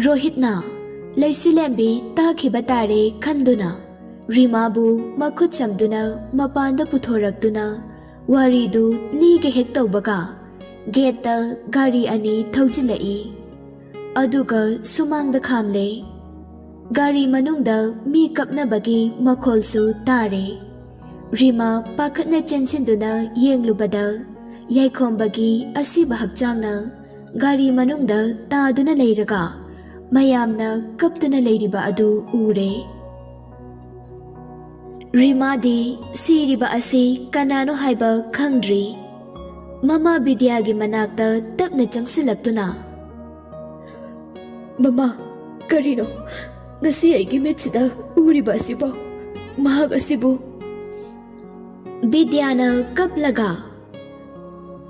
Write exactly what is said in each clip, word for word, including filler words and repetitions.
ꯔꯣꯍꯤꯠꯅ ꯂꯩꯁꯤꯂꯦꯝꯕꯤ ꯇꯥꯈꯤꯕ ꯇꯥꯔꯦ ꯈꯟꯗꯨꯅ ꯔꯤꯃꯥꯕꯨ ꯃꯈꯨꯠ ꯁꯝꯗꯨꯅ ꯃꯄꯥꯟꯗ ꯄꯨꯊꯣꯔꯛꯇꯨꯅ ꯋꯥꯔꯤꯗꯨ ꯂꯤꯒꯦ ꯍꯦꯛ ꯇꯧꯕꯒ ꯒꯦꯠꯇ ꯒꯥꯔꯤ ꯑꯅꯤ ꯊꯧꯖꯤꯜꯂꯛꯏ꯫ ꯑꯗꯨꯒ ꯁꯨꯃꯥꯡꯗ ꯈꯥꯝꯂꯦ꯫ ꯒꯥꯔꯤ ꯃꯅꯨꯡꯗ ꯃꯤ ꯀꯞꯅꯕꯒꯤ ꯃꯈꯣꯜꯁꯨ ꯇꯥꯔꯦ꯫ ꯔꯤꯃꯥ ꯄꯥꯈꯠꯅ ꯆꯦꯟꯁꯤꯟꯗꯨꯅ ꯌꯦꯡꯂꯨꯕꯗ ꯌꯥꯏꯈꯣꯝꯕꯒꯤ ꯑꯁꯤꯕ ꯍꯛꯆꯥꯡꯅ ꯒꯥꯔꯤ ꯃꯅꯨꯡꯗ ꯇꯥꯗꯨꯅ ꯂꯩꯔꯒ ꯃꯌꯥꯝꯅ ꯀꯞꯇꯨꯅ ꯂꯩꯔꯤꯕ ꯑꯗꯨ ꯎꯔꯦ꯫ ꯔꯤꯃꯥꯗꯤ ꯁꯤꯔꯤꯕ ꯑꯁꯤ ꯀꯅꯥꯅꯣ ꯍꯥꯏꯕ ꯈꯪꯗ꯭ꯔꯤ꯫ ꯃꯃꯥ ꯕꯤꯗ꯭ꯌꯥꯒꯤ ꯃꯅꯥꯛꯇ ꯇꯞꯅ ꯆꯪꯁꯤꯜꯂꯛꯇꯨꯅ, "ꯃꯃꯥ, ꯀꯔꯤꯅꯣ ꯉꯁꯤ ꯑꯩꯒꯤ ꯃꯤꯠꯁꯤꯗ ꯎꯔꯤꯕ ꯑꯁꯤꯕꯣ? ꯃꯍꯥꯛ ꯑꯁꯤꯕꯨ?" ꯕꯤꯗ꯭ꯌꯥꯅ ꯀꯞꯂꯒ,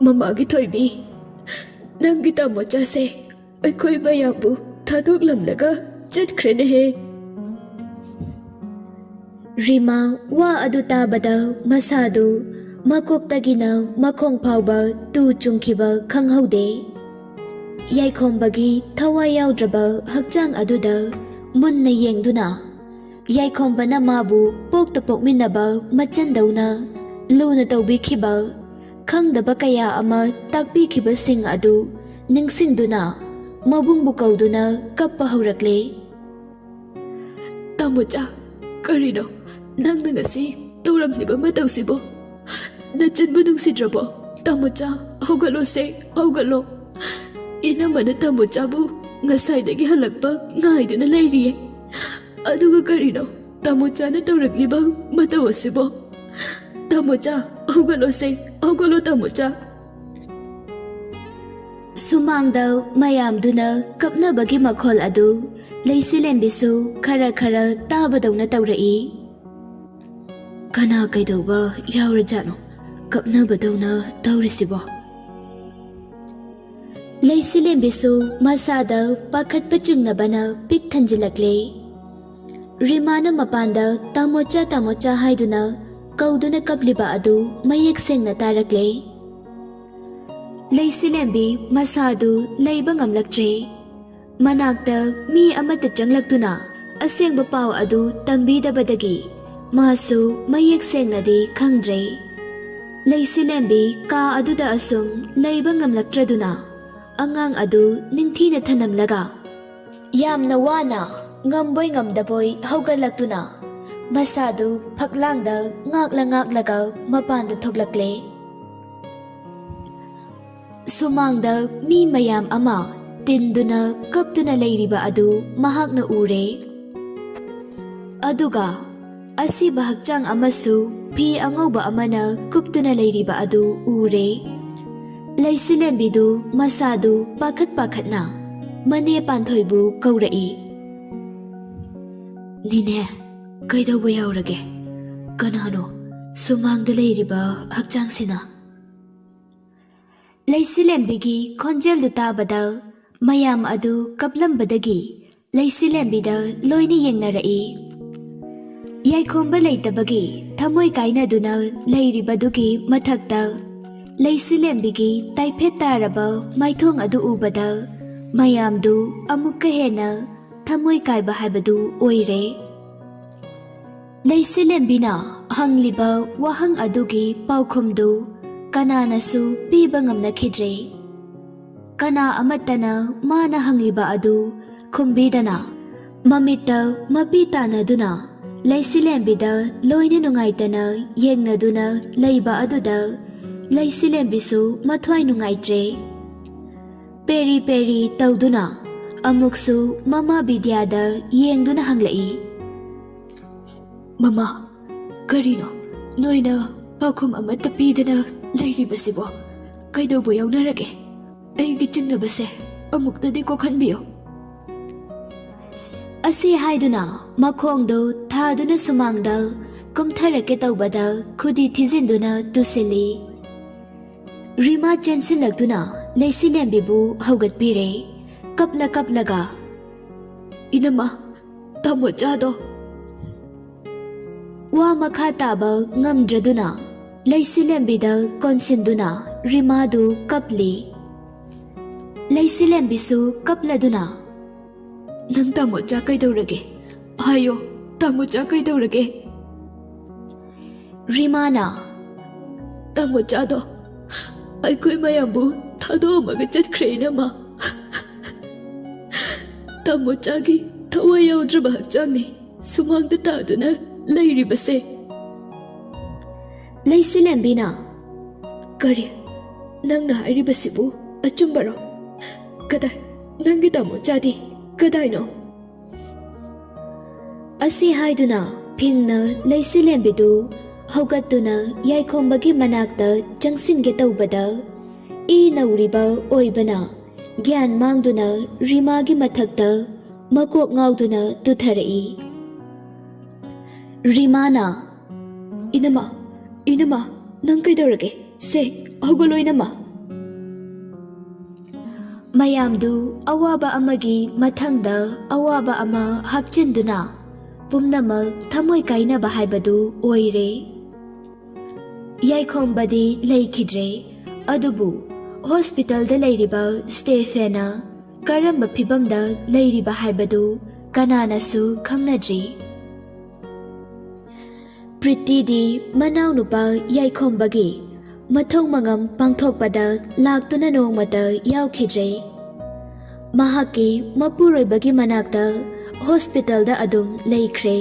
"ꯃꯃꯥꯒꯤ ꯊꯣꯏꯕꯤ, ꯅꯪꯒꯤ ꯇꯥꯃꯣꯆꯥꯁꯦ ꯑꯩꯈꯣꯏ ꯃꯌꯥꯝꯕꯨ ꯊꯥꯗꯣꯛꯂꯝꯂꯒ ꯆꯠꯈ꯭ꯔꯦꯅꯦꯍꯦ!" ꯔꯤꯃꯥ ꯋꯥ ꯑꯗꯨ ꯇꯥꯕꯗ ꯃꯁꯥꯗꯨ ꯃꯀꯣꯛꯇꯒꯤꯅ ꯃꯈꯣꯡ ꯐꯥꯎꯕ ꯇꯨ ꯆꯨꯡꯈꯤꯕ ꯈꯪꯍꯧꯗꯦ꯫ ꯌꯥꯏꯈꯣꯝꯕꯒꯤ ꯊꯋꯥꯏ ꯌꯥꯎꯗ꯭ꯔꯕ ꯍꯛꯆꯥꯡ ꯑꯗꯨꯗ ꯃꯨꯟꯅ ꯌꯦꯡꯗꯨꯅ, ꯌꯥꯏꯈꯣꯝꯕꯅ ꯃꯥꯕꯨ ꯄꯣꯛꯇ ꯄꯣꯛꯃꯤꯟꯅꯕ ꯃꯆꯟꯗꯧꯅ ꯂꯨꯅ ꯇꯧꯕꯤꯈꯤꯕ, ꯈꯪꯗꯕ ꯀꯌꯥ ꯑꯃ ꯇꯥꯛꯄꯤꯈꯤꯕꯁꯤꯡ ꯑꯗꯨ ꯅꯤꯡꯁꯤꯡꯗꯨꯅ ꯃꯕꯨꯡꯕꯨ ꯀꯧꯗꯨꯅ ꯀꯞꯄ ꯍꯧꯔꯛꯂꯦ꯫ "ꯇꯥꯃꯣꯆꯥ, ꯀꯔꯤꯅꯣ ꯅꯪꯅ ꯉꯁꯤ ꯇꯧꯔꯝꯂꯤꯕ ꯃꯇꯧꯁꯤꯕꯣ? ꯅꯆꯟꯕꯨ ꯅꯨꯡꯁꯤꯗ꯭ꯔꯕꯣ? ꯇꯥꯃꯣꯆꯥ, ꯍꯧꯒꯠꯂꯣꯁꯦ, ꯍꯧꯒꯠꯂꯣ꯫ ꯏꯅꯝꯃꯅ ꯇꯥꯃꯣꯆꯥꯕꯨ ꯉꯁꯥꯏꯗꯒꯤ ꯍꯜꯂꯛꯄ ꯉꯥꯏꯗꯨꯅ ꯂꯩꯔꯤꯌꯦ꯫ ꯑꯗꯨꯒ ꯀꯔꯤꯅꯣ ꯇꯥꯃꯣꯆꯥꯅ ꯇꯧꯔꯛꯂꯤꯕ ꯃꯇꯧ ꯑꯁꯤꯕꯣ? ꯇꯥꯃꯣꯆꯥ, ꯍꯧꯒꯠꯂꯣꯁꯦ, ꯍꯧꯒꯠꯂꯣ ꯇꯥꯃꯣꯆꯥ!" ꯁꯨꯃꯥꯡꯗ ꯃꯌꯥꯝꯗꯨꯅ ꯀꯞꯅꯕꯒꯤ ꯃꯈꯣꯜ ꯑꯗꯨ ꯂꯩꯁꯤꯂꯦꯝꯕꯤꯁꯨ ꯈꯔ ꯈꯔ ꯇꯥꯕꯗꯧꯅ ꯇꯧꯔꯛꯏ꯫ "ꯀꯅꯥ ꯀꯩꯗꯧꯕ ꯌꯥꯎꯔꯖꯥꯠꯅꯣ ꯀꯞꯅꯕꯗꯧꯅ ꯇꯧꯔꯤꯁꯤꯕꯣ?" ꯂꯩꯁꯤꯂꯦꯝꯕꯤꯁꯨ ꯃꯁꯥꯗ ꯄꯥꯈꯠꯄ ꯆꯤꯡꯅꯕꯅ ꯄꯤꯛ ꯊꯟꯖꯤꯜꯂꯛꯂꯦ꯫ ꯔꯤꯃꯥꯅ ꯃꯄꯥꯟꯗ "ꯇꯥꯃꯣꯆꯥ, ꯇꯥꯃꯣꯆꯥ" ꯍꯥꯏꯗꯨꯅ ꯀꯧꯗꯨꯅ ꯀꯞꯂꯤꯕ ꯑꯗꯨ ꯃꯌꯦꯛ ꯁꯦꯡꯅ ꯇꯥꯔꯛꯂꯦ꯫ ꯂꯩꯁꯤꯂꯦꯝꯕꯤ ꯃꯁꯥꯗꯨ ꯂꯩꯕ ꯉꯝꯂꯛꯇ꯭ꯔꯦ꯫ ꯃꯅꯥꯛꯇ ꯃꯤ ꯑꯃꯠꯇ ꯆꯪꯂꯛꯇꯨꯅ ꯑꯁꯦꯡꯕ ꯄꯥꯎ ꯑꯗꯨ ꯇꯝꯕꯤꯗꯕꯗꯒꯤ ꯃꯥꯁꯨ ꯃꯌꯦꯛ ꯁꯦꯡꯅꯗꯤ ꯈꯪꯗ꯭ꯔꯦ꯫ ꯂꯩꯁꯤꯂꯦꯝꯕꯤ ꯀꯥ ꯑꯗꯨꯗ ꯑꯁꯨꯝ ꯂꯩꯕ ꯉꯝꯂꯛꯇ꯭ꯔꯗꯨꯅ ꯑꯉꯥꯡ ꯑꯗꯨ ꯅꯤꯡꯊꯤꯅ ꯊꯅꯝꯂꯒ ꯌꯥꯝꯅ ꯋꯥꯅ ꯉꯝꯕꯣꯏ ꯉꯝꯗꯕꯣꯏ ꯍꯧꯒꯠꯂꯛꯇꯨꯅ ꯃꯁꯥꯗꯨ ꯐꯛꯂꯥꯡꯗ ꯉꯥꯛꯂ ꯉꯥꯛꯂꯒ ꯃꯄꯥꯟꯗ ꯊꯣꯛꯂꯛꯂꯦ꯫ ꯁꯨꯃꯥꯡꯗ ꯃꯤ ꯃꯌꯥꯝ ꯑꯃ ꯇꯤꯟꯗꯨꯅ ꯀꯞꯇꯨꯅ ꯂꯩꯔꯤꯕ ꯑꯗꯨ ꯃꯍꯥꯛꯅ ꯎꯔꯦ꯫ ꯑꯗꯨꯒ ꯑꯁꯤꯕ ꯍꯛꯆꯥꯡ ꯑꯃꯁꯨ ꯐꯤ ꯑꯉꯧꯕ ꯑꯃꯅ ꯀꯨꯞꯇꯨꯅ ꯂꯩꯔꯤꯕ ꯑꯗꯨ ꯎꯔꯦ꯫ ꯂꯩꯁꯤꯂꯦꯝꯕꯤꯗꯨ ꯃꯁꯥꯗꯨ ꯄꯥꯈꯠ ꯄꯥꯈꯠꯅ ꯃꯅꯦ ꯄꯥꯟꯊꯣꯏꯕꯨ ꯀꯧꯔꯛꯏ꯫ "ꯅꯤꯅꯦ, ꯀꯩꯗꯧꯕ ꯌꯥꯎꯔꯒꯦ? ꯀꯅꯥꯅꯣ ꯁꯨꯃꯥꯡꯗ ꯂꯩꯔꯤꯕ ꯍꯛꯆꯥꯡꯁꯤꯅ?" ꯂꯩꯁꯤꯂꯦꯝꯕꯤꯒꯤ ꯈꯣꯟꯖꯦꯜꯗꯨ ꯇꯥꯕꯗ ꯃꯌꯥꯝ ꯑꯗꯨ ꯀꯞꯂꯝꯕꯗꯒꯤ ꯂꯩꯁꯤꯂꯦꯝꯕꯤꯗ ꯂꯣꯏꯅ ꯌꯦꯡꯅꯔꯛꯏ꯫ ꯌꯥꯏꯈꯣꯝꯕ ꯂꯩꯇꯕꯒꯤ ꯊꯃꯣꯏ ꯀꯥꯏꯅꯗꯨꯅ ꯂꯩꯔꯤꯕꯗꯨꯒꯤ ꯃꯊꯛꯇ ꯂꯩꯁꯤꯂꯦꯝꯕꯤꯒꯤ ꯇꯥꯏꯐꯦꯠ ꯇꯥꯔꯕ ꯃꯥꯏꯊꯣꯡ ꯑꯗꯨ ꯎꯕꯗ ꯃꯌꯥꯝꯗꯨ ꯑꯃꯨꯛꯀ ꯍꯦꯟꯅ ꯊꯃꯣꯏ ꯀꯥꯏꯕ ꯍꯥꯏꯕꯗꯨ ꯑꯣꯏꯔꯦ꯫ ꯂꯩꯁꯤꯂꯦꯝꯕꯤꯅ ꯍꯪꯂꯤꯕ ꯋꯥꯍꯪ ꯑꯗꯨꯒꯤ ꯄꯥꯎꯈꯨꯝꯗꯨ ꯀꯅꯥꯅꯁꯨ ꯄꯤꯕ ꯉꯝꯅꯈꯤꯗ꯭ꯔꯦ꯫ ꯀꯅꯥ ꯑꯃꯠꯇꯅ ꯃꯥꯅ ꯍꯪꯂꯤꯕ ꯑꯗꯨ ꯈꯨꯝꯕꯤꯗꯅ ꯃꯃꯤꯠꯇ ꯃꯄꯤ ꯇꯥꯅꯗꯨꯅ ꯂꯩꯁꯤꯂꯦꯝꯕꯤꯗ ꯂꯣꯏꯅ ꯅꯨꯡꯉꯥꯏꯇꯅ ꯌꯦꯡꯅꯗꯨꯅ ꯂꯩꯕ ꯑꯗꯨꯗ ꯂꯩꯁꯤꯂꯦꯝꯕꯤꯁꯨ ꯃꯊ꯭ꯋꯥꯏ ꯅꯨꯡꯉꯥꯏꯇ꯭ꯔꯦ꯫ ꯄꯦꯔꯤ ꯄꯦꯔꯤ ꯇꯧꯗꯨꯅ ꯑꯃꯨꯛꯁꯨ ꯃꯃꯥ ꯕꯤꯗ꯭ꯌꯥꯗ ꯌꯦꯡꯗꯨꯅ ꯍꯪꯂꯛꯏ꯫ "ꯃꯃꯥ, ꯀꯔꯤꯅꯣ ꯅꯣꯏꯅ ꯄꯥꯎꯈꯨꯝ ꯑꯃꯠꯇ ꯄꯤꯗꯅ ꯂꯩꯔꯤꯕꯁꯤꯕꯣ? ꯀꯩꯗꯧꯕ ꯌꯥꯎꯅꯔꯒꯦ? ꯑꯩꯒꯤ ꯆꯤꯡꯅꯕꯁꯦ ꯑꯃꯨꯛꯇꯗꯤ ꯀꯣꯛꯍꯟꯕꯤꯌꯨ꯫" ꯑꯁꯤ ꯍꯥꯏꯗꯨꯅ ꯃꯈꯣꯡꯗꯨ ꯊꯥꯗꯨꯅ ꯁꯨꯃꯥꯡꯗ ꯀꯨꯝꯊꯔꯛꯀꯦ ꯇꯧꯕꯗ ꯈꯨꯗꯤ ꯊꯤꯖꯤꯟꯗꯨꯅ ꯇꯨꯁꯤꯜꯂꯤ꯫ ꯔꯤꯃꯥ ꯆꯦꯟꯁꯤꯜꯂꯛꯇꯨꯅ ꯂꯩꯁꯤꯂꯦꯝꯕꯤꯕꯨ ꯍꯧꯒꯠꯄꯤꯔꯦ꯫ ꯀꯞꯂ ꯀꯞꯂꯒ, "ꯏꯅꯝꯃ, ꯇꯥꯃꯣꯆꯥꯗꯣ!" ꯋꯥ ꯃꯈꯥ ꯇꯥꯕ ꯉꯝꯗ꯭ꯔꯗꯨꯅ ꯂꯩꯁꯤꯂꯦꯝꯕꯤꯗ ꯀꯣꯟꯁꯤꯟꯗꯨꯅ ꯔꯤꯃꯥꯗꯨ ꯀꯞꯂꯤ꯫ ꯂꯩꯁꯤꯂꯦꯝꯕꯤꯁꯨ ꯀꯞꯂꯗꯨꯅ "ꯅꯪ ꯇꯥꯃꯣꯆꯥ ꯀꯩꯗꯧꯔꯒꯦ? ꯍꯥꯏꯌꯣ, ꯇꯥꯃꯣꯆꯥ ꯀꯩꯗꯧꯔꯒꯦ?" ꯔꯤꯃꯥꯅ, "ꯇꯥꯃꯣꯆꯥꯗꯣ ꯑꯩꯈꯣꯏ ꯃꯌꯥꯝꯕꯨ ꯊꯥꯗꯣꯛꯑꯝꯃꯒ ꯆꯠꯈ꯭ꯔꯦ, ꯏꯅꯝꯃ꯫ ꯇꯥꯃꯣꯆꯥꯒꯤ ꯊꯋꯥꯏ ꯌꯥꯎꯗ꯭ꯔꯕ ꯍꯛꯆꯥꯡꯅꯤ ꯁꯨꯃꯥꯡꯗ ꯇꯥꯗꯨꯅ ꯂꯩꯔꯤꯕꯁꯦ꯫" ꯂꯩꯁꯤꯂꯦꯝꯕꯤꯅ, "ꯀꯔꯤ? ꯅꯪꯅ ꯍꯥꯏꯔꯤꯕꯁꯤꯕꯨ ꯑꯆꯨꯝꯕꯔꯣ? ꯀꯗꯥꯏ? ꯅꯪꯒꯤ ꯇꯥꯃꯣꯆꯥꯗꯤ ꯀꯗꯥꯏꯅꯣ?" ꯑꯁꯤ ꯍꯥꯏꯗꯨꯅ ꯐꯤꯡꯅ ꯂꯩꯁꯤꯂꯦꯝꯕꯤꯗꯨ ꯍꯧꯒꯠꯇꯨꯅ ꯌꯥꯏꯈꯣꯝꯕꯒꯤ ꯃꯅꯥꯛꯇ ꯆꯪꯁꯤꯟꯒꯦ ꯇꯧꯕꯗ, ꯏ ꯅꯧꯔꯤꯕ ꯑꯣꯏꯕꯅ ꯒ꯭ꯌꯥꯟ ꯃꯥꯡꯗꯨꯅ ꯔꯤꯃꯥꯒꯤ ꯃꯊꯛꯇ ꯃꯀꯣꯛ ꯉꯥꯎꯗꯨꯅ ꯇꯨꯊꯔꯛꯏ꯫ ꯔꯤꯃꯥꯅ, "ꯏꯅꯝꯃ, ꯏꯅꯝꯃ, ꯅꯪ ꯀꯩꯗꯧꯔꯒꯦ? ꯁꯦ, ꯍꯧꯒꯠꯂꯣ, ꯏꯅꯝꯃ꯫" ꯃꯌꯥꯝꯗꯨ ꯑꯋꯥꯕ ꯑꯃꯒꯤ ꯃꯊꯪꯗ ꯑꯋꯥꯕ ꯑꯃ ꯍꯥꯞꯆꯤꯟꯗꯨꯅ ꯄꯨꯝꯅꯃꯛ ꯊꯃꯣꯏ ꯀꯥꯏꯅꯕ ꯍꯥꯏꯕꯗꯨ ꯑꯣꯏꯔꯦ꯫ ꯌꯥꯏꯈꯣꯝꯕꯗꯤ ꯂꯩꯈꯤꯗ꯭ꯔꯦ, ꯑꯗꯨꯕꯨ ꯍꯣꯁꯄꯤꯇꯥꯜꯗ ꯂꯩꯔꯤꯕ ꯁ꯭ꯇꯦꯐꯦꯟꯅ ꯀꯔꯝꯕ ꯐꯤꯚꯝꯗ ꯂꯩꯔꯤꯕ ꯍꯥꯏꯕꯗꯨ ꯀꯅꯥꯅꯁꯨ ꯈꯪꯅꯗ꯭ꯔꯤ꯫ ꯄ꯭ꯔꯤꯇꯤꯗꯤ ꯃꯅꯥꯎꯅꯨꯄꯥ ꯌꯥꯏꯈꯣꯝꯕꯒꯤ ꯃꯊꯧ ꯃꯉꯝ ꯄꯥꯡꯊꯣꯛꯄꯗ ꯂꯥꯛꯇꯨꯅ ꯅꯣꯡꯃꯇ ꯌꯥꯎꯈꯤꯗ꯭ꯔꯦ꯫ ꯃꯍꯥꯛꯀꯤ ꯃꯄꯨꯔꯣꯏꯕꯒꯤ ꯃꯅꯥꯛꯇ ꯍꯣꯁꯄꯤꯇꯥꯜꯗ ꯑꯗꯨꯝ ꯂꯩꯈ꯭ꯔꯦ꯫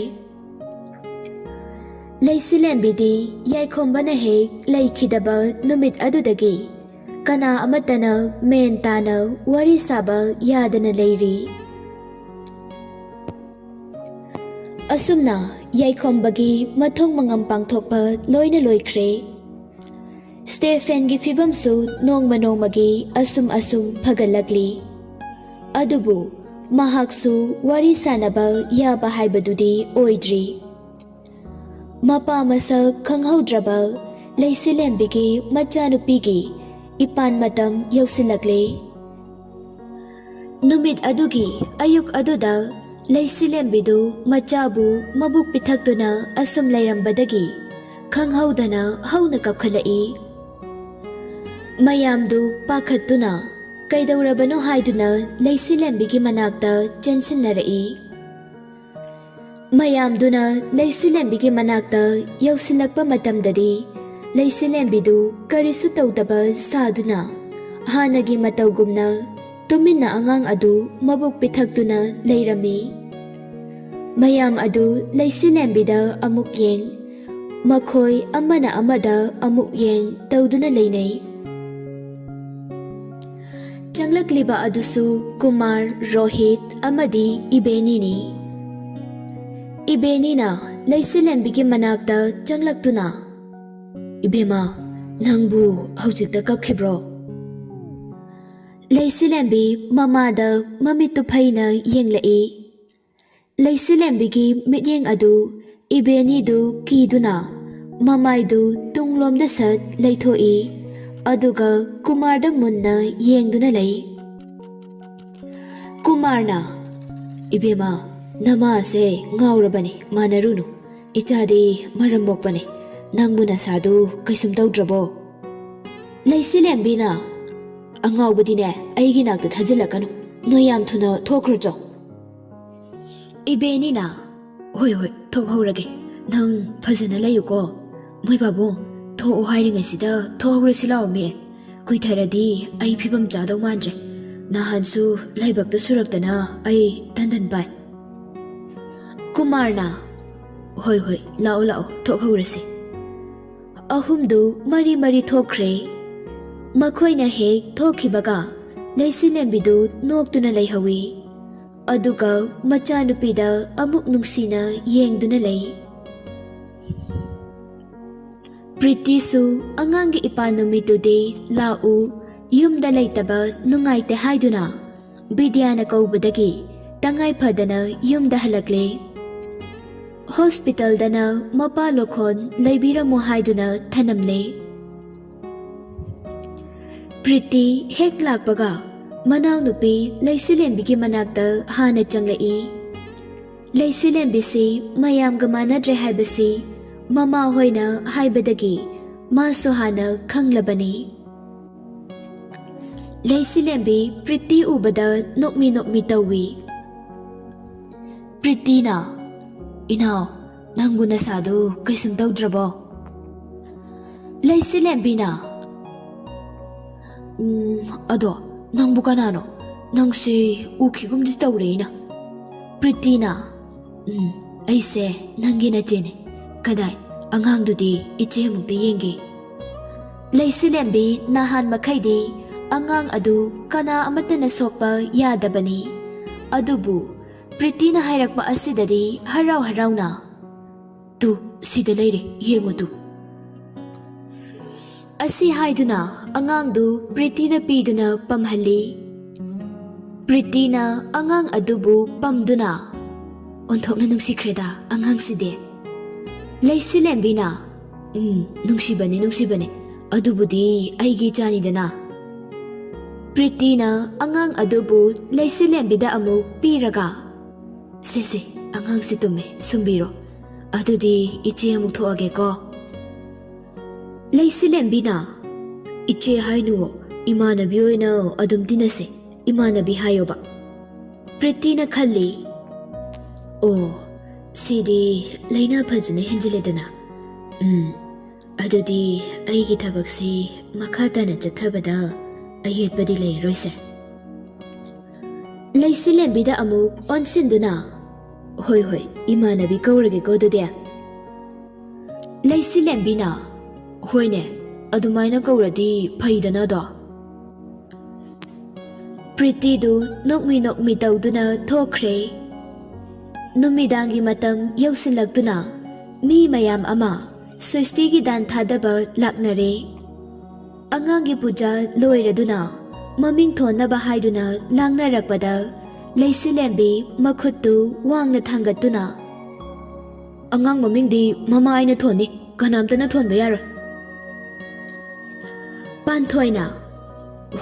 ꯂꯩꯁꯤꯂꯦꯝꯕꯤꯗꯤ ꯌꯥꯏꯈꯣꯝꯕꯅ ꯍꯦꯛ ꯂꯩꯈꯤꯗꯕ ꯅꯨꯃꯤꯠ ꯑꯗꯨꯗꯒꯤ ꯀꯅꯥ ꯑꯃꯠꯇꯅ ꯃꯦꯟ ꯇꯥꯅ ꯋꯥꯔꯤ ꯁꯥꯕ ꯌꯥꯗꯅ ꯂꯩꯔꯤ꯫ ꯑꯁꯨꯝꯅ ꯌꯥꯏꯈꯣꯝꯕꯒꯤ ꯃꯊꯧ ꯃꯉꯝ ꯄꯥꯡꯊꯣꯛꯄ ꯂꯣꯏꯅ ꯂꯣꯏꯈ꯭ꯔꯦ꯫ ꯁ꯭ꯇꯦꯐꯦꯟꯒꯤ ꯐꯤꯕꯝꯁꯨ ꯅꯣꯡꯃ ꯅꯣꯡꯃꯒꯤ ꯑꯁꯨꯝ ꯑꯁꯨꯝ ꯐꯒꯠꯂꯛꯂꯤ꯫ ꯑꯗꯨꯕꯨ ꯃꯍꯥꯛꯁꯨ ꯋꯥꯔꯤ ꯁꯥꯅꯕ ꯌꯥꯕ ꯍꯥꯏꯕꯗꯨꯗꯤ ꯑꯣꯏꯗ꯭ꯔꯤ꯫ ꯃꯄꯥ ꯃꯁꯛ ꯈꯪꯍꯧꯗ꯭ꯔꯕ ꯂꯩꯁꯤꯂꯦꯝꯕꯤꯒꯤ ꯃꯆꯥꯅꯨꯄꯤꯒꯤ ꯏꯄꯥꯟ ꯃꯇꯝ ꯌꯧꯁꯤꯜꯂꯛꯂꯦ꯫ ꯅꯨꯃꯤꯠ ꯑꯗꯨꯒꯤ ꯑꯌꯨꯛ ꯑꯗꯨꯗ ꯂꯩꯁꯤꯂꯦꯝꯕꯤꯗꯨ ꯃꯆꯥꯕꯨ ꯃꯕꯨꯛ ꯄꯤꯊꯛꯇꯨꯅ ꯑꯁꯨꯝ ꯂꯩꯔꯝꯕꯗꯒꯤ ꯈꯪꯍꯧꯗꯅ ꯍꯧꯅ ꯀꯞꯈꯠꯂꯛꯏ꯫ ꯃꯌꯥꯝꯗꯨ ꯄꯥꯈꯠꯇꯨꯅ ꯀꯩꯗꯧꯔꯕꯅꯣ ꯍꯥꯏꯗꯨꯅ ꯂꯩꯁꯤꯂꯦꯝꯕꯤꯒꯤ ꯃꯅꯥꯛꯇ ꯆꯦꯟꯁꯤꯟꯅꯔꯛꯏ꯫ ꯃꯌꯥꯝꯗꯨꯅ ꯂꯩꯁꯤꯂꯦꯝꯕꯤꯒꯤ ꯃꯅꯥꯛꯇ ꯌꯧꯁꯤꯜꯂꯛꯄ ꯃꯇꯝꯗꯗꯤ, ꯂꯩꯁꯤꯂꯦꯝꯕꯤꯗꯨ ꯀꯔꯤꯁꯨ ꯇꯧꯗꯕ ꯁꯥꯗꯨꯅ ꯍꯥꯟꯅꯒꯤ ꯃꯇꯧꯒꯨꯝꯅ ꯇꯨꯃꯤꯟꯅ ꯑꯉꯥꯡ ꯑꯗꯨ ꯃꯕꯨꯛ ꯄꯤꯊꯛꯇꯨꯅ ꯂꯩꯔꯝꯃꯤ꯫ ꯃꯌꯥꯝ ꯑꯗꯨ ꯂꯩꯁꯤꯂꯦꯝꯕꯤꯗ ꯑꯃꯨꯛ ꯌꯦꯡ, ꯃꯈꯣꯏ ꯑꯃꯅ ꯑꯃꯗ ꯑꯃꯨꯛ ꯌꯦꯡ ꯇꯧꯗꯨꯅ ꯂꯩꯅꯩ꯫ ꯆꯪꯂꯛꯂꯤꯕ ꯑꯗꯨꯁꯨ ꯀꯨꯃꯥꯔ, ꯔꯣꯍꯤꯠ ꯑꯃꯗꯤ ꯏꯕꯦꯅꯤꯅꯤ꯫ ꯏꯕꯦꯅꯤꯅ ꯂꯩꯁꯤꯂꯦꯝꯕꯤꯒꯤ ꯃꯅꯥꯛꯇ ꯆꯪꯂꯛꯇꯨꯅ, "ꯏꯕꯦꯝꯃ, ꯅꯪꯕꯨ ꯍꯧꯖꯤꯛꯇ ꯀꯞꯈꯤꯕ꯭ꯔꯣ?" ꯂꯩꯁꯤꯂꯦꯝꯕꯤ ꯃꯃꯥꯗ ꯃꯃꯤꯠꯇꯨ ꯐꯩꯅ ꯌꯦꯡꯂꯛꯏ꯫ ꯂꯩꯁꯤꯂꯦꯝꯕꯤꯒꯤ ꯃꯤꯠꯌꯦꯡ ꯑꯗꯨ ꯏꯕꯦꯅꯤꯗꯨ ꯀꯤꯗꯨꯅ ꯃꯃꯥꯏꯗꯨ ꯇꯨꯡꯂꯣꯝꯗ ꯁꯠ ꯂꯩꯊꯣꯛꯏ, ꯑꯗꯨꯒ ꯀꯨꯃꯥꯔꯗ ꯃꯨꯟꯅ ꯌꯦꯡꯗꯨꯅ ꯂꯩ꯫ ꯀꯨꯃꯥꯔꯅ, "ꯏꯕꯦꯝꯃ, ꯅꯃꯥꯁꯦ ꯉꯥꯎꯔꯕꯅꯤ, ꯃꯥꯟꯅꯔꯨꯅꯨ꯫ ꯏꯆꯥꯗꯤ ꯃꯔꯝ ꯃꯣꯛꯄꯅꯤ, ꯅꯪꯕꯨ ꯅꯁꯥꯗꯨ ꯀꯩꯁꯨꯝ ꯇꯧꯗ꯭ꯔꯕꯣ?" ꯂꯩꯁꯤꯂꯦꯝꯕꯤꯅ, "ꯑꯉꯥꯎꯕꯗꯤꯅꯦ ꯑꯩꯒꯤ ꯅꯥꯛꯇ ꯊꯥꯖꯤꯜꯂꯛꯀꯅꯨ, ꯅꯣꯏ ꯌꯥꯝ ꯊꯨꯅ ꯊꯣꯛꯈ꯭ꯔꯣ ꯆꯣ꯫" ꯏꯕꯦꯅꯤꯅ, "ꯍꯣꯏ ꯍꯣꯏ, ꯊꯣꯛꯍꯧꯔꯒꯦ, ꯅꯪ ꯐꯖꯅ ꯂꯩꯌꯨꯀꯣ꯫ ꯃꯣꯏ ꯄꯥꯕꯨꯡ, ꯊꯣꯛꯑꯣ ꯍꯥꯏꯔꯤꯉꯩꯁꯤꯗ ꯊꯣꯛꯍꯧꯔꯁꯤ ꯂꯥꯛꯑꯣꯃꯤ, ꯀꯨꯏꯊꯔꯗꯤ ꯑꯩ ꯐꯤꯕꯝ ꯆꯥꯗꯧ ꯃꯥꯟꯗ꯭ꯔꯦ, ꯅꯍꯥꯟꯁꯨ ꯂꯥꯏꯕꯛꯇ ꯁꯨꯔꯛꯇꯅ ꯑꯩ ꯇꯟꯗꯟ ꯄꯥꯏ꯫" ꯀꯨꯃꯥꯔꯅ, "ꯍꯣꯏ ꯍꯣꯏ, ꯂꯥꯛꯑꯣ ꯂꯥꯛꯑꯣ, ꯊꯣꯛꯍꯧꯔꯁꯤ꯫" ꯑꯍꯨꯝꯗꯨ ꯃꯔꯤ ꯃꯔꯤ ꯊꯣꯛꯈ꯭ꯔꯦ꯫ ꯃꯈꯣꯏꯅ ꯍꯦꯛ ꯊꯣꯛꯈꯤꯕꯒ ꯂꯩꯁꯤꯂꯦꯝꯕꯤꯗꯨ ꯅꯣꯛꯇꯨꯅ ꯂꯩꯍꯧꯏ꯫ ꯑꯗꯨꯒ ꯃꯆꯥꯅꯨꯄꯤꯗ ꯑꯃꯨꯛ ꯅꯨꯡꯁꯤꯅ ꯌꯦꯡꯗꯨꯅ ꯂꯩ꯫ ꯄ꯭ꯔꯤꯇꯤꯁꯨ ꯑꯉꯥꯡꯒꯤ ꯏꯄꯥ ꯅꯨꯃꯤꯠꯇꯨꯗꯤ ꯂꯥꯛꯎ, ꯌꯨꯝꯗ ꯂꯩꯇꯕ ꯅꯨꯡꯉꯥꯏꯇꯦ ꯍꯥꯏꯗꯨꯅ ꯕꯤꯗ꯭ꯌꯥꯅ ꯀꯧꯕꯗꯒꯤ ꯇꯉꯥꯏ ꯐꯗꯅ ꯌꯨꯝꯗ ꯍꯜꯂꯛꯂꯦ꯫ ꯍꯣꯁꯄꯤꯇꯥꯜꯗꯅ ꯃꯄꯥ ꯂꯣꯈꯣꯟ ꯂꯩꯕꯤꯔꯝꯃꯨ ꯍꯥꯏꯗꯨꯅ ꯊꯅꯝꯂꯦ꯫ ꯄ꯭ꯔꯤꯇꯤ ꯍꯦꯛ ꯂꯥꯛꯄꯒ ꯃꯅꯥꯎꯅꯨꯄꯤ ꯂꯩꯁꯤꯂꯦꯝꯕꯤꯒꯤ ꯃꯅꯥꯛꯇ ꯍꯥꯟꯅ ꯆꯪꯂꯛꯏ꯫ ꯂꯩꯁꯤꯂꯦꯝꯕꯤꯁꯤ ꯃꯌꯥꯝꯒ ꯃꯥꯟꯅꯗ꯭ꯔꯦ ꯍꯥꯏꯕꯁꯤ ꯃꯃꯥ ꯍꯣꯏꯅ ꯍꯥꯏꯕꯗꯒꯤ ꯃꯥꯁꯨ ꯍꯥꯟꯅ ꯈꯪꯂꯕꯅꯤ꯫ ꯂꯩꯁꯤꯂꯦꯝꯕꯤ ꯄ꯭ꯔꯤꯇꯤ ꯎꯕꯗ ꯅꯣꯛꯃꯤ ꯅꯣꯛꯃꯤ ꯇꯧꯏ꯫ ꯄ꯭ꯔꯤꯇꯤꯅ, "ꯏꯅꯥꯎ, ꯅꯪꯕꯨ ꯅꯁꯥꯗꯨ ꯀꯩꯁꯨꯝ ꯇꯧꯗ꯭ꯔꯕꯣ?" ꯂꯩꯁꯤꯂꯦꯝꯕꯤꯅ, "ꯎꯝ, ꯑꯗꯣ ꯅꯪꯕꯨ ꯀꯅꯥꯅꯣ? ꯅꯪꯁꯦ ꯎꯈꯤꯒꯨꯝꯗꯤ ꯇꯧꯔꯦꯅ꯫" ꯄ꯭ꯔꯤꯇꯤꯅ, "ꯎꯝ, ꯑꯩꯁꯦ ꯅꯪꯒꯤ ꯅꯆꯦꯅꯦ꯫ ꯀꯗꯥꯏ, ꯑꯉꯥꯡꯗꯨꯗꯤ ꯏꯆꯦ ꯑꯃꯨꯛꯇ ꯌꯦꯡꯒꯦ꯫" ꯂꯩꯁꯤꯂꯦꯝꯕꯤ ꯅꯍꯥꯟ ꯃꯈꯩꯗꯤ ꯑꯉꯥꯡ ꯑꯗꯨ ꯀꯅꯥ ꯑꯃꯠꯇꯅ ꯁꯣꯛꯄ ꯌꯥꯗꯕꯅꯤ꯫ ꯑꯗꯨꯕꯨ ꯄ꯭ꯔꯤꯇꯤꯅ ꯍꯥꯏꯔꯛꯄ ꯑꯁꯤꯗꯗꯤ ꯍꯔꯥꯎ ꯍꯔꯥꯎꯅ, "ꯇꯨ, ꯁꯤꯗ ꯂꯩꯔꯦ, ꯌꯦꯡꯉꯨ ꯇꯨ꯫" ꯑꯁꯤ ꯍꯥꯏꯗꯨꯅ ꯑꯉꯥꯡꯗꯨ ꯄ꯭ꯔꯤꯇꯤꯅ ꯄꯤꯗꯨꯅ ꯄꯝꯍꯜꯂꯤ꯫ ꯄ꯭ꯔꯤꯇꯤꯅ ꯑꯉꯥꯡ ꯑꯗꯨꯕꯨ ꯄꯝꯗꯨꯅ, "ꯑꯣꯟꯊꯣꯛꯅ ꯅꯨꯡꯁꯤꯈ꯭ꯔꯦꯗ ꯑꯉꯥꯡꯁꯤꯗꯤ꯫" ꯂꯩꯁꯤꯂꯦꯝꯕꯤꯅ, "ꯎꯝ, ꯅꯨꯡꯁꯤꯕꯅꯦ, ꯅꯨꯡꯁꯤꯕꯅꯦ꯫ ꯑꯗꯨꯕꯨꯗꯤ ꯑꯩꯒꯤ ꯏꯆꯥꯅꯤꯗꯅ꯫" ꯄ꯭ꯔꯤꯇꯤꯅ ꯑꯉꯥꯡ ꯑꯗꯨꯕꯨ ꯂꯩꯁꯤꯂꯦꯝꯕꯤꯗ ꯑꯃꯨꯛ ꯄꯤꯔꯒ, "ꯁꯦ, ꯁꯦ, ꯑꯉꯥꯡꯁꯦ ꯇꯨꯝꯃꯦ, ꯁꯨꯝꯕꯤꯔꯣ꯫ ꯑꯗꯨꯗꯤ ꯏꯆꯦ ꯑꯃꯨꯛ ꯊꯣꯛꯑꯒꯦꯀꯣ꯫" ꯂꯩꯁꯤꯂꯦꯝꯕꯤꯅ, "ꯏꯆꯦ ꯍꯥꯏꯅꯨꯋꯣ, ꯏꯃꯥꯟꯅꯕꯤ ꯑꯣꯏꯅ ꯑꯗꯨꯝ ꯇꯤꯟꯅꯁꯦ, ꯏꯃꯥꯟꯅꯕꯤ ꯍꯥꯏꯌꯣꯕ꯫" ꯄ꯭ꯔꯤꯇꯤꯅ ꯈꯜꯂꯤ, "ꯑꯣ, ꯁꯤꯗꯤ ꯂꯥꯏꯅꯥ ꯐꯖꯅ ꯍꯦꯟꯖꯤꯜꯂꯦꯗꯅ꯫ ꯎꯝ, ꯑꯗꯨꯗꯤ ꯑꯩꯒꯤ ꯊꯕꯛꯁꯤ ꯃꯈꯥ ꯇꯥꯅ ꯆꯠꯊꯕꯗ ꯑꯌꯦꯠꯄꯗꯤ ꯂꯩꯔꯔꯣꯏꯁꯦ꯫" ꯂꯩꯁꯤꯂꯦꯝꯕꯤꯗ ꯑꯃꯨꯛ ꯑꯣꯟꯁꯤꯟꯗꯨꯅ, "ꯍꯣꯏ, ꯍꯣꯏ, ꯏꯃꯥꯟꯅꯕꯤ ꯀꯧꯔꯒꯦꯀꯣ ꯑꯗꯨꯗꯤ꯫" ꯂꯩꯁꯤꯂꯦꯝꯕꯤꯅ, "ꯍꯣꯏꯅꯦ, ꯑꯗꯨꯃꯥꯏꯅ ꯀꯧꯔꯗꯤ ꯐꯩꯗꯅ ꯑꯗꯣ꯫" ꯄ꯭ꯔꯤꯇꯤꯗꯨ ꯅꯣꯛꯃꯤ ꯅꯣꯛꯃꯤ ꯇꯧꯗꯨꯅ ꯊꯣꯛꯈ꯭ꯔꯦ꯫ ꯅꯨꯃꯤꯗꯥꯡꯒꯤ ꯃꯇꯝ ꯌꯧꯁꯤꯜꯂꯛꯇꯨꯅ ꯃꯤ ꯃꯌꯥꯝ ꯑꯃ ꯁ꯭ꯋꯤꯁꯇꯤꯒꯤ ꯗꯥꯟ ꯊꯥꯗꯕ ꯂꯥꯛꯅꯔꯦ꯫ ꯑꯉꯥꯡꯒꯤ ꯄꯨꯖꯥ ꯂꯣꯏꯔꯗꯨꯅ ꯃꯃꯤꯡ ꯊꯣꯟꯅꯕ ꯍꯥꯏꯗꯨꯅ ꯂꯥꯡꯅꯔꯛꯄꯗ ꯂꯩꯁꯤꯂꯦꯝꯕꯤ ꯃꯈꯨꯠꯇꯨ ꯋꯥꯡꯅ ꯊꯥꯡꯒꯠꯇꯨꯅ, "ꯑꯉꯥꯡ ꯃꯃꯤꯡꯗꯤ ꯃꯃꯥ ꯑꯩꯅ ꯊꯣꯟꯅꯤ, ꯀꯅꯥꯝꯇꯅ ꯊꯣꯟꯕ ꯌꯥꯔꯣꯏ꯫" ꯄꯥꯟꯊꯣꯏꯅ,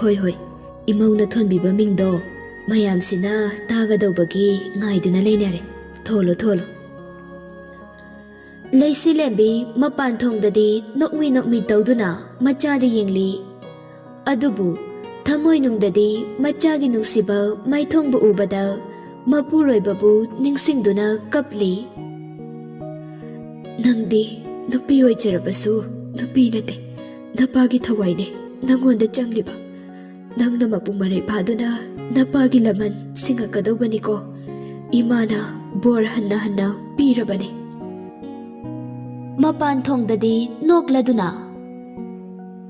"ꯍꯣꯏ, ꯍꯣꯏ, ꯏꯃꯧꯅ ꯊꯣꯟꯕꯤꯕ ꯃꯤꯡꯗꯣ ꯃꯌꯥꯝꯁꯤꯅ ꯇꯥꯒꯗꯧꯕꯒꯤ ꯉꯥꯏꯗꯨꯅ ꯂꯩꯅꯔꯦ꯫ ꯊꯣꯜꯂꯣ, ꯊꯣꯜꯂꯣ꯫" ꯂꯩꯁꯤꯂꯦꯝꯕꯤ ꯃꯄꯥꯟ ꯊꯣꯡꯗꯗꯤ ꯅꯣꯛꯃꯤ ꯅꯣꯛꯃꯤ ꯇꯧꯗꯨꯅ ꯃꯆꯥꯗ ꯌꯦꯡꯂꯤ꯫ ꯑꯗꯨꯕꯨ ꯊꯃꯣꯏꯅꯨꯡꯗꯗꯤ ꯃꯆꯥꯒꯤ ꯅꯨꯡꯁꯤꯕ ꯃꯥꯏꯊꯣꯡꯕ ꯎꯕꯗ ꯃꯄꯨꯔꯣꯏꯕꯕꯨ ꯅꯤꯡꯁꯤꯡꯗꯨꯅ ꯀꯞꯂꯤ꯫ "ꯅꯪꯗꯤ ꯅꯨꯄꯤ ꯑꯣꯏꯖꯔꯕꯁꯨ ꯅꯨꯄꯤ ꯅꯠꯇꯦ, ꯅꯄꯥꯒꯤ ꯊꯋꯥꯏꯅꯦ ꯅꯪꯉꯣꯟꯗ ꯆꯪꯂꯤꯕ꯫ ꯅꯪꯅ ꯃꯄꯨꯡ ꯃꯔꯩ ꯐꯥꯗꯨꯅ ꯅꯄꯥꯒꯤ ꯂꯃꯟ ꯁꯤꯡꯉꯛꯀꯗꯧꯕꯅꯤꯀꯣ꯫ ꯏꯃꯥꯅ ꯕꯣꯔ ꯍꯟꯅ ꯍꯟꯅ ꯄꯤꯔꯕꯅꯤ꯫" ꯃꯄꯥꯟ ꯊꯣꯡꯗꯗꯤ ꯅꯣꯛꯂꯗꯨꯅ,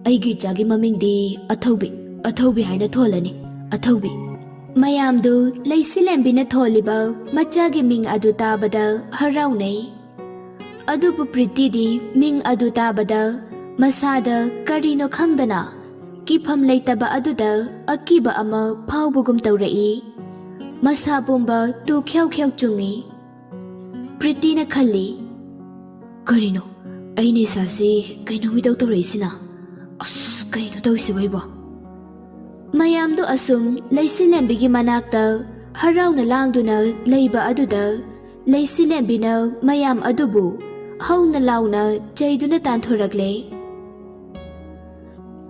"ꯑꯩꯒꯤ ꯏꯆꯥꯒꯤ ꯃꯃꯤꯡꯗꯤ ꯑꯊꯧꯕꯤ, ꯑꯊꯧꯕꯤ ꯍꯥꯏꯅ ꯊꯣꯜꯂꯅꯤ, ꯑꯊꯧꯕꯤ꯫" ꯃꯌꯥꯝꯗꯨ ꯂꯩꯁꯤꯂꯦꯝꯕꯤꯅ ꯊꯣꯜꯂꯤꯕ ꯃꯆꯥꯒꯤ ꯃꯤꯡ ꯑꯗꯨ ꯇꯥꯕꯗ ꯍꯔꯥꯎꯅꯩ꯫ ꯑꯗꯨꯕꯨ ꯄ꯭ꯔꯤꯇꯤꯗꯤ ꯃꯤꯡ ꯑꯗꯨ ꯇꯥꯕꯗ ꯃꯁꯥꯗ ꯀꯔꯤꯅꯣ ꯈꯪꯗꯅ ꯀꯤꯐꯝ ꯂꯩꯇꯕ ꯑꯗꯨꯗ ꯑꯀꯤꯕ ꯑꯃ ꯐꯥꯎꯕꯒꯨꯝ ꯇꯧꯔꯛꯏ꯫ ꯃꯁꯥ ꯄꯨꯝꯕ ꯇꯨ ꯈ꯭ꯌꯥꯎ ꯈ꯭ꯌꯥꯎ ꯆꯨꯡꯏ꯫ ꯄ꯭ꯔꯤꯇꯤꯅ ꯈꯜꯂꯤ, "ꯀꯔꯤꯅꯣ? ꯑꯩꯅ ꯏꯁꯥꯁꯤ ꯀꯩꯅꯣꯝ ꯏꯇꯧ ꯇꯧꯔꯛꯏꯁꯤꯅ? ꯑꯁ, ꯀꯩꯅꯣ ꯇꯧꯔꯤꯁꯤꯕꯣ ꯑꯩꯕꯣ?" ꯃꯌꯥꯝꯗꯨ ꯑꯁꯨꯝ ꯂꯩꯁꯤꯂꯦꯝꯕꯤꯒꯤ ꯃꯅꯥꯛꯇ ꯍꯔꯥꯎꯅ ꯂꯥꯡꯗꯨꯅ ꯂꯩꯕ ꯑꯗꯨꯗ ꯂꯩꯁꯤꯂꯦꯝꯕꯤꯅ ꯃꯌꯥꯝ ꯑꯗꯨꯕꯨ ꯍꯧꯅ ꯂꯥꯎꯅ ꯆꯩꯗꯨꯅ ꯇꯥꯟꯊꯣꯔꯛꯂꯦ꯫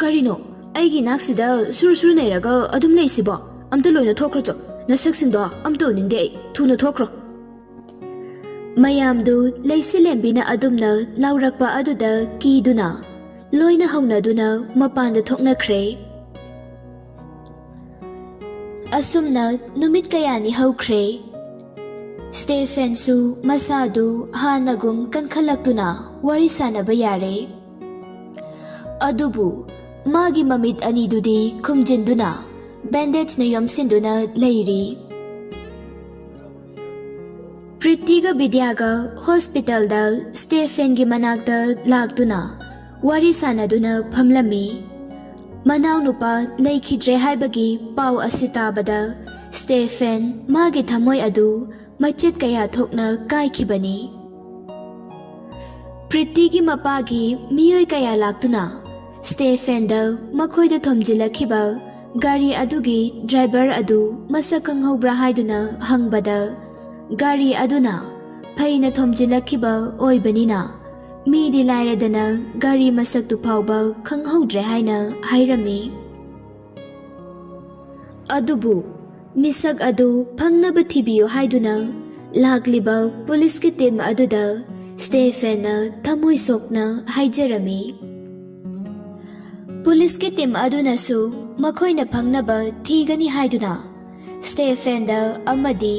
"ꯀꯔꯤꯅꯣ? ꯑꯩꯒꯤ ꯏꯅꯥꯛꯁꯤꯗ ꯁꯨꯔ ꯁꯨꯔ ꯅꯩꯔꯒ ꯑꯗꯨꯝ ꯂꯩꯁꯤꯕꯣ? ꯑꯝꯇ ꯂꯣꯏꯅ ꯊꯣꯛꯈ꯭ꯔꯣꯆꯣ꯫ ꯅꯁꯛꯁꯤꯡꯗꯣ ꯑꯝꯇ ꯎꯅꯤꯡꯗꯦ ꯑꯩ꯫ ꯊꯨꯅ ꯊꯣꯛꯈ꯭ꯔꯣ꯫" ꯃꯌꯥꯝꯗꯨ ꯂꯩꯁꯤꯂꯦꯝꯕꯤꯅ ꯑꯗꯨꯝꯅ ꯂꯥꯎꯔꯛꯄ ꯑꯗꯨꯗ ꯀꯤꯗꯨꯅ ꯂꯣꯏꯅ ꯍꯧꯅꯗꯨꯅ ꯃꯄꯥꯟꯗ ꯊꯣꯛꯅꯈ꯭ꯔꯦ꯫ ꯑꯁꯨꯝꯅ ꯅꯨꯃꯤꯠ ꯀꯌꯥꯅꯤ ꯍꯧꯈ꯭ꯔꯦ꯫ ꯁ꯭ꯇꯦꯐꯦꯟꯁꯨ ꯃꯁꯥꯗꯨ ꯍꯥꯟꯅꯒꯨꯝ ꯀꯟꯈꯠꯂꯛꯇꯨꯅ ꯋꯥꯔꯤ ꯁꯥꯟꯅꯕ ꯌꯥꯔꯦ꯫ ꯑꯗꯨꯕꯨ ꯃꯥꯒꯤ ꯃꯃꯤꯠ ꯑꯅꯤꯗꯨꯗꯤ ꯈꯨꯝꯖꯤꯟꯗꯨꯅ ꯕꯦꯟꯗꯦꯖꯅ ꯌꯣꯝꯁꯤꯟꯗꯨꯅ ꯂꯩꯔꯤ꯫ ꯄ꯭ꯔꯤꯇꯤꯒ ꯕꯤꯗ꯭ꯌꯥꯒ ꯍꯣꯁꯄꯤꯇꯥꯜꯗ ꯁ꯭ꯇꯦꯐꯦꯟꯒꯤ ꯃꯅꯥꯛꯇ ꯂꯥꯛꯇꯨꯅ ꯋꯥꯔꯤ ꯁꯥꯟꯅꯗꯨꯅ ꯐꯝꯂꯝꯃꯤ꯫ ꯃꯅꯥꯎꯅꯨꯄꯥ ꯂꯩꯈꯤꯗ꯭ꯔꯦ ꯍꯥꯏꯕꯒꯤ ꯄꯥꯎ ꯑꯁꯤ ꯇꯥꯕꯗ ꯁ꯭ꯇꯦꯐꯦꯟ ꯃꯥꯒꯤ ꯊꯃꯣꯏ ꯑꯗꯨ ꯃꯆꯦꯠ ꯀꯌꯥ ꯊꯣꯛꯅ ꯀꯥꯏꯈꯤꯕꯅꯤ꯫ ꯄ꯭ꯔꯤꯇꯤꯒꯤ ꯃꯄꯥꯒꯤ ꯃꯤꯑꯣꯏ ꯀꯌꯥ ꯂꯥꯛꯇꯨꯅ ꯁ꯭ꯇꯦꯐꯦꯟꯗ ꯃꯈꯣꯏꯗ ꯊꯣꯝꯖꯤꯜꯂꯛꯈꯤꯕ ꯒꯥꯔꯤ ꯑꯗꯨꯒꯤ ꯗ꯭ꯔꯥꯏꯚꯔ ꯑꯗꯨ ꯃꯁꯛ ꯈꯪꯍꯧꯕ꯭ꯔꯥ ꯍꯥꯏꯗꯨꯅ ꯍꯪꯕꯗ, ꯒꯥꯔꯤ ꯑꯗꯨꯅ ꯐꯩꯅ ꯊꯣꯝꯖꯤꯜꯂꯛꯈꯤꯕ ꯑꯣꯏꯕꯅꯤꯅ ꯃꯤꯗꯤ ꯂꯥꯏꯔꯗꯅ ꯒꯥꯔꯤ ꯃꯁꯛꯇꯨ ꯐꯥꯎꯕ ꯈꯪꯍꯧꯗ꯭ꯔꯦ ꯍꯥꯏꯅ ꯍꯥꯏꯔꯝꯃꯤ꯫ ꯑꯗꯨꯕꯨ ꯃꯤꯁꯛ ꯑꯗꯨ ꯐꯪꯅꯕ ꯊꯤꯕꯤꯌꯨ ꯍꯥꯏꯗꯨꯅ ꯂꯥꯛꯂꯤꯕ ꯄꯨꯂꯤꯁꯀꯤ ꯇꯤꯝ ꯑꯗꯨꯗ ꯁ꯭ꯇꯦꯐꯦꯟꯅ ꯊꯃꯣꯏ ꯁꯣꯛꯅ ꯍꯥꯏꯖꯔꯝꯃꯤ꯫ ꯄꯨꯂꯤꯁꯀꯤ ꯇꯤꯝ ꯑꯗꯨꯅꯁꯨ ꯃꯈꯣꯏꯅ ꯐꯪꯅꯕ ꯊꯤꯒꯅꯤ ꯍꯥꯏꯗꯨꯅ ꯁ꯭ꯇꯦꯐꯦꯟꯗ ꯑꯃꯗꯤ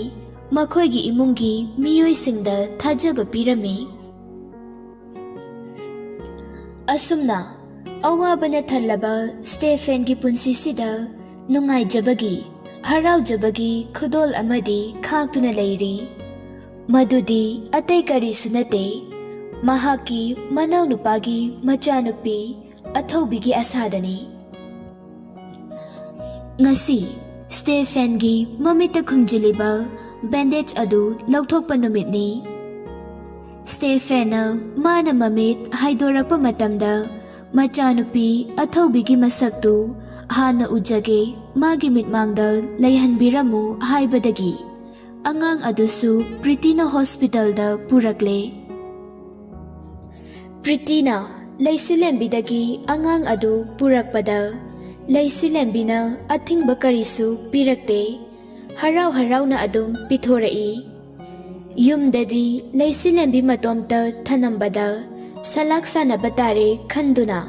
ꯃꯈꯣꯏꯒꯤ ꯏꯃꯨꯡꯒꯤ ꯃꯤꯑꯣꯏꯁꯤꯡꯗ ꯊꯥꯖꯕ ꯄꯤꯔꯝꯃꯤ꯫ ꯑꯁꯨꯝꯅ ꯑꯋꯥꯕꯅ ꯊꯜꯂꯕ ꯁ꯭ꯇꯦꯐꯦꯟꯒꯤ ꯄꯨꯟꯁꯤꯁꯤꯗ ꯅꯨꯡꯉꯥꯏꯖꯕꯒꯤ, ꯍꯔꯥꯎꯖꯕꯒꯤ ꯈꯨꯗꯣꯜ ꯑꯃꯗꯤ ꯈꯥꯛꯇꯨꯅ ꯂꯩꯔꯤ꯫ ꯃꯗꯨꯗꯤ ꯑꯇꯩ ꯀꯔꯤꯁꯨ ꯅꯠꯇꯦ, ꯃꯍꯥꯛꯀꯤ ꯃꯅꯥꯎꯅꯨꯄꯥꯒꯤ ꯃꯆꯥꯅꯨꯄꯤ ꯑꯊꯧꯕꯤꯒꯤ ꯑꯁꯥꯗꯅꯤ꯫ ꯉꯁꯤ ꯁ꯭ꯇꯦꯐꯦꯟꯒꯤ ꯃꯃꯤꯠꯇ ꯈꯨꯝꯖꯤꯜꯂꯤꯕ ꯕꯦꯟꯗꯦꯖ ꯑꯗꯨ ꯂꯧꯊꯣꯛꯄ ꯅꯨꯃꯤꯠꯅꯤ꯫ ꯁ꯭ꯇꯦꯐꯦꯟꯅ ꯃꯥꯅ ꯃꯃꯤꯠ ꯍꯥꯏꯗꯣꯔꯛꯄ ꯃꯇꯝꯗ ꯃꯆꯥꯅꯨꯄꯤ ꯑꯊꯧꯕꯤꯒꯤ ꯃꯁꯛꯇꯨ ꯍꯥꯟꯅ ꯎꯖꯒꯦ, ꯃꯥꯒꯤ ꯃꯤꯠꯃꯥꯡꯗ ꯂꯩꯍꯟꯕꯤꯔꯝꯃꯨ ꯍꯥꯏꯕꯗꯒꯤ ꯑꯉꯥꯡ ꯑꯗꯨꯁꯨ ꯄ꯭ꯔꯤꯇꯤꯅ ꯍꯣꯁꯄꯤꯇꯥꯜꯗ ꯄꯨꯔꯛꯂꯦ꯫ ꯄ꯭ꯔꯤꯇꯤꯅ ꯂꯩꯁꯤꯂꯦꯝꯕꯤꯗꯒꯤ ꯑꯉꯥꯡ ꯑꯗꯨ ꯄꯨꯔꯛꯄꯗ ꯂꯩꯁꯤꯂꯦꯝꯕꯤꯅ ꯑꯊꯤꯡꯕ ꯀꯔꯤꯁꯨ ꯄꯤꯔꯛꯇꯦ꯫ ꯍꯔꯥꯎ ꯍꯔꯥꯎꯅ ꯑꯗꯨꯝ ꯄꯤꯊꯣꯔꯛꯏ꯫ ꯌꯨꯝꯗꯗꯤ ꯂꯩꯁꯤꯂꯦꯝꯕꯤ ꯃꯇꯣꯝꯇ ꯊꯅꯝꯕꯗ ꯁꯂꯥꯛ ꯁꯥꯟꯅꯕ ꯇꯥꯔꯦ ꯈꯟꯗꯨꯅ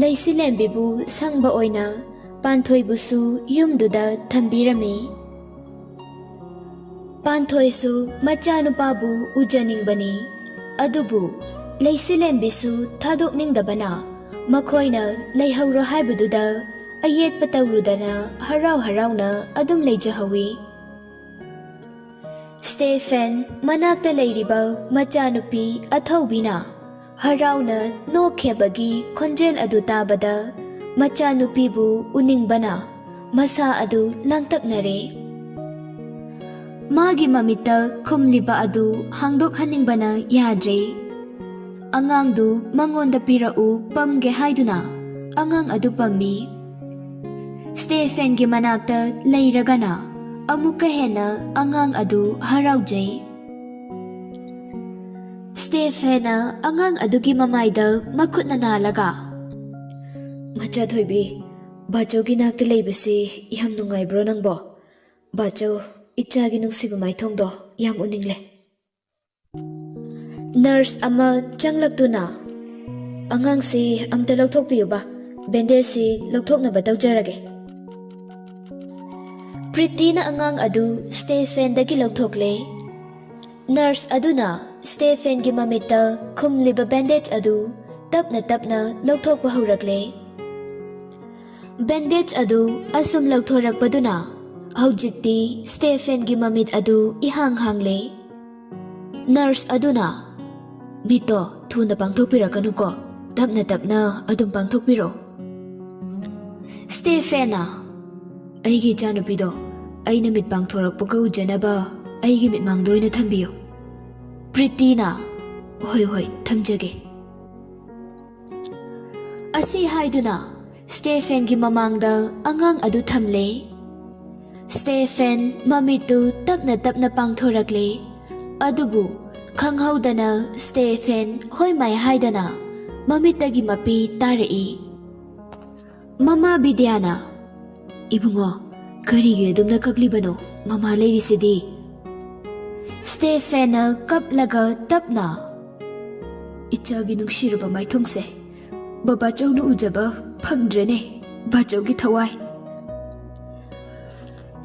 ꯂꯩꯁꯤꯂꯦꯝꯕꯤꯕꯨ ꯁꯪꯕ ꯑꯣꯏꯅ ꯄꯥꯟꯊꯣꯏꯕꯨꯁꯨ ꯌꯨꯝꯗꯨꯗ ꯊꯝꯕꯤꯔꯝꯃꯤ꯫ ꯄꯥꯟꯊꯣꯏꯁꯨ ꯃꯆꯥꯅꯨꯄꯥꯕꯨ ꯎꯖꯅꯤꯡꯕꯅꯤ꯫ ꯑꯗꯨꯕꯨ ꯂꯩꯁꯤꯂꯦꯝꯕꯤꯁꯨ ꯊꯥꯗꯣꯛꯅꯤꯡꯗꯕꯅ ꯃꯈꯣꯏꯅ ꯂꯩꯍꯧꯔꯣ ꯍꯥꯏꯕꯗꯨꯗ ꯑꯌꯦꯠꯄ ꯇꯧꯔꯨꯗꯅ ꯍꯔꯥꯎ ꯍꯔꯥꯎꯅ ꯑꯗꯨꯝ ꯂꯩꯖꯍꯧꯏ꯫ ꯁ꯭ꯇꯦꯐꯦꯟ ꯃꯅꯥꯛꯇ ꯂꯩꯔꯤꯕ ꯃꯆꯥꯅꯨꯄꯤ ꯑꯊꯧꯕꯤꯅ ꯍꯔꯥꯎꯅ ꯅꯣꯛꯈꯦꯕꯒꯤ ꯈꯣꯟꯖꯦꯜ ꯑꯗꯨ ꯇꯥꯕꯗ ꯃꯆꯥꯅꯨꯄꯤꯕꯨ ꯎꯅꯤꯡꯕꯅ ꯃꯁꯥ ꯑꯗꯨ ꯂꯥꯡꯇꯛꯅꯔꯦ꯫ ꯃꯥꯒꯤ ꯃꯃꯤꯠꯇ ꯈꯨꯝꯂꯤꯕ ꯑꯗꯨ ꯍꯥꯡꯗꯣꯛꯍꯟꯅꯤꯡꯕꯅ ꯌꯥꯗ꯭ꯔꯦ꯫ ꯑꯉꯥꯡꯗꯨ ꯃꯉꯣꯟꯗ ꯄꯤꯔꯛꯎ ꯄꯝꯒꯦ ꯍꯥꯏꯗꯨꯅ ꯑꯉꯥꯡ ꯑꯗꯨ ꯄꯝꯃꯤ꯫ ꯁ꯭ꯇꯦꯐꯦꯟꯒꯤ ꯃꯅꯥꯛꯇ ꯂꯩꯔꯒꯅ ꯑꯃꯨꯛꯀ ꯍꯦꯟꯅ ꯑꯉꯥꯡ ꯑꯗꯨ ꯍꯔꯥꯎꯖꯩ꯫ ꯁ꯭ꯇꯦꯐꯦꯟꯅ ꯑꯉꯥꯡ ꯑꯗꯨꯒꯤ ꯃꯃꯥꯏꯗ ꯃꯈꯨꯠꯅ ꯅꯥꯜꯂꯒ, "ꯃꯆꯥꯊꯣꯏꯕꯤ, ꯕꯥꯆꯧꯒꯤ ꯅꯥꯛꯇ ꯂꯩꯕꯁꯤ ꯌꯥꯝ ꯅꯨꯡꯉꯥꯏꯕ꯭ꯔꯣ ꯅꯪꯕꯣ? ꯕꯥꯆꯧ, ꯏꯆꯥꯒꯤ ꯅꯨꯡꯁꯤꯕ ꯃꯥꯏꯊꯣꯡꯗꯣ ꯌꯥꯝ ꯎꯅꯤꯡꯂꯦ꯫ ꯅꯔꯁ ꯑꯃ ꯆꯪꯂꯛꯇꯨꯅ, "ꯑꯉꯥꯡꯁꯤ ꯑꯝꯇ ꯂꯧꯊꯣꯛꯄꯤꯌꯨꯕ, ꯕꯦꯟꯗꯦꯖꯁꯤ ꯂꯧꯊꯣꯛꯅꯕ ꯇꯧꯖꯔꯒꯦ꯫" ꯄ꯭ꯔꯤꯇꯤꯅ ꯑꯉꯥꯡ ꯑꯗꯨ ꯁ꯭ꯇꯦꯐꯦꯟꯗꯒꯤ ꯂꯧꯊꯣꯛꯂꯦ꯫ ꯅꯔꯁ ꯑꯗꯨꯅ ꯁ꯭ꯇꯦꯐꯦꯟꯒꯤ ꯃꯃꯤꯠꯇ ꯈꯨꯝꯂꯤꯕ ꯕꯦꯟꯗꯦꯖ ꯑꯗꯨ ꯇꯞꯅ ꯇꯞꯅ ꯂꯧꯊꯣꯛꯄ ꯍꯧꯔꯛꯂꯦ꯫ ꯕꯦꯟꯗꯦꯖ ꯑꯗꯨ ꯑꯁꯨꯝ ꯂꯧꯊꯣꯔꯛꯄꯗꯨꯅ ꯍꯧꯖꯤꯛꯇꯤ ꯁ꯭ꯇꯦꯐꯦꯟꯒꯤ ꯃꯃꯤꯠ ꯑꯗꯨ ꯏꯍꯥꯡ ꯍꯥꯡꯂꯦ꯫ ꯅꯔꯁ ꯑꯗꯨꯅ, "ꯃꯤꯠꯇꯣ ꯊꯨꯅ ꯄꯥꯡꯊꯣꯛꯄꯤꯔꯛꯀꯅꯨꯀꯣ, ꯇꯞꯅ ꯇꯞꯅ ꯑꯗꯨꯝ ꯄꯥꯡꯊꯣꯛꯄꯤꯔꯣ꯫" ꯁ꯭ꯇꯦꯐꯦꯟꯅ, "ꯑꯩꯒꯤ ꯏꯆꯥꯅꯨꯄꯤꯗꯣ ꯑꯩꯅ ꯃꯤꯠ ꯄꯥꯡꯊꯣꯔꯛꯄꯒ ꯎꯖꯅꯕ ꯑꯩꯒꯤ ꯃꯤꯠꯃꯥꯡꯗ ꯑꯣꯏꯅ ꯊꯝꯕꯤꯌꯨ꯫" ꯄ꯭ꯔꯤꯇꯤꯅ, "ꯍꯣꯏ, ꯍꯣꯏ, ꯊꯝꯖꯒꯦ꯫" ꯑꯁꯤ ꯍꯥꯏꯗꯨꯅ ꯁ꯭ꯇꯦꯐꯦꯟꯒꯤ ꯃꯃꯥꯡꯗ ꯑꯉꯥꯡ ꯑꯗꯨ ꯊꯝꯂꯦ꯫ ꯁ꯭ꯇꯦꯐꯦꯟ ꯃꯃꯤꯠꯇꯨ ꯇꯞꯅ ꯇꯞꯅ ꯄꯥꯡꯊꯣꯔꯛꯂꯦ꯫ ꯑꯗꯨꯕꯨ ꯈꯪꯍꯧꯗꯅ ꯁ꯭ꯇꯦꯐꯦꯟ ꯍꯣꯏ ꯃꯥꯏ ꯍꯥꯏꯗꯅ ꯃꯃꯤꯠꯇꯒꯤ ꯃꯄꯤ ꯇꯥꯔꯛꯏ꯫ ꯃꯃꯥ ꯕꯤꯗ꯭ꯌꯥꯅ, "ꯏꯕꯨꯡꯉꯣ, ꯀꯔꯤꯒꯤ ꯑꯗꯨꯝꯅ ꯀꯞꯂꯤꯕꯅꯣ? ꯃꯃꯥ ꯂꯩꯔꯤꯁꯤꯗꯤ꯫" ꯁ꯭ꯇꯦꯐꯦꯟꯅ ꯀꯞꯂꯒ ꯇꯞꯅ, "ꯏꯆꯥꯒꯤ ꯅꯨꯡꯁꯤꯔꯕ ꯃꯥꯏꯊꯣꯡꯁꯦ ꯕꯕꯥꯆꯧꯅ ꯎꯖꯕ ꯐꯪꯗ꯭ꯔꯦꯅꯦ, ꯕꯥꯆꯧꯒꯤ ꯊꯋꯥꯏ꯫"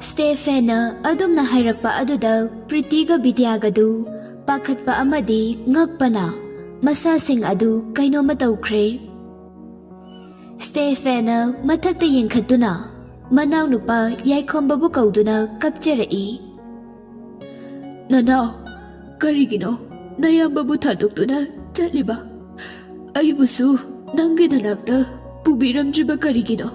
ꯁ꯭ꯇꯦꯐꯦꯟꯅ ꯑꯗꯨꯝꯅ ꯍꯥꯏꯔꯛꯄ ꯑꯗꯨꯗ ꯄ꯭ꯔꯤꯇꯤꯒ ꯕꯤꯗ꯭ꯌꯥꯒꯗꯨ ꯄꯥꯈꯠꯄ ꯑꯃꯗꯤ ꯉꯛꯄꯅ ꯃꯁꯥꯁꯤꯡ ꯑꯗꯨ ꯀꯩꯅꯣꯝꯃ ꯇꯧꯈ꯭ꯔꯦ꯫ ꯁ꯭ꯇꯦꯐꯦꯟꯅ ꯃꯊꯛꯇ ꯌꯦꯡꯈꯠꯇꯨꯅ ꯃꯅꯥꯎꯅꯨꯄꯥ ꯌꯥꯏꯈꯣꯝꯕꯕꯨ ꯀꯧꯗꯨꯅ ꯀꯞꯆꯔꯛꯏ꯫ "ꯅꯅꯥꯎ, ꯀꯔꯤꯒꯤꯅꯣ ꯅꯌꯥꯝꯕꯕꯨ ꯊꯥꯗꯣꯛꯇꯨꯅ ꯆꯠꯂꯤꯕ? ꯑꯩꯕꯨꯁꯨ ꯅꯪꯒꯤ ꯅꯅꯥꯛꯇ ꯄꯨꯕꯤꯔꯝꯗ꯭ꯔꯤꯕ ꯀꯔꯤꯒꯤꯅꯣ?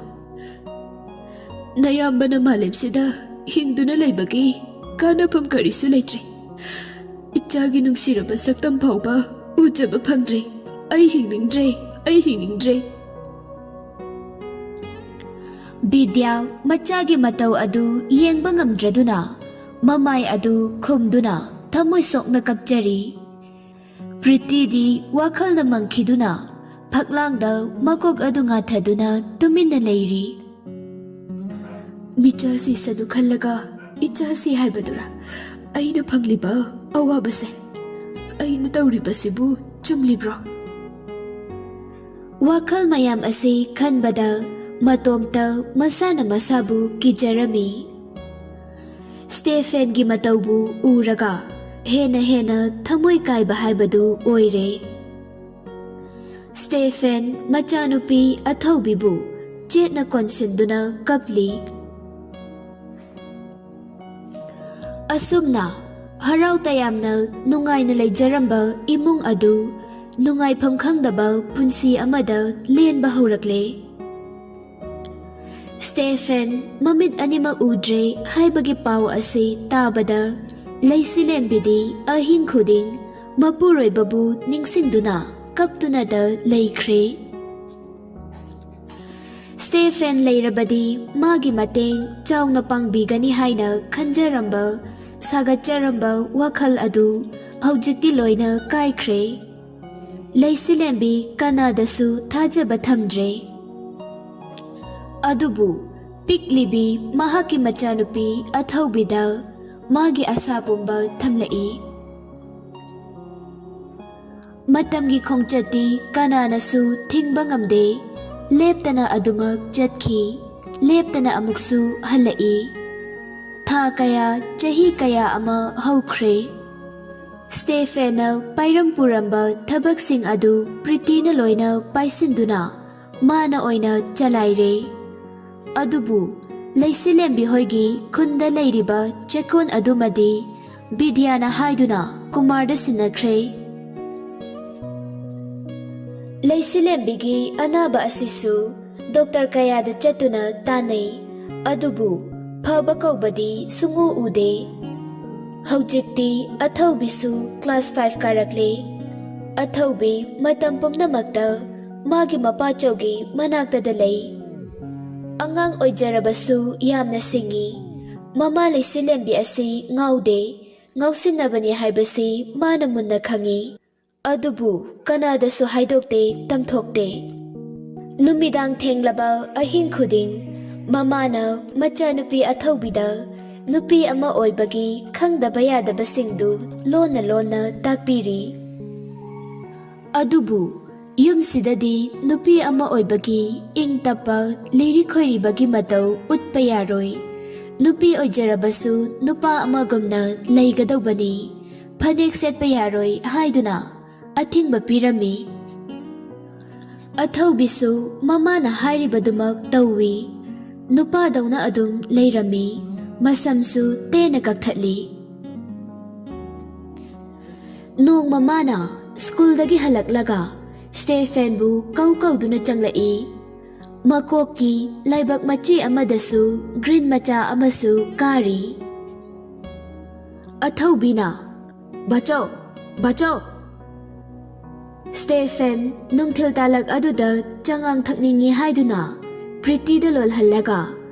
ꯅꯌꯥꯝꯕꯅ ꯃꯥꯂꯦꯝꯁꯤꯗ ꯍꯤꯡꯗꯨꯅ ꯂꯩꯕꯒꯤ ꯀꯥꯟꯅꯐꯝ ꯀꯔꯤꯁꯨ ꯂꯩꯇ꯭ꯔꯦ꯫ ꯏꯆꯥꯒꯤ ꯅꯨꯡꯁꯤꯔꯕ ꯁꯛꯇꯝ ꯐꯥꯎꯕ ꯎꯖꯕ ꯐꯪꯗ꯭ꯔꯦ꯫ ꯑꯩ ꯍꯤꯡꯅꯤꯡꯗ꯭ꯔꯦ, ꯑꯩ ꯍꯤꯡꯅꯤꯡꯗ꯭ꯔꯦ꯫" ꯕꯤꯗ꯭ꯌꯥ ꯃꯆꯥꯒꯤ ꯃꯇꯧ ꯑꯗꯨ ꯌꯦꯡꯕ ꯉꯝꯗ꯭ꯔꯗꯨꯅ ꯃꯃꯥꯏ ꯑꯗꯨ ꯈꯨꯝꯗꯨꯅ ꯊꯃꯣꯏ ꯁꯣꯛꯅ ꯀꯞꯆꯔꯤ꯫ ꯄ꯭ꯔꯤꯇꯤꯗꯤ ꯋꯥꯈꯜꯅ ꯃꯪꯈꯤꯗꯨꯅ ꯐꯛꯂꯥꯡꯗ ꯃꯀꯣꯛ ꯑꯗꯨ ꯉꯥꯊꯗꯨꯅ ꯇꯨꯃꯤꯟꯅ ꯂꯩꯔꯤ꯫ ꯃꯤꯆꯥꯁꯤ ꯁꯅꯨ ꯈꯜꯂꯒ ꯏꯆꯥꯁꯤ ꯍꯥꯏꯕꯗꯨꯔꯥ? ꯑꯩꯅ ꯐꯪꯂꯤꯕ ꯑꯋꯥꯕꯁꯦ, ꯑꯩꯅ ꯇꯧꯔꯤꯕꯁꯤꯕꯨ ꯆꯨꯝꯂꯤꯕ꯭ꯔꯣ? ꯋꯥꯈꯜ ꯃꯌꯥꯝ ꯑꯁꯤ ꯈꯟꯕꯗ ꯃꯇꯣꯝꯇ ꯃꯁꯥꯅ ꯃꯁꯥꯕꯨ ꯀꯤꯖꯔꯝꯃꯤ꯫ ꯁ꯭ꯇꯦꯐꯦꯟꯒꯤ ꯃꯇꯧꯕꯨ ꯎꯔꯒ ꯍꯦꯟꯅ ꯍꯦꯟꯅ ꯊꯃꯣꯏ ꯀꯥꯏꯕ ꯍꯥꯏꯕꯗꯨ ꯑꯣꯏꯔꯦ꯫ ꯁ꯭ꯇꯦꯐꯦꯟ ꯃꯆꯥꯅꯨꯄꯤ ꯑꯊꯧꯕꯤꯕꯨ ꯆꯦꯠꯅ ꯀꯣꯟꯁꯤꯟꯗꯨꯅ ꯀꯞꯂꯤ꯫ ꯑꯁꯨꯝꯅ ꯍꯔꯥꯎ ꯇꯌꯥꯝꯅ ꯅꯨꯡꯉꯥꯏꯅ ꯂꯩꯖꯔꯝꯕ ꯏꯃꯨꯡ ꯑꯗꯨ ꯅꯨꯡꯉꯥꯏꯐꯝ ꯈꯪꯗꯕ ꯄꯨꯟꯁꯤ ꯑꯃꯗ ꯂꯦꯟꯕ ꯍꯧꯔꯛꯂꯦ꯫ ꯁ꯭ꯇꯦꯐꯦꯟ ꯃꯃꯤꯠ ꯑꯅꯤꯃꯛ ꯎꯗ꯭ꯔꯦ ꯍꯥꯏꯕꯒꯤ ꯄꯥꯎ ꯑꯁꯤ ꯇꯥꯕꯗ ꯂꯩꯁꯤꯂꯦꯝꯕꯤꯗꯤ ꯑꯍꯤꯡ ꯈꯨꯗꯤꯡ ꯃꯄꯨꯔꯣꯏꯕꯕꯨ ꯅꯤꯡꯁꯤꯡꯗꯨꯅ ꯀꯞꯇꯨꯅꯗ ꯂꯩꯈ꯭ꯔꯦ꯫ ꯁ꯭ꯇꯦꯐꯦꯟ ꯂꯩꯔꯕꯗꯤ ꯃꯥꯒꯤ ꯃꯇꯦꯡ ꯆꯥꯎꯅ ꯄꯥꯡꯕꯤꯒꯅꯤ ꯍꯥꯏꯅ ꯈꯟꯖꯔꯝꯕ, ꯁꯥꯒꯠꯆꯔꯝꯕ ꯋꯥꯈꯜ ꯑꯗꯨ ꯍꯧꯖꯤꯛꯇꯤ ꯂꯣꯏꯅ ꯀꯥꯏꯈ꯭ꯔꯦ꯫ ꯂꯩꯁꯤꯂꯦꯝꯕꯤ ꯀꯅꯥꯗꯁꯨ ꯊꯥꯖꯕ ꯊꯝꯗ꯭ꯔꯦ꯫ ꯑꯗꯨꯕꯨ ꯄꯤꯛꯂꯤꯕꯤ ꯃꯍꯥꯛꯀꯤ ꯃꯆꯥꯅꯨꯄꯤ ꯑꯊꯧꯕꯤꯗ ꯃꯥꯒꯤ ꯑꯁꯥ ꯄꯨꯝꯕ ꯊꯝꯂꯛꯏ꯫ ꯃꯇꯝꯒꯤ ꯈꯣꯡꯆꯠꯇꯤ ꯀꯅꯥꯅꯁꯨ ꯊꯤꯡꯕ ꯉꯝꯗꯦ꯫ ꯂꯦꯞꯇꯅ ꯑꯗꯨꯃꯛ ꯆꯠꯈꯤ, ꯂꯦꯞꯇꯅ ꯑꯃꯨꯛꯁꯨ ꯍꯜꯂꯛꯏ꯫ ꯊꯥ ꯀꯌꯥ, ꯆꯍꯤ ꯀꯌꯥ ꯑꯃ ꯍꯧꯈ꯭ꯔꯦ꯫ ꯁ꯭ꯇꯦꯐꯦꯟꯅ ꯄꯥꯏꯔꯝ ꯄꯨꯔꯝꯕ ꯊꯕꯛꯁꯤꯡ ꯑꯗꯨ ꯄ꯭ꯔꯤꯇꯤꯅ ꯂꯣꯏꯅ ꯄꯥꯏꯁꯤꯟꯗꯨꯅ ꯃꯥꯅ ꯑꯣꯏꯅ ꯆꯂꯥꯏꯔꯦ꯫ ꯑꯗꯨꯕꯨ ꯂꯩꯁꯤꯂꯦꯝꯕꯤ ꯍꯣꯏꯒꯤ ꯈꯨꯟꯗ ꯂꯩꯔꯤꯕ ꯆꯦꯛꯀꯣꯟ ꯑꯗꯨꯃꯗꯤ ꯕꯤꯗ꯭ꯌꯥꯅ ꯍꯥꯏꯗꯨꯅ ꯀꯨꯃꯥꯔꯗ ꯁꯤꯟꯅꯈ꯭ꯔꯦ꯫ ꯂꯩꯁꯤꯂꯦꯝꯕꯤꯒꯤ ꯑꯅꯥꯕ ꯑꯁꯤꯁꯨ ꯗꯣꯛꯇꯔ ꯀꯌꯥꯗ ꯆꯠꯇꯨꯅ ꯇꯥꯟꯅꯩ, ꯑꯗꯨꯕꯨ ꯐꯕ ꯀꯧꯕꯗꯤ ꯁꯨꯡꯎ ꯎꯗꯦ꯫ ꯍꯧꯖꯤꯛꯇꯤ ꯑꯊꯧꯕꯤꯁꯨ ꯀ꯭ꯂꯥꯁ ꯐꯥꯏꯚ ꯀꯥꯔꯛꯂꯦ꯫ ꯑꯊꯧꯕꯤ ꯃꯇꯝ ꯄꯨꯝꯅꯃꯛꯇ ꯃꯥꯒꯤ ꯃꯄꯥꯆꯧꯒꯤ ꯃꯅꯥꯛꯇꯗ ꯂꯩ꯫ ꯑꯉꯥꯡ ꯑꯣꯏꯖꯔꯕꯁꯨ ꯌꯥꯝꯅ ꯁꯤꯡꯏ꯫ ꯃꯃꯥ ꯂꯩꯁꯤꯂꯦꯝꯕꯤ ꯑꯁꯤ ꯉꯥꯎꯗꯦ, ꯉꯥꯎꯁꯤꯟꯅꯕꯅꯤ ꯍꯥꯏꯕꯁꯤ ꯃꯥꯅ ꯃꯨꯟꯅ ꯈꯪꯏ꯫ ꯑꯗꯨꯕꯨ ꯀꯅꯥꯗꯁꯨ ꯍꯥꯏꯗꯣꯛꯇꯦ, ꯇꯝꯊꯣꯛꯇꯦ꯫ ꯅꯨꯃꯤꯗꯥꯡ ꯊꯦꯡꯂꯕ ꯑꯍꯤꯡ ꯈꯨꯗꯤꯡ ꯃꯃꯥꯅ ꯃꯆꯥꯅꯨꯄꯤ ꯑꯊꯧꯕꯤꯗ ꯅꯨꯄꯤ ꯑꯃ ꯑꯣꯏꯕꯒꯤ ꯈꯪꯗꯕ ꯌꯥꯗꯕꯁꯤꯡꯗꯨ ꯂꯣꯟꯅ ꯂꯣꯟꯅ ꯇꯥꯛꯄꯤꯔꯤ꯫ ꯑꯗꯨꯕꯨ ꯌꯨꯝꯁꯤꯗꯗꯤ ꯅꯨꯄꯤ ꯑꯃ ꯑꯣꯏꯕꯒꯤ ꯏꯪ ꯇꯞꯄ, ꯂꯤꯔꯤ ꯈꯣꯏꯔꯤꯕꯒꯤ ꯃꯇꯧ ꯎꯠꯄ ꯌꯥꯔꯣꯏ꯫ ꯅꯨꯄꯤ ꯑꯣꯏꯖꯔꯕꯁꯨ ꯅꯨꯄꯥ ꯑꯃꯒꯨꯝꯅ ꯂꯩꯒꯗꯧꯕꯅꯤ, ꯐꯅꯦꯛ ꯁꯦꯠꯄ ꯌꯥꯔꯣꯏ ꯍꯥꯏꯗꯨꯅ ꯑꯊꯤꯡꯕ ꯄꯤꯔꯝꯃꯤ꯫ ꯑꯊꯧꯕꯤꯁꯨ ꯃꯃꯥꯅ ꯍꯥꯏꯔꯤꯕꯗꯨꯃꯛ ꯇꯧꯏ꯫ ꯅꯨꯄꯥꯗꯧꯅ ꯑꯗꯨꯝ ꯂꯩꯔꯝꯃꯤ꯫ ꯃꯁꯝꯁꯨ ꯇꯦꯟꯅ ꯀꯛꯊꯠꯂꯤ꯫ ꯅꯣꯡꯃ ꯃꯥꯅ ꯁ꯭ꯀꯨꯜꯗꯒꯤ ꯍꯜꯂꯛꯂꯒ ꯁ꯭ꯇꯦꯐꯦꯟꯕꯨ ꯀꯧ ꯀꯧꯗꯨꯅ ꯆꯪꯂꯛꯏ꯫ ꯃꯀꯣꯛꯀꯤ ꯂꯥꯏꯕꯛ ꯃꯆꯤ ꯑꯃꯗꯁꯨ ꯒ꯭ꯔꯤꯟ ꯃꯆꯥ ꯑꯃꯁꯨ ꯀꯥꯔꯤ꯫ ꯑꯊꯧꯕꯤꯅ, "ꯕꯥꯆꯧ, ꯕꯥꯆꯧ!" ꯁ꯭ꯇꯦꯐꯦꯟ ꯅꯨꯡꯊꯤꯜ ꯇꯥꯂꯛ ꯑꯗꯨꯗ ꯆꯉꯥꯡ ꯊꯛꯅꯤꯡꯉꯤ ꯍꯥꯏꯗꯨꯅ ꯄ꯭ꯔꯤꯇꯤꯗ ꯂꯣꯜꯍꯜꯂꯒ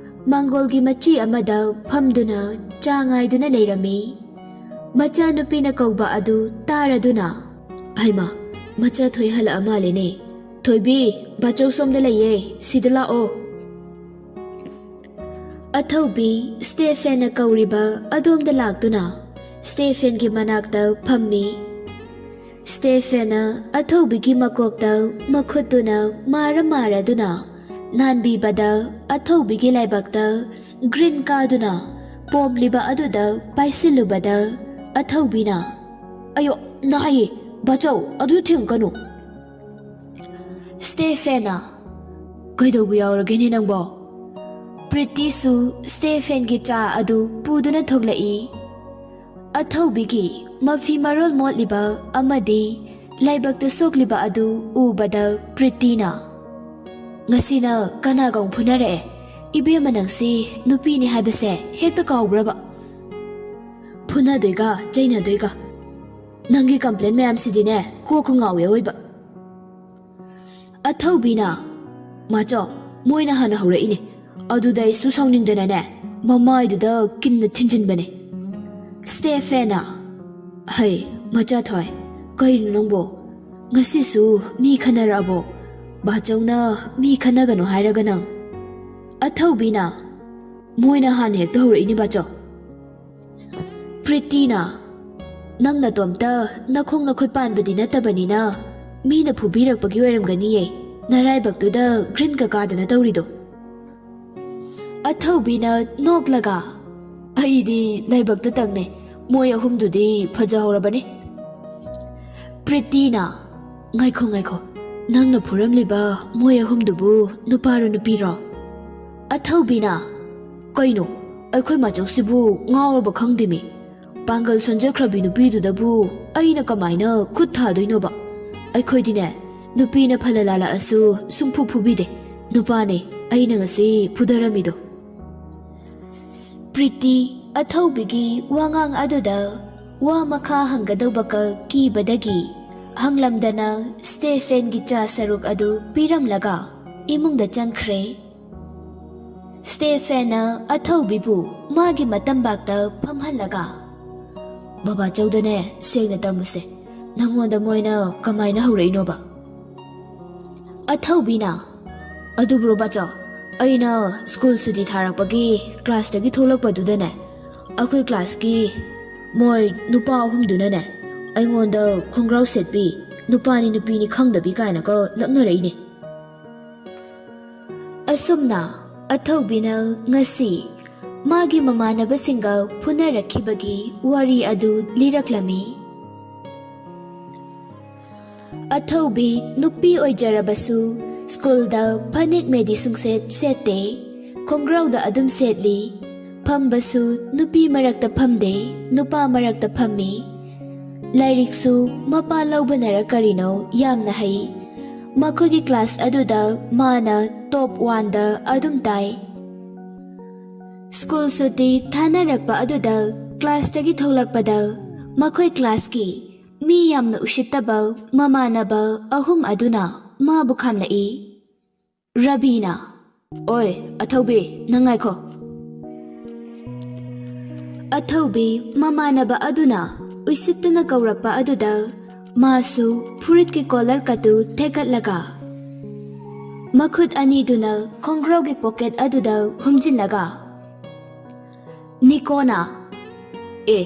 ꯃꯥꯡꯒꯣꯜꯒꯤ ꯃꯆꯤ ꯑꯃꯗ ꯐꯝꯗꯨꯅ ꯆꯥ ꯉꯥꯏꯗꯨꯅ ꯂꯩꯔꯝꯃꯤ꯫ ꯃꯆꯥꯅꯨꯄꯤꯅ ꯀꯧꯕ ꯑꯗꯨ ꯇꯥꯔꯗꯨꯅ, "ꯍꯩꯃꯥ, ꯃꯆꯥ ꯊꯣꯏ ꯍꯜꯂꯛꯑ ꯃꯥꯜꯂꯦꯅꯦ꯫ ꯊꯣꯏꯕꯤ, ꯕꯥꯆꯧ ꯁꯣꯝꯗ ꯂꯩꯌꯦ, ꯁꯤꯗ ꯂꯥꯛꯑꯣ꯫" ꯑꯊꯧꯕꯤ ꯁ꯭ꯇꯦꯐꯦꯟꯅ ꯀꯧꯔꯤꯕ ꯑꯗꯣꯝꯗ ꯂꯥꯛꯇꯨꯅ ꯁ꯭ꯇꯦꯐꯦꯟꯒꯤ ꯃꯅꯥꯛꯇ ꯐꯝꯃꯤ꯫ ꯁ꯭ꯇꯦꯐꯦꯟꯅ ꯑꯊꯧꯕꯤꯒꯤ ꯃꯀꯣꯛꯇ ꯃꯈꯨꯠꯇꯨꯅ ꯃꯥꯔ ꯃꯥꯔꯗꯨꯅ ꯅꯥꯟꯕꯤꯕꯗ ꯑꯊꯧꯕꯤꯒꯤ ꯂꯥꯏꯕꯛꯇ ꯒ꯭ꯔꯤꯟ ꯀꯥꯗꯨꯅ ꯄꯣꯝꯂꯤꯕ ꯑꯗꯨꯗ ꯄꯥꯏꯁꯤꯜꯂꯨꯕꯗ ꯑꯊꯧꯕꯤꯅ, "ꯑꯌꯣ, ꯅꯥꯏꯌꯦ, ꯕꯥꯆꯧ, ꯑꯗꯨ ꯊꯦꯡꯒꯅꯨ꯫" ꯁ꯭ꯇꯦꯐꯦꯟꯅ, "ꯀꯩꯗꯧꯕ ꯌꯥꯎꯔꯒꯦꯅꯦ ꯅꯪꯕꯣ?" ꯄ꯭ꯔꯤꯇꯤꯁꯨ ꯁ꯭ꯇꯦꯐꯦꯟꯒꯤ ꯆꯥ ꯑꯗꯨ ꯄꯨꯗꯨꯅ ꯊꯣꯛꯂꯛꯏ꯫ ꯑꯊꯧꯕꯤꯒꯤ ꯃꯐꯤ ꯃꯔꯣꯜ ꯃꯣꯠꯂꯤꯕ ꯑꯃꯗꯤ ꯂꯥꯏꯕꯛꯇ ꯁꯣꯛꯂꯤꯕ ꯑꯗꯨ ꯎꯕꯗ ꯄ꯭ꯔꯤꯇꯤꯅ, "ꯉꯁꯤꯅ ꯀꯅꯥꯒ ꯑꯃꯨꯛ ꯐꯨꯅꯔꯛꯑꯦ? ꯏꯕꯦꯝꯃ, ꯅꯪꯁꯤ ꯅꯨꯄꯤꯅꯤ ꯍꯥꯏꯕꯁꯦ ꯍꯦꯛꯇ ꯀꯥꯎꯕ꯭ꯔꯕ? ꯐꯨꯅꯗꯣꯏꯒ ꯆꯩꯅꯗꯣꯏꯒ꯫ ꯅꯪꯒꯤ ꯀꯝꯄ꯭ꯂꯦꯟ ꯃꯌꯥꯝꯁꯤꯗꯤꯅꯦ, ꯀꯣꯛꯀ ꯉꯥꯎꯋꯦ ꯑꯣꯏꯕ꯫" ꯑꯊꯧꯕꯤꯅ, "ꯃꯥꯆꯧ, ꯃꯣꯏꯅ ꯍꯥꯟꯅ ꯍꯧꯔꯛꯏꯅꯦ꯫ ꯑꯗꯨꯗ ꯑꯩꯁꯨ ꯁꯥꯎꯅꯤꯡꯗꯅꯅꯦ, ꯃꯃꯥꯏꯗꯨꯗ ꯀꯤꯟꯅ ꯊꯤꯟꯖꯤꯟꯕꯅꯦ꯫" ꯁ꯭ꯇꯦꯐꯦꯟꯅ, "ꯍꯩ, ꯃꯆꯥ ꯊꯣꯏ, ꯀꯩꯅꯣ ꯅꯪꯕꯣ? ꯉꯁꯤꯁꯨ ꯃꯤ ꯈꯟꯅꯔꯛꯑꯕꯣ? ꯕꯥꯆꯧꯅ ꯃꯤ ꯈꯟꯅꯒꯅꯨ ꯍꯥꯏꯔꯒ ꯅꯪ?" ꯑꯊꯧꯕꯤꯅ, "ꯃꯣꯏꯅ ꯍꯥꯟꯅ ꯍꯦꯛꯇ ꯍꯧꯔꯛꯏꯅꯦ ꯕꯥꯆꯧ꯫" ꯄ꯭ꯔꯤꯇꯤꯅ, "ꯅꯪ ꯅꯇꯣꯝꯇ ꯅꯈꯣꯡ ꯅꯈꯨꯠ ꯄꯥꯟꯕꯗꯤ ꯅꯠꯇꯕꯅꯤꯅ, ꯃꯤꯅ ꯐꯨꯕꯤꯔꯛꯄꯒꯤ ꯑꯣꯏꯔꯝꯒꯅꯤꯌꯦ, ꯅꯔꯥꯏꯕꯛꯇꯨꯗ ꯒ꯭ꯔꯤꯟ ꯀꯀꯥꯗꯅ ꯇꯧꯔꯤꯗꯣ꯫" ꯑꯊꯧꯕꯤꯅ ꯅꯣꯛꯂꯒ, "ꯑꯩꯗꯤ ꯂꯥꯏꯕꯛꯇ ꯇꯪꯅꯦ, ꯃꯣꯏ ꯑꯍꯨꯝꯗꯨꯗꯤ ꯐꯖꯍꯧꯔꯕꯅꯦ꯫" ꯄ꯭ꯔꯤꯇꯤꯅ, "ꯉꯥꯏꯈꯣ ꯉꯥꯏꯈꯣ, ꯅꯪꯅ ꯐꯨꯔꯝꯂꯤꯕ ꯃꯣꯏ ꯑꯍꯨꯝꯗꯨꯕꯨ ꯅꯨꯄꯥꯔꯣ ꯅꯨꯄꯤꯔꯣ?" ꯑꯊꯧꯕꯤꯅ, "ꯀꯩꯅꯣ, ꯑꯩꯈꯣꯏ ꯃꯥꯆꯧꯁꯤꯕꯨ ꯉꯥꯎꯔꯕ ꯈꯪꯗꯦꯃꯤ꯫ ꯄꯥꯡꯒꯜ ꯁꯣꯟꯖꯈ꯭ꯔꯕꯤ ꯅꯨꯄꯤꯗꯨꯗꯕꯨ ꯑꯩꯅ ꯀꯃꯥꯏꯅ ꯈꯨꯠ ꯊꯥꯗꯣꯏꯅꯣꯕ? ꯑꯩꯈꯣꯏꯗꯤꯅꯦ, ꯅꯨꯄꯤꯅ ꯐꯅ ꯂꯥꯜꯂꯛꯑꯁꯨ ꯁꯨꯡꯐꯨ ꯐꯨꯕꯤꯗꯦ꯫ ꯅꯨꯄꯥꯅꯦ ꯑꯩꯅ ꯉꯁꯤ ꯐꯨꯗꯔꯝꯃꯤꯗꯣ꯫" ꯄ꯭ꯔꯤꯇꯤ ꯑꯊꯧꯕꯤꯒꯤ ꯋꯥꯉꯥꯡ ꯑꯗꯨꯗ ꯋꯥ ꯃꯈꯥ ꯍꯪꯒꯗꯧꯕ ꯀ-, ꯀꯤꯕꯗꯒꯤ ꯍꯪꯂꯝꯗꯅ ꯁ꯭ꯇꯦꯐꯦꯟꯒꯤ ꯆꯥ ꯁꯔꯨꯛ ꯑꯗꯨ ꯄꯤꯔꯝꯂꯒ ꯏꯃꯨꯡꯗ ꯆꯪꯈ꯭ꯔꯦ꯫ ꯁ꯭ꯇꯦꯐꯦꯟꯅ ꯑꯊꯧꯕꯤꯕꯨ ꯃꯥꯒꯤ ꯃꯇꯝꯕꯥꯛꯇ ꯐꯝꯍꯜꯂꯒ, "ꯕꯕꯥꯆꯧꯗꯅꯦ ꯁꯦꯡꯅ ꯇꯝꯃꯨꯁꯦ, ꯅꯪꯉꯣꯟꯗ ꯃꯣꯏꯅ ꯀꯃꯥꯏꯅ ꯍꯧꯔꯛꯏꯅꯣꯕ?" ꯑꯊꯧꯕꯤꯅ, "ꯑꯗꯨꯕꯨꯔꯣ ꯕꯥꯆꯧ, ꯑꯩꯅ ꯁ꯭ꯀꯨꯜ ꯁꯨꯇꯤ ꯊꯥꯔꯛꯄꯒꯤ ꯀ꯭ꯂꯥꯁꯇꯒꯤ ꯊꯣꯛꯂꯛꯄꯗꯨꯗꯅꯦ, ꯑꯩꯈꯣꯏ ꯀ꯭ꯂꯥꯁꯀꯤ ꯃꯣꯏ ꯅꯨꯄꯥ ꯑꯍꯨꯝꯗꯨꯅꯅꯦ, ꯑꯩꯉꯣꯟꯗ ꯈꯣꯡꯒ꯭ꯔꯥꯎ ꯁꯦꯠꯄꯤ, ꯅꯨꯄꯥꯅꯤ ꯅꯨꯄꯤꯅꯤ ꯈꯪꯗꯕꯤ ꯀꯥꯏꯅꯒ ꯂꯛꯅꯔꯛꯏꯅꯦ꯫" ꯑꯁꯨꯝꯅ ꯑꯊꯧꯕꯤꯅ ꯉꯁꯤ ꯃꯥꯒꯤ ꯃꯃꯥꯟꯅꯕꯁꯤꯡꯒ ꯐꯨꯅꯔꯛꯈꯤꯕꯒꯤ ꯋꯥꯔꯤ ꯑꯗꯨ ꯂꯤꯔꯛꯂꯝꯃꯤ꯫ ꯑꯊꯧꯕꯤ ꯅꯨꯄꯤ ꯑꯣꯏꯖꯔꯕꯁꯨ ꯁ꯭ꯀꯨꯜꯗ ꯐꯅꯦꯛ ꯃꯦꯗꯤ ꯁꯨꯡꯁꯦꯠ ꯁꯦꯠꯇꯦ, ꯈꯣꯡꯒ꯭ꯔꯥꯎꯗ ꯑꯗꯨꯝ ꯁꯦꯠꯂꯤ꯫ ꯐꯝꯕꯁꯨ ꯅꯨꯄꯤ ꯃꯔꯛꯇ ꯐꯝꯗꯦ, ꯅꯨꯄꯥ ꯃꯔꯛꯇ ꯐꯝꯃꯤ꯫ ꯂꯥꯏꯔꯤꯛꯁꯨ ꯃꯄꯥ ꯂꯧꯕꯅꯔ ꯀꯔꯤꯅꯣ ꯌꯥꯝꯅ ꯍꯩ꯫ ꯃꯈꯣꯏꯒꯤ ꯀ꯭ꯂꯥꯁ ꯑꯗꯨꯗ ꯃꯥꯅ ꯇꯣꯞ ꯋꯥꯟꯗ ꯑꯗꯨꯝ ꯇꯥꯏ꯫ ꯁ꯭ꯀꯨꯜ ꯁꯨꯇꯤ ꯊꯥꯅꯔꯛꯄ ꯑꯗꯨꯗ ꯀ꯭ꯂꯥꯁꯇꯒꯤ ꯊꯣꯛꯂꯛꯄꯗ ꯃꯈꯣꯏ ꯀ꯭ꯂꯥꯁꯀꯤ ꯃꯤ ꯌꯥꯝꯅ ꯎꯁꯤꯠꯇꯕ ꯃꯃꯥꯟꯅꯕ ꯑꯍꯨꯝ ꯑꯗꯨꯅ ꯃꯥꯕꯨ ꯈꯥꯝꯂꯛꯏ꯫ ꯔꯕꯤꯅ, "ꯑꯣꯏ, ꯑꯊꯧꯕꯤ, ꯅꯪ ꯉꯥꯏꯈꯣ꯫" ꯑꯊꯧꯕꯤ ꯃꯃꯥꯟꯅꯕ ꯑꯗꯨꯅ ꯎꯁꯤꯠꯇꯅ ꯀꯧꯔꯛꯄ ꯑꯗꯨꯗ ꯃꯥꯁꯨ ꯐꯨꯔꯤꯠꯀꯤ ꯀꯣꯂꯔ ꯀꯠꯇꯨ ꯊꯦꯛꯀꯠꯂꯒ, ꯃꯈꯨꯠ ꯑꯅꯤꯗꯨꯅ ꯈꯣꯡꯒ꯭ꯔꯥꯎꯒꯤ ꯄꯣꯀꯦꯠ ꯑꯗꯨꯗ ꯍꯨꯝꯖꯤꯜꯂꯒ꯫ ꯅꯤꯀꯣꯅ, "ꯑꯦ,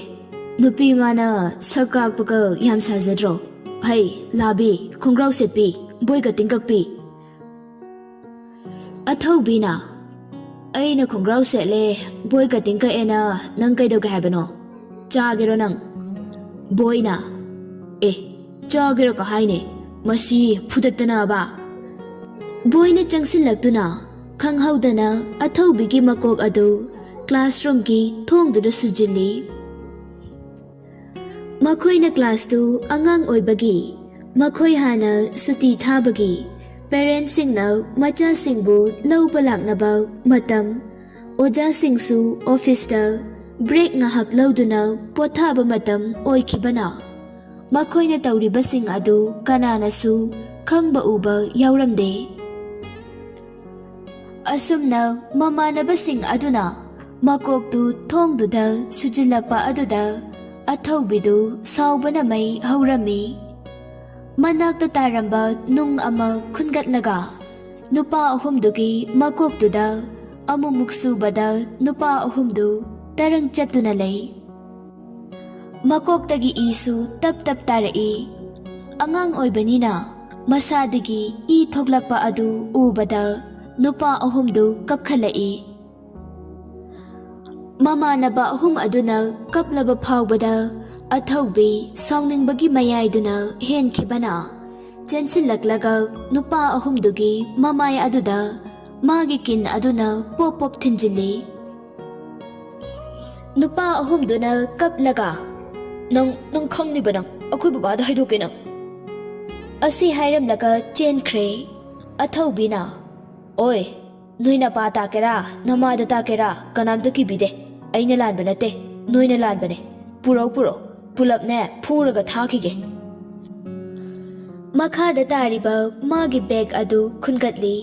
ꯅꯨꯄꯤ ꯃꯥꯅ ꯁꯛ ꯀꯥꯛꯄꯒ ꯌꯥꯝ ꯁꯥꯖꯗ꯭ꯔꯣ? ꯍꯩ, ꯂꯥꯕꯤ, ꯈꯣꯡꯒ꯭ꯔꯥꯎ ꯁꯦꯠꯄꯤ, ꯕꯣꯏ ꯀꯇꯤꯡ ꯀꯛꯄꯤ?" ꯑꯊꯧꯕꯤꯅ, "ꯑꯩꯅ ꯈꯣꯡꯒ꯭ꯔꯥꯎ ꯁꯦꯠꯂꯦ, ꯕꯣꯏ ꯀꯇꯤꯡ ꯀꯛꯑꯦꯅ ꯅꯪ ꯀꯩꯗꯧꯒꯦ ꯍꯥꯏꯕꯅꯣ? ꯆꯥꯒꯦꯔꯣ ꯅꯪ?" ꯕꯣꯏꯅ, "ꯑꯦ, ꯆꯥꯒꯦꯔꯣ ꯀꯍꯥꯏꯅꯦ? ꯃꯁꯤ ꯐꯨꯗꯠꯇꯅꯕ!" ꯕꯣꯏꯅ ꯆꯪꯁꯤꯜꯂꯛꯇꯨꯅ ꯈꯪꯍꯧꯗꯅ ꯑꯊꯧꯕꯤꯒꯤ ꯃꯀꯣꯛ ꯑꯗꯨ ꯀ꯭ꯂꯥꯁꯔꯨꯝꯒꯤ ꯊꯣꯡꯗꯨꯗ ꯁꯨꯖꯤꯜꯂꯤ꯫ ꯃꯈꯣꯏꯅ ꯀ꯭ꯂꯥꯁꯇꯨ ꯑꯉꯥꯡ ꯑꯣꯏꯕꯒꯤ, ꯃꯈꯣꯏ ꯍꯥꯟꯅ ꯁꯨꯇꯤ ꯊꯥꯕꯒꯤ, ꯄꯦꯔꯦꯟꯁꯁꯤꯡꯅ ꯃꯆꯥꯁꯤꯡꯕꯨ ꯂꯧꯕ ꯂꯥꯛꯅꯕ ꯃꯇꯝ, ꯑꯣꯖꯥꯁꯤꯡꯁꯨ ꯑꯣꯐꯤꯁꯇ ꯕ꯭ꯔꯦꯛ ꯉꯥꯏꯍꯥꯛ ꯂꯧꯗꯨꯅ ꯄꯣꯊꯥꯕ ꯃꯇꯝ ꯑꯣꯏꯈꯤꯕꯅ, ꯃꯈꯣꯏꯅ ꯇꯧꯔꯤꯕꯁꯤꯡ ꯑꯗꯨ ꯀꯅꯥꯅꯁꯨ ꯈꯪꯕ ꯎꯕ ꯌꯥꯎꯔꯝꯗꯦ꯫ ꯑꯁꯨꯝꯅ ꯃꯃꯥꯟꯅꯕꯁꯤꯡ ꯑꯗꯨꯅ ꯃꯀꯣꯛꯇꯨ ꯊꯣꯡꯗꯨꯗ ꯁꯨꯖꯤꯜꯂꯛꯄ ꯑꯗꯨꯗ ꯑꯊꯧꯕꯤꯗꯨ ꯁꯥꯎꯕꯅ ꯃꯩ ꯍꯧꯔꯝꯃꯤ꯫ ꯃꯅꯥꯛꯇ ꯇꯥꯔꯝꯕ ꯅꯨꯡ ꯑꯃ ꯈꯨꯟꯒꯠꯂꯒ ꯅꯨꯄꯥ ꯑꯍꯨꯝꯗꯨꯒꯤ ꯃꯀꯣꯛꯇꯨꯗ ꯑꯃꯨꯛꯃꯨꯛ ꯁꯨꯕꯗ ꯅꯨꯄꯥ ꯑꯍꯨꯝꯗꯨ ꯇꯔꯪ ꯆꯠꯇꯨꯅ ꯂꯩ꯫ ꯃꯀꯣꯛꯇꯒꯤ ꯏꯁꯨ ꯇꯞ ꯇꯞ ꯇꯥꯔꯛꯏ꯫ ꯑꯉꯥꯡ ꯑꯣꯏꯕꯅꯤꯅ ꯃꯁꯥꯗꯒꯤ ꯏ ꯊꯣꯛꯂꯛꯄ ꯑꯗꯨ ꯎꯕꯗ ꯅꯨꯄꯥ ꯑꯍꯨꯝꯗꯨ ꯀꯞꯈꯠꯂꯛꯏ꯫ ꯃꯃꯥꯟꯅꯕ ꯑꯍꯨꯝ ꯑꯗꯨꯅ ꯀꯞꯂꯕ ꯐꯥꯎꯕꯗ ꯑꯊꯧꯕꯤ ꯁꯥꯎꯅꯤꯡꯕꯒꯤ ꯃꯌꯥꯏꯗꯨꯅ ꯍꯦꯟꯈꯤꯕꯅ ꯆꯦꯟꯁꯤꯜꯂꯛꯂꯒ ꯅꯨꯄꯥ ꯑꯍꯨꯝꯗꯨꯒꯤ ꯃꯃꯥꯏ ꯑꯗꯨꯗ ꯃꯥꯒꯤ ꯀꯤꯟ ꯑꯗꯨꯅ ꯄꯣꯞ ꯄꯣꯞ ꯊꯤꯟꯖꯤꯜꯂꯤ꯫ ꯅꯨꯄꯥ ꯑꯍꯨꯝꯗꯨꯅ ꯀꯞꯂꯒ, "ꯅꯪ, ꯅꯪ ꯈꯪꯂꯤꯕ ꯅꯪ? ꯑꯩꯈꯣꯏ ꯕꯕꯥꯗ ꯍꯥꯏꯗꯣꯛꯀꯦ ꯅꯪ!" ꯑꯁꯤ ꯍꯥꯏꯔꯝꯂꯒ ꯆꯦꯟꯈ꯭ꯔꯦ꯫ ꯑꯊꯧꯕꯤꯅ, "ꯑꯣꯏ, ꯅꯣꯏ ꯅꯄꯥ ꯇꯥꯛꯀꯦꯔꯥ, ꯅꯃꯥꯗ ꯇꯥꯛꯀꯦꯔꯥ, ꯀꯅꯥꯝꯇ ꯀꯤꯕꯤꯗꯦ꯫ ꯑꯩꯅ ꯂꯥꯟꯕ ꯅꯠꯇꯦ, ꯅꯣꯏꯅ ꯂꯥꯟꯕꯅꯦ꯫ ꯄꯨꯔꯧ, ꯄꯨꯔꯧ, ꯄꯨꯂꯞꯅꯦ ꯐꯨꯔꯒ ꯊꯥꯈꯤꯒꯦ!" ꯃꯈꯥꯗ ꯇꯥꯔꯤꯕ ꯃꯥꯒꯤ ꯕꯦꯒ ꯑꯗꯨ ꯈꯨꯟꯒꯠꯂꯤ꯫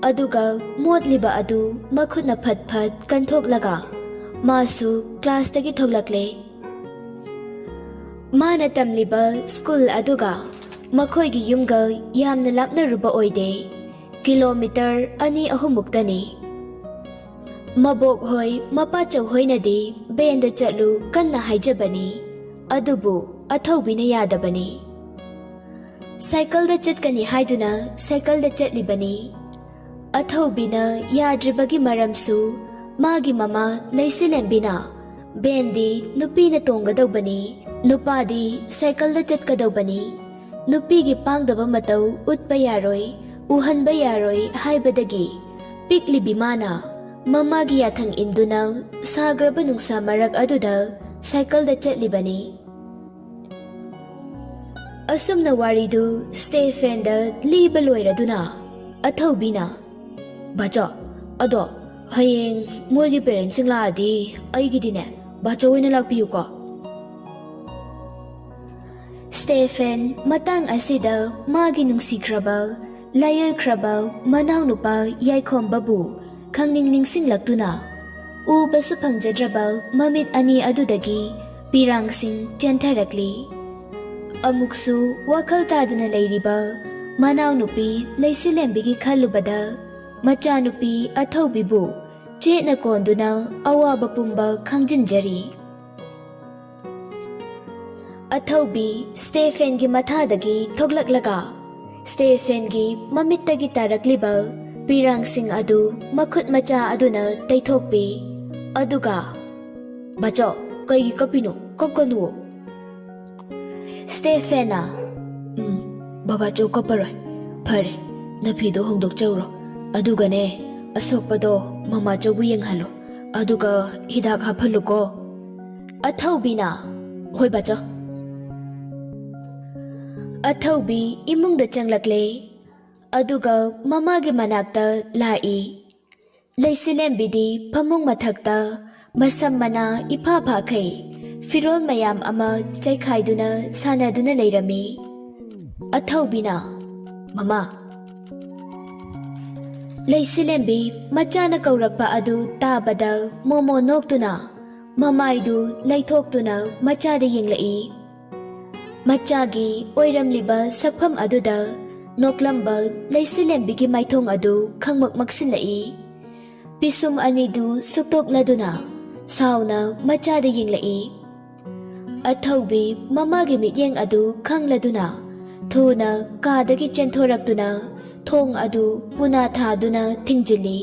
ꯑꯗꯨꯒ ꯃꯣꯠꯂꯤꯕ ꯑꯗꯨ ꯃꯈꯨꯠꯅ ꯐꯠ ꯐꯠ ꯀꯟꯊꯣꯛꯂꯒ ꯃꯥꯁꯨ ꯀ꯭ꯂꯥꯁꯇꯒꯤ ꯊꯣꯛꯂꯛꯂꯦ꯫ ꯃꯥꯅ ꯇꯝꯂꯤꯕ ꯁ꯭ꯀꯨꯜ ꯑꯗꯨꯒ ꯃꯈꯣꯏꯒꯤ ꯌꯨꯝꯒ ꯌꯥꯝꯅ ꯂꯥꯞꯅꯔꯨꯕ ꯑꯣꯏꯗꯦ꯫ ꯀꯤꯂꯣꯃꯤꯇꯔ ꯑꯅꯤ ꯑꯍꯨꯝꯃꯨꯛꯇꯅꯤ꯫ ꯃꯕꯣꯛ ꯍꯣꯏ ꯃꯄꯥꯆꯧ ꯍꯣꯏꯅꯗꯤ ꯕꯦꯟꯗ ꯆꯠꯂꯨ ꯀꯟꯅ ꯍꯥꯏꯖꯕꯅꯤ, ꯑꯗꯨꯕꯨ ꯑꯊꯧꯕꯤꯅ ꯌꯥꯗꯕꯅꯤ꯫ ꯁꯥꯏꯀꯜꯗ ꯆꯠꯀꯅꯤ ꯍꯥꯏꯗꯨꯅ ꯁꯥꯏꯀꯜꯗ ꯆꯠꯂꯤꯕꯅꯤ꯫ ꯑꯊꯧꯕꯤꯅ ꯌꯥꯗ꯭ꯔꯤꯕꯒꯤ ꯃꯔꯝꯁꯨ ꯃꯥꯒꯤ ꯃꯃꯥ ꯂꯩꯁꯤꯂꯦꯝꯕꯤꯅ ꯕꯦꯟꯗꯤ ꯅꯨꯄꯤꯅ ꯇꯣꯡꯒꯗꯧꯕꯅꯤ, ꯅꯨꯄꯥꯗꯤ ꯁꯥꯏꯀꯜꯗ ꯆꯠꯀꯗꯧꯕꯅꯤ, ꯅꯨꯄꯤꯒꯤ ꯄꯥꯡꯗꯕ ꯃꯇꯧ ꯎꯠꯄ ꯌꯥꯔꯣꯏ, ꯎꯍꯟꯕ ꯌꯥꯔꯣꯏ ꯍꯥꯏꯕꯗꯒꯤ ꯄꯤꯛꯂꯤꯕꯤ ꯃꯥꯅ ꯃꯃꯥꯒꯤ ꯌꯥꯊꯪ ꯏꯟꯗꯨꯅ ꯁꯥꯈ꯭ꯔꯕ ꯅꯨꯡꯁꯥ ꯃꯔꯛ ꯑꯗꯨꯗ ꯁꯥꯏꯀꯜꯗ ꯆꯠꯂꯤꯕꯅꯤ꯫ ꯑꯁꯨꯝꯅ ꯋꯥꯔꯤꯗꯨ ꯁ꯭ꯇꯦꯐꯦꯟꯗ ꯂꯤꯕ ꯂꯣꯏꯔꯗꯨꯅ ꯑꯊꯧꯕꯤꯅ, "ꯕꯥꯆꯧ, ꯑꯗꯣ ꯍꯌꯦꯡ ꯃꯣꯏꯒꯤ ꯄꯦꯔꯦꯟꯁꯁꯤꯡ ꯂꯥꯛꯑꯗꯤ ꯑꯩꯒꯤꯗꯤꯅꯦ ꯕꯥꯆꯧ ꯑꯣꯏꯅ ꯂꯥꯛꯄꯤꯌꯨꯀꯣ꯫" ꯁ꯭ꯇꯦꯐꯦꯟ ꯃꯇꯥꯡ ꯑꯁꯤꯗ ꯃꯥꯒꯤ ꯅꯨꯡꯁꯤꯈ꯭ꯔꯕ, ꯂꯥꯏꯑꯣꯏꯈ꯭ꯔꯕ ꯃꯅꯥꯎꯅꯨꯄꯥ ꯌꯥꯏꯈꯣꯝꯕꯕꯨ ꯈꯪꯅꯤꯡ ꯅꯤꯡꯁꯤꯡꯂꯛꯇꯨꯅ ꯎꯕꯁꯨ ꯐꯪꯖꯗ꯭ꯔꯕ ꯃꯃꯤꯠ ꯑꯅꯤ ꯑꯗꯨꯗꯒꯤ ꯄꯤꯔꯥꯡꯁꯤꯡ ꯆꯦꯟꯊꯔꯛꯂꯤ꯫ ꯑꯃꯨꯛꯁꯨ ꯋꯥꯈꯜ ꯇꯥꯗꯅ ꯂꯩꯔꯤꯕ ꯃꯅꯥꯎꯅꯨꯄꯤ ꯂꯩꯁꯤꯂꯦꯝꯕꯤꯒꯤ ꯈꯜꯂꯨꯕꯗ ꯃꯆꯥꯅꯨꯄꯤ ꯑꯊꯧꯕꯤꯕꯨ ꯆꯦꯠꯅ ꯀꯣꯟꯗꯨꯅ ꯑꯋꯥꯕ ꯄꯨꯝꯕ ꯈꯪꯖꯤꯟꯖꯔꯤ꯫ ꯑꯊꯧꯕꯤ ꯁ꯭ꯇꯦꯐꯦꯟꯒꯤ ꯃꯊꯥꯗꯒꯤ ꯊꯣꯛꯂꯛꯂꯒ ꯁ꯭ꯇꯦꯐꯦꯟꯒꯤ ꯃꯃꯤꯠꯇꯒꯤ ꯇꯥꯔꯛꯂꯤꯕ ꯄꯤꯔꯥꯡꯁꯤꯡ ꯑꯗꯨ ꯃꯈꯨꯠ ꯃꯆꯥ ꯑꯗꯨꯅ ꯇꯩꯊꯣꯛꯄꯤ꯫ ꯑꯗꯨꯒ, "ꯕꯥꯆꯧ, ꯀꯩꯒꯤ ꯀꯞꯄꯤꯅꯣ? ꯀꯞꯀꯅꯨ꯫" ꯁ꯭ꯇꯦꯐꯦꯟꯅ, "ꯎꯝ, ꯕꯕꯥꯆꯧ ꯀꯞꯄꯔꯣꯏ꯫ ꯐꯔꯦ, ꯅꯐꯤꯗꯣ ꯍꯣꯡꯗꯣꯛꯆꯧꯔꯣ꯫ ꯑꯗꯨꯒꯅꯦ, ꯑꯁꯣꯛꯄꯗꯣ ꯃꯃꯥꯆꯧꯕꯨ ꯌꯦꯡꯍꯜꯂꯣ꯫ ꯑꯗꯨꯒ ꯍꯤꯗꯥꯛ ꯍꯥꯞꯍꯜꯂꯨꯀꯣ꯫" ꯑꯊꯧꯕꯤꯅ, "ꯍꯣꯏ ꯕꯥꯆꯧ꯫" ꯑꯊꯧꯕꯤ ꯏꯃꯨꯡꯗ ꯆꯪꯂꯛꯂꯦ꯫ ꯑꯗꯨꯒ ꯃꯃꯥꯒꯤ ꯃꯅꯥꯛꯇ ꯂꯥꯛꯏ꯫ ꯂꯩꯁꯤꯂꯦꯝꯕꯤꯗꯤ ꯐꯃꯨꯡ ꯃꯊꯛꯇ ꯃꯁꯝ ꯃꯅꯥ ꯏꯐꯥ ꯐꯥꯈꯩ ꯐꯤꯔꯣꯜ ꯃꯌꯥꯝ ꯑꯃ ꯆꯥꯏꯈꯥꯏꯗꯨꯅ ꯁꯥꯟꯅꯗꯨꯅ ꯂꯩꯔꯝꯃꯤ꯫ ꯑꯊꯧꯕꯤꯅ, "ꯃꯃꯥ꯫" ꯂꯩꯁꯤꯂꯦꯝꯕꯤ ꯃꯆꯥꯅ ꯀꯧꯔꯛꯄ ꯑꯗꯨ ꯇꯥꯕꯗ ꯃꯣꯃꯣ ꯅꯣꯛꯇꯨꯅ ꯃꯃꯥꯏꯗꯨ ꯂꯩꯊꯣꯛꯇꯨꯅ ꯃꯆꯥꯗ ꯌꯦꯡꯂꯛꯏ꯫ ꯃꯆꯥꯒꯤ ꯑꯣꯏꯔꯝꯂꯤꯕ ꯁꯛꯐꯝ ꯑꯗꯨꯗ ꯅꯣꯛꯂꯝꯕ ꯂꯩꯁꯤꯂꯦꯝꯕꯤꯒꯤ ꯃꯥꯏꯊꯣꯡ ꯑꯗꯨ ꯈꯪꯃꯛ ꯃꯛꯁꯤꯜꯂꯛꯏ꯫ ꯄꯤꯁꯨꯝ ꯑꯅꯤꯗꯨ ꯁꯨꯛꯇꯣꯛꯂꯗꯨꯅ ꯁꯥꯎꯅ ꯃꯆꯥꯗ ꯌꯦꯡꯂꯛꯏ꯫ ꯑꯊꯧꯕꯤ ꯃꯃꯥꯒꯤ ꯃꯤꯠꯌꯦꯡ ꯑꯗꯨ ꯈꯪꯂꯗꯨꯅ ꯊꯨꯅ ꯀꯥꯗꯒꯤ ꯆꯦꯟꯊꯣꯔꯛꯇꯨꯅ ꯊꯣꯡ ꯑꯗꯨ ꯄꯨꯅꯥ ꯊꯥꯗꯨꯅ ꯊꯤꯡꯖꯤꯜꯂꯤ꯫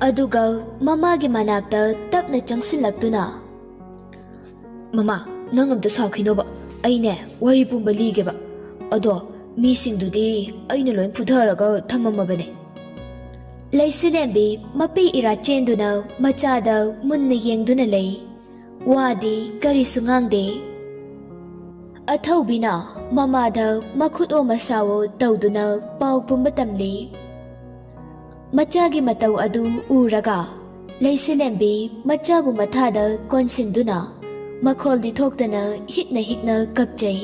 ꯑꯗꯨꯒ ꯃꯃꯥꯒꯤ ꯃꯅꯥꯛꯇ ꯇꯞꯅ ꯆꯪꯁꯤꯜꯂꯛꯇꯨꯅ, "ꯃꯃꯥ, ꯅꯪ ꯑꯝꯇ ꯁꯥꯎꯈꯤꯅꯣꯕ꯫ ꯑꯩꯅꯦ, ꯋꯥꯔꯤ ꯄꯨꯝꯕ ꯂꯤꯒꯦꯕ꯫ ꯑꯗꯣ ꯃꯤꯁꯤꯡꯗꯨꯗꯤ ꯑꯩꯅ ꯂꯣꯏ ꯐꯨꯊꯔꯒ ꯊꯝꯃꯝꯃꯕꯅꯦ꯫" ꯂꯩꯁꯤꯂꯦꯝꯕꯤ ꯃꯄꯤ ꯏꯔꯥ ꯆꯦꯟꯗꯨꯅ ꯃꯆꯥꯗ ꯃꯨꯟꯅ ꯌꯦꯡꯗꯨꯅ ꯂꯩ꯫ ꯋꯥꯗꯤ ꯀꯔꯤꯁꯨ ꯉꯥꯡꯗꯦ꯫ ꯑꯊꯧꯕꯤꯅ ꯃꯃꯥꯗ ꯃꯈꯨꯠ ꯑꯣ ꯃꯁꯥꯋꯣ ꯇꯧꯗꯨꯅ ꯄꯥꯎ ꯄꯨꯝꯕ ꯇꯝꯂꯤ꯫ ꯃꯆꯥꯒꯤ ꯃꯇꯧ ꯑꯗꯨ ꯎꯔꯒ ꯂꯩꯁꯤꯂꯦꯝꯕꯤ ꯃꯆꯥꯕꯨ ꯃꯊꯥꯗ ꯀꯣꯟꯁꯤꯟꯗꯨꯅ ꯃꯈꯣꯜꯗꯤ ꯊꯣꯛꯇꯅ ꯍꯤꯛꯅ ꯍꯤꯛꯅ ꯀꯞꯆꯩ꯫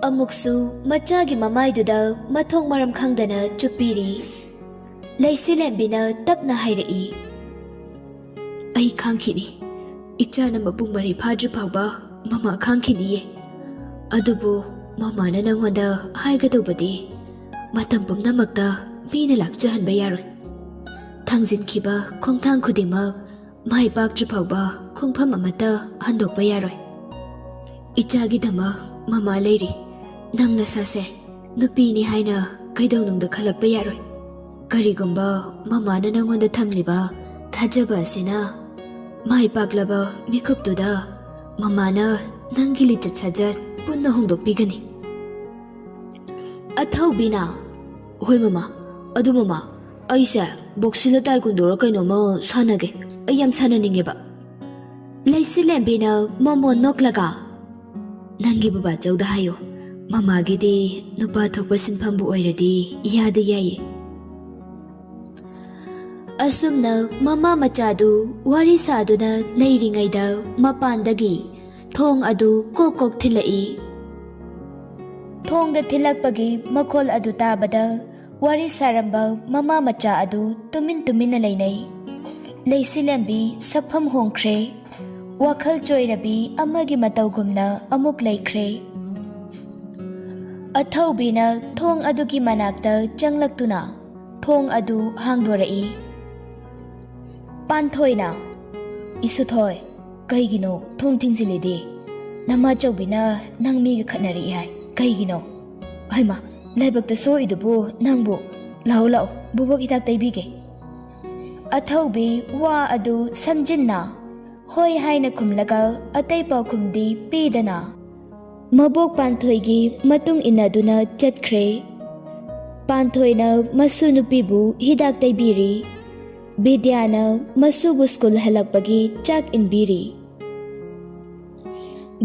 ꯑꯃꯨꯛꯁꯨ ꯃꯆꯥꯒꯤ ꯃꯃꯥꯏꯗꯨꯗ ꯃꯊꯣꯡ ꯃꯔꯝ ꯈꯪꯗꯅ ꯆꯨꯞꯄꯤꯔꯤ꯫ ꯂꯩꯁꯤꯂꯦꯝꯕꯤꯅ ꯇꯞꯅ ꯍꯥꯏꯔꯛꯏ, "ꯑꯩ ꯈꯥꯡꯈꯤꯅꯤ꯫ ꯏꯆꯥꯅ ꯃꯄꯨꯡ ꯃꯔꯩ ꯐꯥꯗ꯭ꯔꯤ ꯐꯥꯎꯕ ꯃꯃꯥ ꯈꯥꯡꯈꯤꯅꯤꯌꯦ꯫ ꯑꯗꯨꯕꯨ ꯃꯃꯥꯅ ꯅꯪꯉꯣꯟꯗ ꯍꯥꯏꯒꯗꯧꯕꯗꯤ ꯃꯇꯝ ꯄꯨꯝꯅꯃꯛꯇ ꯃꯤꯅ ꯂꯥꯛꯆꯍꯟꯕ ꯌꯥꯔꯣꯏ꯫ ꯊꯥꯡꯖꯤꯟꯈꯤꯕ ꯈꯣꯡꯊꯥꯡ ꯈꯨꯗꯤꯡꯃꯛ ꯃꯥꯏ ꯄꯥꯛꯇ꯭ꯔꯤ ꯐꯥꯎꯕ ꯈꯣꯡꯐꯝ ꯑꯃꯠꯇ ꯍꯟꯗꯣꯛꯄ ꯌꯥꯔꯣꯏ꯫ ꯏꯆꯥꯒꯤꯗꯃꯛ ꯃꯃꯥ ꯂꯩꯔꯤ꯫ ꯅꯪ ꯅꯁꯥꯁꯦ ꯅꯨꯄꯤꯅꯤ ꯍꯥꯏꯅ ꯀꯩꯗꯧꯅꯨꯡꯗ ꯈꯜꯂꯛꯄ ꯌꯥꯔꯣꯏ꯫ ꯀꯔꯤꯒꯨꯝꯕ ꯃꯃꯥꯅ ꯅꯪꯉꯣꯟꯗ ꯊꯝꯂꯤꯕ ꯊꯥꯖꯕ ꯑꯁꯤꯅ ꯃꯥꯏ ꯄꯥꯛꯂꯕ ꯃꯤꯀꯨꯞꯇꯨꯗ ꯃꯃꯥꯅ ꯅꯪꯒꯤ ꯂꯤꯆꯠ ꯁꯥꯖꯠ ꯄꯨꯟꯅ ꯍꯣꯡꯗꯣꯛꯄꯤꯒꯅꯤ꯫" ꯑꯊꯧꯕꯤꯅ, "ꯍꯣꯏ ꯃꯃꯥ, ꯑꯗꯨ ꯃꯃꯥ, ꯑꯩꯁꯦ ꯕꯣꯛꯁꯤꯡꯂ ꯇꯥꯏꯀꯨꯟꯗꯣꯔ ꯀꯩꯅꯣꯝꯃ ꯁꯥꯟꯅꯒꯦ꯫ ꯑꯩ ꯌꯥꯝ ꯁꯥꯟꯅꯅꯤꯡꯉꯦꯕ꯫" ꯂꯩꯁꯤꯂꯦꯝꯕꯤꯅ ꯃꯃꯣꯟ ꯅꯣꯛꯂꯒ, "ꯅꯪꯒꯤ ꯕꯕꯥꯆꯧꯗ ꯍꯥꯏꯌꯣ, ꯃꯃꯥꯒꯤꯗꯤ ꯅꯨꯄꯥ ꯊꯣꯛꯄ ꯁꯤꯟꯐꯝꯕꯨ ꯑꯣꯏꯔꯗꯤ ꯏꯌꯥꯗ ꯌꯥꯏꯌꯦ꯫" ꯑꯁꯨꯝꯅ ꯃꯃꯥ ꯃꯆꯥꯗꯨ ꯋꯥꯔꯤ ꯁꯥꯗꯨꯅ ꯂꯩꯔꯤꯉꯩꯗ ꯃꯄꯥꯟꯗꯒꯤ ꯊꯣꯡ ꯑꯗꯨ ꯀꯣꯛ ꯀꯣꯛ ꯊꯤꯜꯂꯛꯏ꯫ ꯊꯣꯡꯗ ꯊꯤꯜꯂꯛꯄꯒꯤ ꯃꯈꯣꯜ ꯑꯗꯨ ꯇꯥꯕꯗ ꯋꯥꯔꯤ ꯁꯥꯔꯝꯕ ꯃꯃꯥ ꯃꯆꯥ ꯑꯗꯨ ꯇꯨꯃꯤꯟ ꯇꯨꯃꯤꯟꯅ ꯂꯩꯅꯩ꯫ ꯂꯩꯁꯤꯂꯦꯝꯕꯤ ꯁꯛꯐꯝ ꯍꯣꯡꯈ꯭ꯔꯦ꯫ ꯋꯥꯈꯜ ꯆꯣꯏꯔꯕꯤ ꯑꯃꯒꯤ ꯃꯇꯧꯒꯨꯝꯅ ꯑꯃꯨꯛ ꯂꯩꯈ꯭ꯔꯦ꯫ ꯑꯊꯧꯕꯤꯅ ꯊꯣꯡ ꯑꯗꯨꯒꯤ ꯃꯅꯥꯛꯇ ꯆꯪꯂꯛꯇꯨꯅ ꯊꯣꯡ ꯑꯗꯨ ꯍꯥꯡꯗꯣꯔꯛꯏ꯫ ꯄꯥꯟꯊꯣꯏꯅ, "ꯏꯁꯨꯊꯣꯏ, ꯀꯩꯒꯤꯅꯣ ꯊꯣꯡ ꯊꯤꯡꯖꯤꯜꯂꯤꯗꯤ? ꯅꯃꯥꯆꯧꯕꯤꯅ ꯅꯪ ꯃꯤꯒ ꯈꯠꯅꯔꯛꯏ ꯍꯥꯏ꯫ ꯀꯩꯒꯤꯅꯣ? ꯍꯩꯃꯥ, ꯂꯥꯏꯕꯛꯇ ꯁꯣꯛꯏꯗꯨꯕꯨ ꯅꯪꯕꯨ꯫ ꯂꯥꯛꯑꯣ, ꯂꯥꯛꯑꯣ, ꯕꯨꯕꯣꯛ ꯍꯤꯗꯥꯛ ꯇꯩꯕꯤꯒꯦ꯫" ꯑꯊꯧꯕꯤ ꯋꯥ ꯑꯗꯨ ꯁꯝꯖꯤꯟꯅ ꯍꯣꯏ ꯍꯥꯏꯅ ꯈꯨꯝꯂꯒ ꯑꯇꯩ ꯄꯥꯎꯈꯨꯝꯗꯤ ꯄꯤꯗꯅ ꯃꯕꯣꯛ ꯄꯥꯟꯊꯣꯏꯒꯤ ꯃꯇꯨꯡ ꯏꯟꯅꯗꯨꯅ ꯆꯠꯈ꯭ꯔꯦ꯫ ꯄꯥꯟꯊꯣꯏꯅ ꯃꯁꯨ ꯅꯨꯄꯤꯕꯨ ꯍꯤꯗꯥꯛ ꯇꯩꯕꯤꯔꯤ꯫ ꯕꯤꯗ꯭ꯌꯥꯅ ꯃꯁꯨꯕꯨ ꯁ꯭ꯀꯨꯜ ꯍꯜꯂꯛꯄꯒꯤ ꯆꯥꯛ ꯏꯟꯕꯤꯔꯤ꯫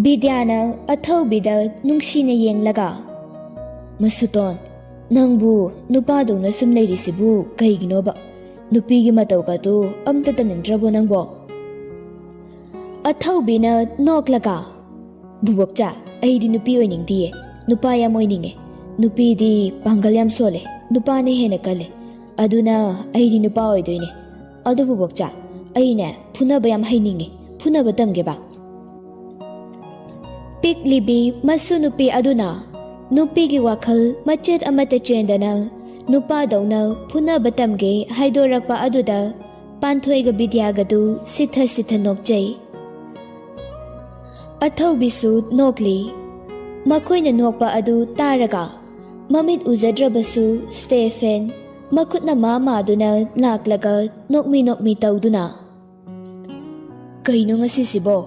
ꯕꯤꯗ꯭ꯌꯥꯅ ꯑꯊꯧꯕꯤꯗ ꯅꯨꯡꯁꯤꯅ ꯌꯦꯡꯂꯒ, "ꯃꯁꯨꯇꯣꯟ, ꯅꯪꯕꯨ ꯅꯨꯄꯥꯗꯧꯅ ꯁꯨꯝ ꯂꯩꯔꯤꯁꯤꯕꯨ ꯀꯩꯒꯤꯅꯣꯕ? ꯅꯨꯄꯤꯒꯤ ꯃꯇꯧꯒꯗꯨ ꯑꯝꯇ ꯇꯝꯅꯤꯡꯗ꯭ꯔꯕꯣ ꯅꯪꯕꯣ?" ꯑꯊꯧꯕꯤꯅ ꯅꯣꯛꯂꯒ, "ꯕꯨꯕꯣꯛꯆꯥ, ꯑꯩꯗꯤ ꯅꯨꯄꯤ ꯑꯣꯏꯅꯤꯡꯗꯤꯌꯦ, ꯅꯨꯄꯥ ꯌꯥꯝ ꯑꯣꯏꯅꯤꯡꯉꯦ꯫ ꯅꯨꯄꯤꯗꯤ ꯄꯥꯡꯒꯜ ꯌꯥꯝ ꯁꯣꯜꯂꯦ, ꯅꯨꯄꯥꯅ ꯍꯦꯟꯅ ꯀꯜꯂꯦ꯫ ꯑꯗꯨꯅ ꯑꯩꯗꯤ ꯅꯨꯄꯥ ꯑꯣꯏꯗꯣꯏꯅꯦ꯫ ꯑꯗꯨ ꯕꯨꯕꯣꯛꯆꯥ, ꯑꯩꯅꯦ ꯐꯨꯅꯕ ꯌꯥꯝ ꯍꯩꯅꯤꯡꯉꯦ, ꯐꯨꯅꯕ ꯇꯝꯒꯦꯕ꯫" ꯄꯤꯛꯂꯤꯕꯤ ꯃꯁꯨ ꯅꯨꯄꯤ ꯑꯗꯨꯅ ꯅꯨꯄꯤꯒꯤ ꯋꯥꯈꯜ ꯃꯆꯦꯠ ꯑꯃꯠꯇ ꯆꯦꯟꯗꯅ ꯅꯨꯄꯥꯗꯧꯅ ꯐꯨꯅꯕ ꯇꯝꯒꯦ ꯍꯥꯏꯗꯣꯔꯛꯄ ꯑꯗꯨꯗ ꯄꯥꯟꯊꯣꯏꯒ ꯕꯤꯗ꯭ꯌꯥꯒꯗꯨ ꯁꯤꯊ ꯁꯤꯊ ꯅꯣꯛꯆꯩ꯫ ꯑꯊꯧꯕꯤꯁꯨ ꯅꯣꯛꯂꯤ꯫ ꯃꯈꯣꯏꯅ ꯅꯣꯛꯄ ꯑꯗꯨ ꯇꯥꯔꯒ ꯃꯃꯤꯠ ꯎꯖꯗ꯭ꯔꯕꯁꯨ ꯁ꯭ꯇꯦꯐꯦꯟ ꯃꯈꯨꯠꯅ ꯃꯥ ꯃꯥꯗꯨꯅ ꯂꯥꯛꯂꯒ ꯅꯣꯛꯃꯤ ꯅꯣꯛꯃꯤ ꯇꯧꯗꯨꯅ, "ꯀꯩꯅꯣ ꯉꯁꯤꯁꯤꯕꯣ?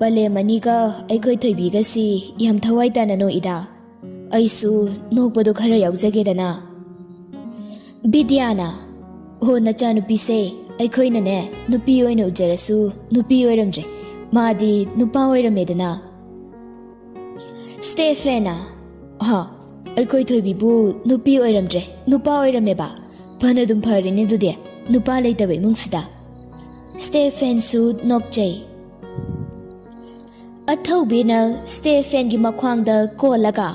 ꯄꯂꯦꯝ ꯑꯅꯤꯒ ꯑꯩꯈꯣꯏ ꯊꯣꯏꯕꯤꯒꯁꯤ ꯌꯥꯝ ꯊꯋꯥꯏ ꯇꯥꯅ ꯅꯣꯛꯏꯗ꯫ ꯑꯩꯁꯨ ꯅꯣꯛꯄꯗꯣ ꯈꯔ ꯌꯥꯎꯖꯒꯦꯗꯅ꯫" ꯕꯤꯗ꯭ꯌꯥꯅ, "ꯍꯣ, ꯅꯆꯥꯅꯨꯄꯤꯁꯦ, ꯑꯩꯈꯣꯏꯅꯅꯦ ꯅꯨꯄꯤ ꯑꯣꯏꯅ ꯎꯖꯔꯁꯨ ꯅꯨꯄꯤ ꯑꯣꯏꯔꯝꯗ꯭ꯔꯦ, ꯃꯥꯗꯤ ꯅꯨꯄꯥ ꯑꯣꯏꯔꯝꯃꯦꯗꯅ꯫" ꯁ꯭ꯇꯦꯐꯦꯟꯅ, "ꯍꯥ, ꯑꯩꯈꯣꯏ ꯊꯣꯏꯕꯤꯕꯨ ꯅꯨꯄꯤ ꯑꯣꯏꯔꯝꯗ꯭ꯔꯦ, ꯅꯨꯄꯥ ꯑꯣꯏꯔꯝꯃꯦꯕ꯫ ꯐꯅꯗꯨꯝ ꯐꯔꯦꯅꯦ ꯑꯗꯨꯗꯤ, ꯅꯨꯄꯥ ꯂꯩꯇꯕ ꯏꯃꯨꯡꯁꯤꯗ꯫" ꯁ꯭ꯇꯦꯐꯦꯟꯁꯨ ꯅꯣꯛꯆꯩ꯫ ꯑꯊꯧꯕꯤꯅ ꯁ꯭ꯇꯦꯐꯦꯟꯒꯤ ꯃꯈ꯭ꯋꯥꯡꯗ ꯀꯣꯜꯂꯒ,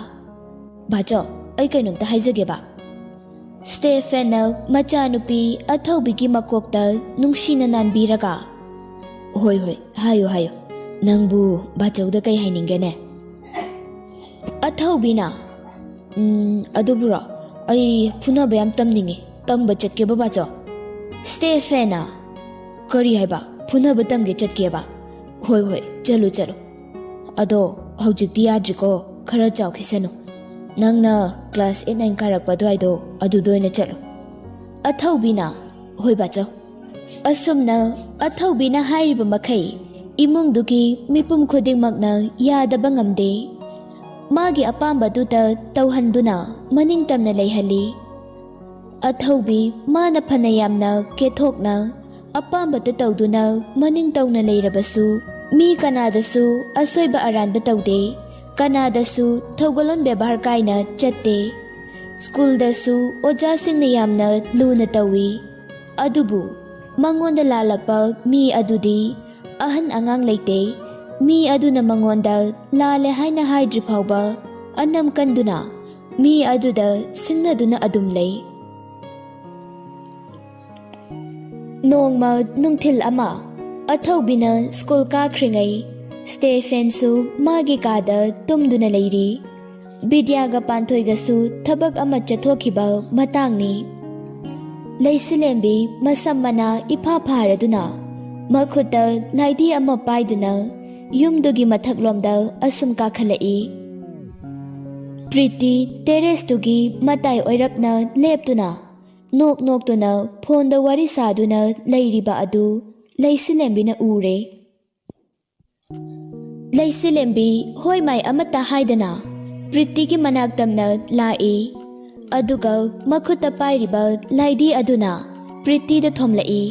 "ꯕꯥꯆꯧ, ꯑꯩ ꯀꯩꯅꯣꯝꯇ ꯍꯥꯏꯖꯒꯦꯕ꯫" ꯁ꯭ꯇꯦꯐꯦꯟꯅ ꯃꯆꯥꯅꯨꯄꯤ ꯑꯊꯧꯕꯤꯒꯤ ꯃꯀꯣꯛꯇ ꯅꯨꯡꯁꯤꯅ ꯅꯥꯟꯕꯤꯔꯒ, "ꯍꯣꯏ, ꯍꯣꯏ, ꯍꯥꯏꯌꯨ, ꯍꯥꯏꯌꯨ꯫ ꯅꯪꯕꯨ ꯕꯥꯆꯧꯗ ꯀꯩ ꯍꯥꯏꯅꯤꯡꯒꯦꯅꯦ?" ꯑꯊꯧꯕꯤꯅ, ꯎꯝ, ꯑꯗꯨꯕꯨꯔꯣ? ꯑꯩ ꯐꯨꯅꯕ ꯌꯥꯝ ꯇꯝꯅꯤꯡꯉꯤ꯫ ꯇꯝꯕ ꯆꯠꯀꯦ ꯕꯕꯥꯆꯧ꯫ ꯁ꯭ꯇꯦꯐꯦꯟꯅ, "ꯀꯔꯤ ꯍꯥꯏꯕ? ꯐꯨꯅꯕ ꯇꯝꯒꯦ ꯆꯠꯀꯦꯕ? ꯍꯣꯏ, ꯍꯣꯏ, ꯆꯠꯂꯨ, ꯆꯠꯂꯨ꯫ ꯑꯗꯣ ꯍꯧꯖꯤꯛꯇꯤ ꯌꯥꯗ꯭ꯔꯤꯀꯣ, ꯈꯔ ꯆꯥꯎꯈꯤꯁꯅꯨ꯫ ꯅꯪꯅ ꯀ꯭ꯂꯥꯁ ꯑꯩꯠ ꯅꯥꯏꯟ ꯀꯥꯔꯛꯄ ꯑꯗꯨꯋꯥꯏꯗꯣ ꯑꯗꯨꯗ ꯑꯣꯏꯅ ꯆꯠꯂꯨ꯫" ꯑꯊꯧꯕꯤꯅ, "ꯍꯣꯏ ꯕꯥꯆꯧ꯫" ꯑꯁꯨꯝꯅ ꯑꯊꯧꯕꯤꯅ ꯍꯥꯏꯔꯤꯕ ꯃꯈꯩ ꯏꯃꯨꯡꯗꯨꯒꯤ ꯃꯤꯄꯨꯝ ꯈꯨꯗꯤꯡꯃꯛꯅ ꯌꯥꯗꯕ ꯉꯝꯗꯦ꯫ ꯃꯥꯒꯤ ꯑꯄꯥꯝꯕꯗꯨꯇ ꯇꯧꯍꯟꯗꯨꯅ ꯃꯅꯤꯡ ꯇꯝꯅ ꯂꯩꯍꯜꯂꯤ꯫ ꯑꯊꯧꯕꯤ ꯃꯥꯅ ꯐꯅ ꯌꯥꯝꯅ ꯀꯦꯊꯣꯛꯅ ꯑꯄꯥꯝꯕꯇ ꯇꯧꯗꯨꯅ ꯃꯅꯤꯡ ꯇꯧꯅ ꯂꯩꯔꯕꯁꯨ, ꯃꯤ ꯀꯅꯥꯗꯁꯨ ꯑꯁꯣꯏꯕ ꯑꯔꯥꯟꯕ ꯇꯧꯗꯦ, ꯀꯅꯥꯗꯁꯨ ꯊꯧꯒꯜꯂꯣꯟ ꯕꯦꯕꯥꯔ ꯀꯥꯏꯅ ꯆꯠꯇꯦ꯫ ꯁ꯭ꯀꯨꯜꯗꯁꯨ ꯑꯣꯖꯥꯁꯤꯡꯅ ꯌꯥꯝꯅ ꯂꯨꯅ ꯇꯧꯏ꯫ ꯑꯗꯨꯕꯨ ꯃꯉꯣꯟꯗ ꯂꯥꯜꯂꯛꯄ ꯃꯤ ꯑꯗꯨꯗꯤ ꯑꯍꯟ ꯑꯉꯥꯡ ꯂꯩꯇꯦ꯫ ꯃꯤ ꯑꯗꯨꯅ ꯃꯉꯣꯟꯗ ꯂꯥꯜꯂꯦ ꯍꯥꯏꯅ ꯍꯥꯏꯗ꯭ꯔꯤ ꯐꯥꯎꯕ ꯑꯅꯝ ꯀꯟꯗꯨꯅ ꯃꯤ ꯑꯗꯨꯗ ꯁꯤꯡꯅꯗꯨꯅ ꯑꯗꯨꯝ ꯂꯩ꯫ ꯅꯣꯡꯃ ꯅꯨꯡꯊꯤꯜ ꯑꯃ ꯑꯊꯧꯕꯤꯅ ꯁ꯭ꯀꯨꯜ ꯀꯥꯈ꯭ꯔꯤꯉꯩ ꯁ꯭ꯇꯦꯐꯦꯟꯁꯨ ꯃꯥꯒꯤ ꯀꯥꯗ ꯇꯨꯝꯗꯨꯅ ꯂꯩꯔꯤ꯫ ꯕꯤꯗ꯭ꯌꯥꯒ ꯄꯥꯟꯊꯣꯏꯒꯁꯨ ꯊꯕꯛ ꯑꯃ ꯆꯠꯊꯣꯛꯈꯤꯕ ꯃꯇꯥꯡꯅꯤ꯫ ꯂꯩꯁꯤꯂꯦꯝꯕꯤ ꯃꯁꯝ ꯃꯅꯥ ꯏꯐꯥ ꯐꯥꯔꯗꯨꯅ ꯃꯈꯨꯠꯇ ꯂꯥꯏꯙꯤ ꯑꯃ ꯄꯥꯏꯗꯨꯅ ꯌꯨꯝꯗꯨꯒꯤ ꯃꯊꯛꯂꯣꯝꯗ ꯑꯁꯨꯝ ꯀꯥꯈꯠꯂꯛꯏ꯫ ꯄ꯭ꯔꯤꯇꯤ ꯇꯦꯔꯦꯁꯇꯨꯒꯤ ꯃꯇꯥꯏ ꯑꯣꯏꯔꯞꯅ ꯂꯦꯞꯇꯨꯅ ꯅꯣꯛ ꯅꯣꯛꯇꯨꯅ ꯐꯣꯟꯗ ꯋꯥꯔꯤ ꯁꯥꯗꯨꯅ ꯂꯩꯔꯤꯕ ꯑꯗꯨ ꯂꯩꯁꯤꯂꯦꯝꯕꯤꯅ ꯎꯔꯦ꯫ ꯂꯩꯁꯤꯂꯦꯝꯕꯤ ꯍꯣꯏ ꯃꯥꯏ ꯑꯃꯠꯇ ꯍꯥꯏꯗꯅ ꯄ꯭ꯔꯤꯇꯤꯒꯤ ꯃꯅꯥꯛ ꯇꯝꯅ ꯂꯥꯛꯏ꯫ ꯑꯗꯨꯒ ꯃꯈꯨꯠꯇ ꯄꯥꯏꯔꯤꯕ ꯂꯥꯏꯙꯤ ꯑꯗꯨꯅ ꯄ꯭ꯔꯤꯇꯤꯗ ꯊꯣꯝꯂꯛꯏ꯫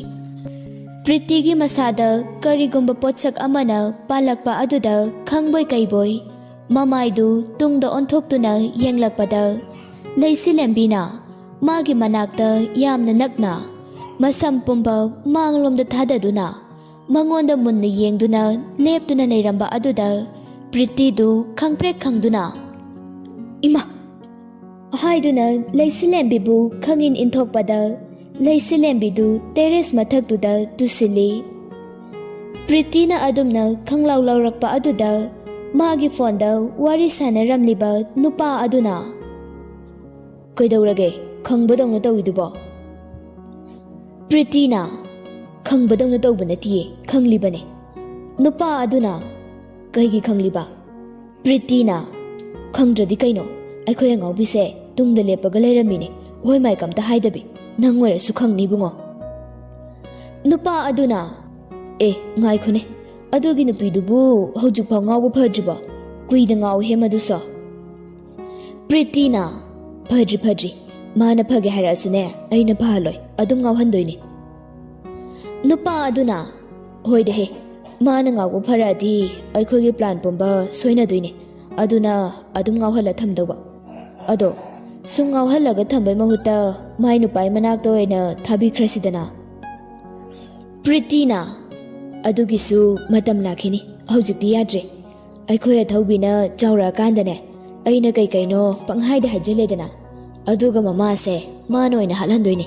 ꯄ꯭ꯔꯤꯇꯤꯒꯤ ꯃꯁꯥꯗ ꯀꯔꯤꯒꯨꯝꯕ ꯄꯣꯠꯁꯛ ꯑꯃꯅ ꯄꯥꯜꯂꯛꯄ ꯑꯗꯨꯗ ꯈꯪꯕꯣꯏ ꯀꯩꯕꯣꯏ ꯃꯃꯥꯏꯗꯨ ꯇꯨꯡꯗ ꯑꯣꯟꯊꯣꯛꯇꯨꯅ ꯌꯦꯡꯂꯛꯄꯗ, ꯂꯩꯁꯤꯂꯦꯝꯕꯤꯅ ꯃꯥꯒꯤ ꯃꯅꯥꯛꯇ ꯌꯥꯝꯅ ꯅꯛꯅ ꯃꯁꯝ ꯄꯨꯝꯕ ꯃꯥꯡꯂꯣꯝꯗ ꯊꯥꯗꯗꯨꯅ ꯃꯉꯣꯟꯗ ꯃꯨꯟꯅ ꯌꯦꯡꯗꯨꯅ ꯂꯦꯞꯇꯨꯅ ꯂꯩꯔꯝꯕ ꯑꯗꯨꯗ ꯄ꯭ꯔꯤꯇꯤꯗꯨ ꯈꯪꯄ꯭ꯔꯦꯛ ꯈꯪꯗꯨꯅ, "ꯏꯃꯥ!" ꯍꯥꯏꯗꯨꯅ ꯂꯩꯁꯤꯂꯦꯝꯕꯤꯕꯨ ꯈꯪꯏꯟ ꯏꯟꯊꯣꯛꯄꯗ, ꯂꯩꯁꯤꯂꯦꯝꯕꯤꯗꯨ ꯇꯦꯔꯦꯁ ꯃꯊꯛꯇꯨꯗ ꯇꯨꯁꯤꯜꯂꯤ꯫ ꯄ꯭ꯔꯤꯇꯤꯅ ꯑꯗꯨꯝꯅ ꯈꯪꯂꯥꯎ ꯂꯥꯎꯔꯛꯄ ꯑꯗꯨꯗ ꯃꯥꯒꯤ ꯐꯣꯟꯗ ꯋꯥꯔꯤ ꯁꯥꯟꯅꯔꯝꯂꯤꯕ ꯅꯨꯄꯥ ꯑꯗꯨꯅ "ꯀꯩꯗꯧꯔꯒꯦ? ꯈꯪꯕꯗꯧꯅ ꯇꯧꯏꯗꯨꯕꯣ?" ꯄ꯭ꯔꯤꯇꯤꯅ, "ꯈꯪꯕꯗꯧꯅ ꯇꯧꯕ ꯅꯠꯇꯤꯌꯦ, ꯈꯪꯂꯤꯕꯅꯦ꯫" ꯅꯨꯄꯥ ꯑꯗꯨꯅ, "ꯀꯩꯒꯤ ꯈꯪꯂꯤꯕ?" ꯄ꯭ꯔꯤꯇꯤꯅ, "ꯈꯪꯗ꯭ꯔꯗꯤ ꯀꯩꯅꯣ? ꯑꯩꯈꯣꯏ ꯑꯉꯥꯎꯕꯤꯁꯦ ꯇꯨꯡꯗ ꯂꯦꯞꯄꯒ ꯂꯩꯔꯝꯃꯤꯅꯦ, ꯍꯣꯏ ꯃꯥꯏ ꯀꯝꯇ ꯍꯥꯏꯗꯕꯤ꯫ ꯅꯪ ꯑꯣꯏꯔꯁꯨ ꯈꯪꯅꯤ ꯏꯕꯨꯡꯉꯣ꯫" ꯅꯨꯄꯥ ꯑꯗꯨꯅ, "ꯑꯦ, ꯉꯥꯏꯈꯣꯅꯦ, ꯑꯗꯨꯒꯤ ꯅꯨꯄꯤꯗꯨꯕꯨ ꯍꯧꯖꯤꯛꯐꯥꯎ ꯉꯥꯎꯕ ꯐꯗ꯭ꯔꯤꯕꯣ? ꯀꯨꯏꯗ ꯉꯥꯎꯏꯍꯦ ꯃꯗꯨꯁꯨ꯫" ꯄ꯭ꯔꯤꯇꯤꯅ, "ꯐꯗ꯭ꯔꯤ, ꯐꯗ꯭ꯔꯤ꯫ ꯃꯥꯅ ꯐꯒꯦ ꯍꯥꯏꯔꯛꯑꯁꯨꯅꯦ, ꯑꯩꯅ ꯐꯍꯜꯂꯣꯏ, ꯑꯗꯨꯝ ꯉꯥꯎꯍꯟꯗꯣꯏꯅꯤ꯫" ꯅꯨꯄꯥ ꯑꯗꯨꯅ, "ꯍꯣꯏꯗꯍꯦ, ꯃꯥꯅ ꯉꯥꯎꯕ ꯐꯔꯛꯑꯗꯤ ꯑꯩꯈꯣꯏꯒꯤ ꯄ꯭ꯂꯥꯟ ꯄꯨꯝꯕ ꯁꯣꯏꯅꯗꯣꯏꯅꯦ, ꯑꯗꯨꯅ ꯑꯗꯨꯝ ꯉꯥꯎꯍꯜꯂ ꯊꯝꯗꯧꯕ꯫ ꯑꯗꯣ ꯁꯨꯝ ꯉꯥꯎꯍꯜꯂꯒ ꯊꯝꯕꯩ ꯃꯍꯨꯠꯇ ꯃꯥꯏ ꯅꯨꯄꯥꯏ ꯃꯅꯥꯛꯇ ꯑꯣꯏꯅ ꯊꯥꯕꯤꯈ꯭ꯔꯁꯤꯗꯅ꯫" ꯄ꯭ꯔꯤꯇꯤꯅ, "ꯑꯗꯨꯒꯤꯁꯨ ꯃꯇꯝ ꯂꯥꯛꯈꯤꯅꯤ, ꯍꯧꯖꯤꯛꯇꯤ ꯌꯥꯗ꯭ꯔꯦ꯫ ꯑꯩꯈꯣꯏ ꯑꯊꯧꯕꯤꯅ ꯆꯥꯎꯔꯛꯑꯀꯥꯟꯗꯅꯦ, ꯑꯩꯅ ꯀꯩ ꯀꯩꯅꯣ ꯄꯪꯍꯥꯏꯗ ꯍꯥꯏꯖꯜꯂꯦꯗꯅ, ꯑꯗꯨꯒ ꯃꯃꯥꯁꯦ ꯃꯥꯅ ꯑꯣꯏꯅ ꯍꯥꯠꯍꯟꯗꯣꯏꯅꯦ꯫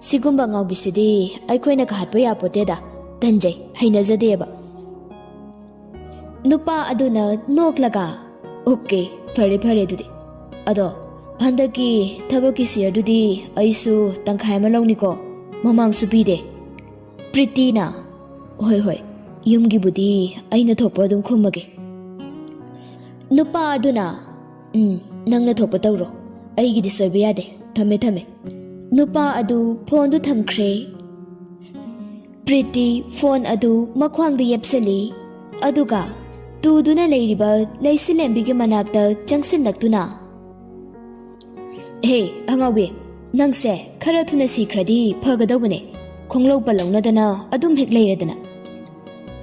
ꯁꯤꯒꯨꯝꯕ ꯑꯉꯥꯎꯕꯤꯁꯤꯗꯤ ꯑꯩꯈꯣꯏꯅ ꯀꯍꯥꯠꯄ ꯌꯥꯄꯣꯠꯇꯦꯗ, ꯇꯟꯖꯩ, ꯍꯩꯅꯖꯗꯦꯕ꯫" ꯅꯨꯄꯥ ꯑꯗꯨꯅ ꯅꯣꯛꯂꯒ, "ꯑꯣꯀꯦ, ꯐꯔꯦ ꯐꯔꯦ ꯑꯗꯨꯗꯤ꯫ ꯑꯗꯣ ꯍꯟꯗꯛꯀꯤ ꯊꯕꯛꯀꯤ ꯁꯤꯌꯔꯗꯨꯗꯤ ꯑꯩꯁꯨ ꯇꯪꯈꯥꯏ ꯑꯃ ꯂꯧꯅꯤꯀꯣ, ꯃꯃꯥꯡꯁꯨ ꯄꯤꯗꯦ꯫" ꯄ꯭ꯔꯤꯇꯤꯅ, "ꯍꯣꯏ ꯍꯣꯏ, ꯌꯨꯝꯒꯤꯕꯨꯗꯤ ꯑꯩꯅ ꯊꯣꯛꯄ ꯑꯗꯨꯝ ꯈꯨꯝꯃꯒꯦ꯫" ꯅꯨꯄꯥ ꯑꯗꯨꯅ, "ꯎꯝ, ꯅꯪꯅ ꯊꯣꯛꯄ ꯇꯧꯔꯣ, ꯑꯩꯒꯤꯗꯤ ꯁꯣꯏꯕ ꯌꯥꯗꯦ, ꯊꯝꯃꯦ ꯊꯝꯃꯦ꯫" ꯅꯨꯄꯥ ꯑꯗꯨ ꯐꯣꯟꯗꯨ ꯊꯝꯈ꯭ꯔꯦ꯫ ꯄ꯭ꯔꯤꯇꯤ ꯐꯣꯟ ꯑꯗꯨ ꯃꯈ꯭ꯋꯥꯡꯗ ꯌꯦꯞꯁꯤꯜꯂꯤ, ꯑꯗꯨꯒ ꯇꯨꯗꯨꯅ ꯂꯩꯔꯤꯕ ꯂꯩꯁꯤꯂꯦꯝꯕꯤꯒꯤ ꯃꯅꯥꯛꯇ ꯆꯪꯁꯤꯜꯂꯛꯇꯨꯅ, "ꯍꯦ, ꯑꯉꯥꯎꯕꯤ, ꯅꯪꯁꯦ ꯈꯔ ꯊꯨꯅ ꯁꯤꯈ꯭ꯔꯗꯤ ꯐꯒꯗꯧꯕꯅꯦ꯫ ꯈꯣꯡꯂꯧ ꯄꯜꯂꯧꯅꯗꯅ ꯑꯗꯨꯝ ꯍꯦꯛ ꯂꯩꯔꯗꯅ꯫"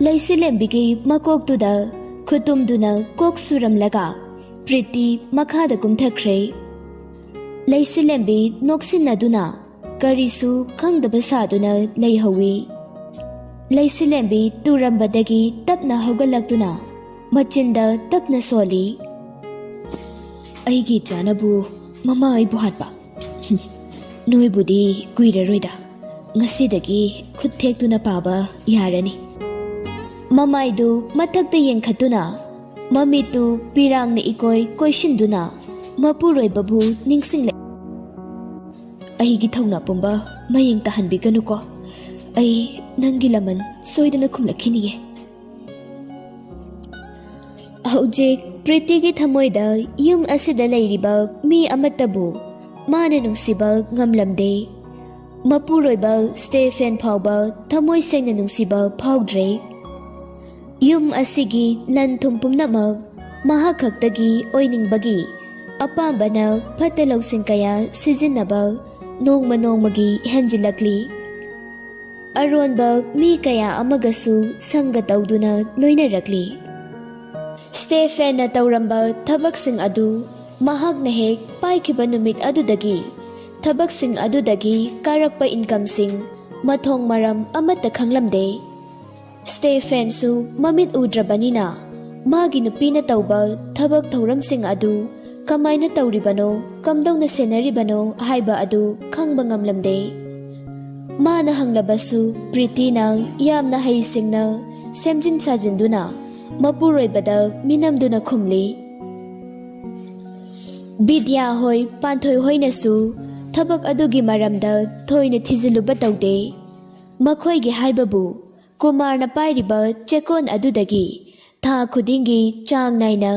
ꯂꯩꯁꯤꯂꯦꯝꯕꯤꯒꯤ ꯃꯀꯣꯛꯇꯨꯗ ꯈꯨꯇꯨꯝꯗꯨꯅ ꯀꯣꯛ ꯁꯨꯔꯝꯂꯒ ꯄ꯭ꯔꯤꯇꯤ ꯃꯈꯥꯗ ꯀꯨꯝꯊꯈ꯭ꯔꯦ꯫ ꯂꯩꯁꯤꯂꯦꯝꯕꯤ ꯅꯣꯛꯁꯤꯟꯅꯗꯨꯅ ꯀꯔꯤꯁꯨ ꯈꯪꯗꯕ ꯁꯥꯗꯨꯅ ꯂꯩꯍꯧꯏ꯫ ꯂꯩꯁꯤꯂꯦꯝꯕꯤ ꯇꯨꯔꯝꯕꯗꯒꯤ ꯇꯞꯅ ꯍꯧꯒꯠꯂꯛꯇꯨꯅ ꯃꯆꯤꯟꯗ ꯇꯞꯅ ꯁꯣꯜꯂꯤ, "ꯑꯩꯒꯤ ꯏꯆꯥꯅꯕꯨ ꯃꯃꯥ ꯑꯩꯕꯨ ꯍꯥꯠꯄ? ꯍꯨꯝ, ꯅꯣꯏꯕꯨꯗꯤ ꯀꯨꯏꯔꯔꯣꯏꯗ, ꯉꯁꯤꯗꯒꯤ ꯈꯨꯠ ꯊꯦꯛꯇꯨꯅ ꯄꯥꯕ ꯌꯥꯔꯅꯤ꯫" ꯃꯃꯥꯏꯗꯨ ꯃꯊꯛꯇ ꯌꯦꯡꯈꯠꯇꯨꯅ ꯃꯃꯤꯠꯇꯨ ꯄꯤꯔꯥꯡꯅ ꯏꯀꯣꯏ ꯀꯣꯏꯁꯤꯟꯗꯨꯅ ꯃꯄꯨꯔꯣꯏꯕꯕꯨ ꯅꯤꯡꯁꯤꯡꯂꯦ꯫ ꯑꯩꯒꯤ ꯊꯧꯅꯥ ꯄꯨꯝꯕ ꯃꯌꯦꯡ ꯇꯥꯍꯟꯕꯤꯒꯅꯨꯀꯣ꯫ ꯑꯩ ꯅꯪꯒꯤ ꯂꯃꯟ ꯁꯣꯏꯗꯅ ꯈꯨꯝꯂꯛꯈꯤꯅꯤꯌꯦ꯫ ꯍꯧꯖꯤꯛ ꯄ꯭ꯔꯤꯇꯤꯒꯤ ꯊꯃꯣꯏꯗ ꯌꯨꯝ ꯑꯁꯤꯗ ꯂꯩꯔꯤꯕ ꯃꯤ ꯑꯃꯠꯇꯕꯨ ꯃꯥꯅ ꯅꯨꯡꯁꯤꯕ ꯉꯝꯂꯝꯗꯦ꯫ ꯃꯄꯨꯔꯣꯏꯕ ꯁ꯭ꯇꯦꯐꯦꯟ ꯐꯥꯎꯕ ꯊꯃꯣꯏ ꯁꯦꯡꯅ ꯅꯨꯡꯁꯤꯕ ꯐꯥꯎꯗ꯭ꯔꯦ꯫ ꯌꯨꯝ ꯑꯁꯤꯒꯤ ꯂꯟ ꯊꯨꯝ ꯄꯨꯝꯅꯃꯛ ꯃꯍꯥꯛ ꯈꯛꯇꯒꯤ ꯑꯣꯏꯅꯤꯡꯕꯒꯤ ꯑꯄꯥꯝꯕꯅ ꯐꯠꯇ ꯂꯧꯁꯤꯡ ꯀꯌꯥ ꯁꯤꯖꯤꯟꯅꯕ ꯅꯣꯡꯃ ꯅꯣꯡꯃꯒꯤ ꯍꯦꯟꯖꯤꯜꯂꯛꯂꯤ꯫ ꯑꯔꯣꯟꯕ ꯃꯤ ꯀꯌꯥ ꯑꯃꯒꯁꯨ ꯁꯪꯒ ꯇꯧꯗꯨꯅ ꯂꯣꯏꯅꯔꯛꯂꯤ꯫ ꯁ꯭ꯇꯦꯐꯦꯟꯅ ꯇꯧꯔꯝꯕ ꯊꯕꯛꯁꯤꯡ ꯑꯗꯨ ꯃꯍꯥꯛꯅ ꯍꯦꯛ ꯄꯥꯏꯈꯤꯕ ꯅꯨꯃꯤꯠ ꯑꯗꯨꯗꯒꯤ ꯊꯕꯛꯁꯤꯡ ꯑꯗꯨꯗꯒꯤ ꯀꯥꯔꯛꯄ ꯏꯟꯀꯝꯁꯤꯡ ꯃꯊꯣꯡ ꯃꯔꯝ ꯑꯃꯠꯇ ꯈꯪꯂꯝꯗꯦ꯫ ꯁ꯭ꯇꯦꯐꯦꯟꯁꯨ ꯃꯃꯤꯠ ꯎꯗ꯭ꯔꯕꯅꯤꯅ ꯃꯥꯒꯤ ꯅꯨꯄꯤꯅ ꯇꯧꯕ ꯊꯕꯛ ꯊꯧꯔꯝꯁꯤꯡ ꯑꯗꯨ ꯀꯃꯥꯏꯅ ꯇꯧꯔꯤꯕꯅꯣ, ꯀꯝꯗꯧꯅ ꯁꯦꯟꯅꯔꯤꯕꯅꯣ ꯍꯥꯏꯕ ꯑꯗꯨ ꯈꯪꯕ ꯉꯝꯂꯝꯗꯦ꯫ ꯃꯥꯅ ꯍꯪꯂꯕꯁꯨ ꯄ꯭ꯔꯤꯇꯤꯅ ꯌꯥꯝꯅ ꯍꯩꯁꯤꯡꯅ ꯁꯦꯝꯖꯤꯟ ꯁꯥꯖꯤꯟꯗꯨꯅ ꯃꯄꯨꯔꯣꯏꯕꯗ ꯃꯤꯅꯝꯗꯨꯅ ꯈꯨꯝꯂꯤ꯫ ꯕꯤꯗ꯭ꯌꯥ ꯍꯣꯏ, ꯄꯥꯟꯊꯣꯏ ꯍꯣꯏꯅꯁꯨ ꯊꯕꯛ ꯑꯗꯨꯒꯤ ꯃꯔꯝꯗ ꯊꯣꯏꯅ ꯊꯤꯖꯤꯜꯂꯨꯕ ꯇꯧꯗꯦ꯫ ꯃꯈꯣꯏꯒꯤ ꯍꯥꯏꯕꯕꯨ ꯀꯨꯃꯥꯔꯅ ꯄꯥꯏꯔꯤꯕ ꯆꯦꯛꯀꯣꯟ ꯑꯗꯨꯗꯒꯤ ꯊꯥ ꯈꯨꯗꯤꯡꯒꯤ ꯆꯥꯡ ꯅꯥꯏꯅ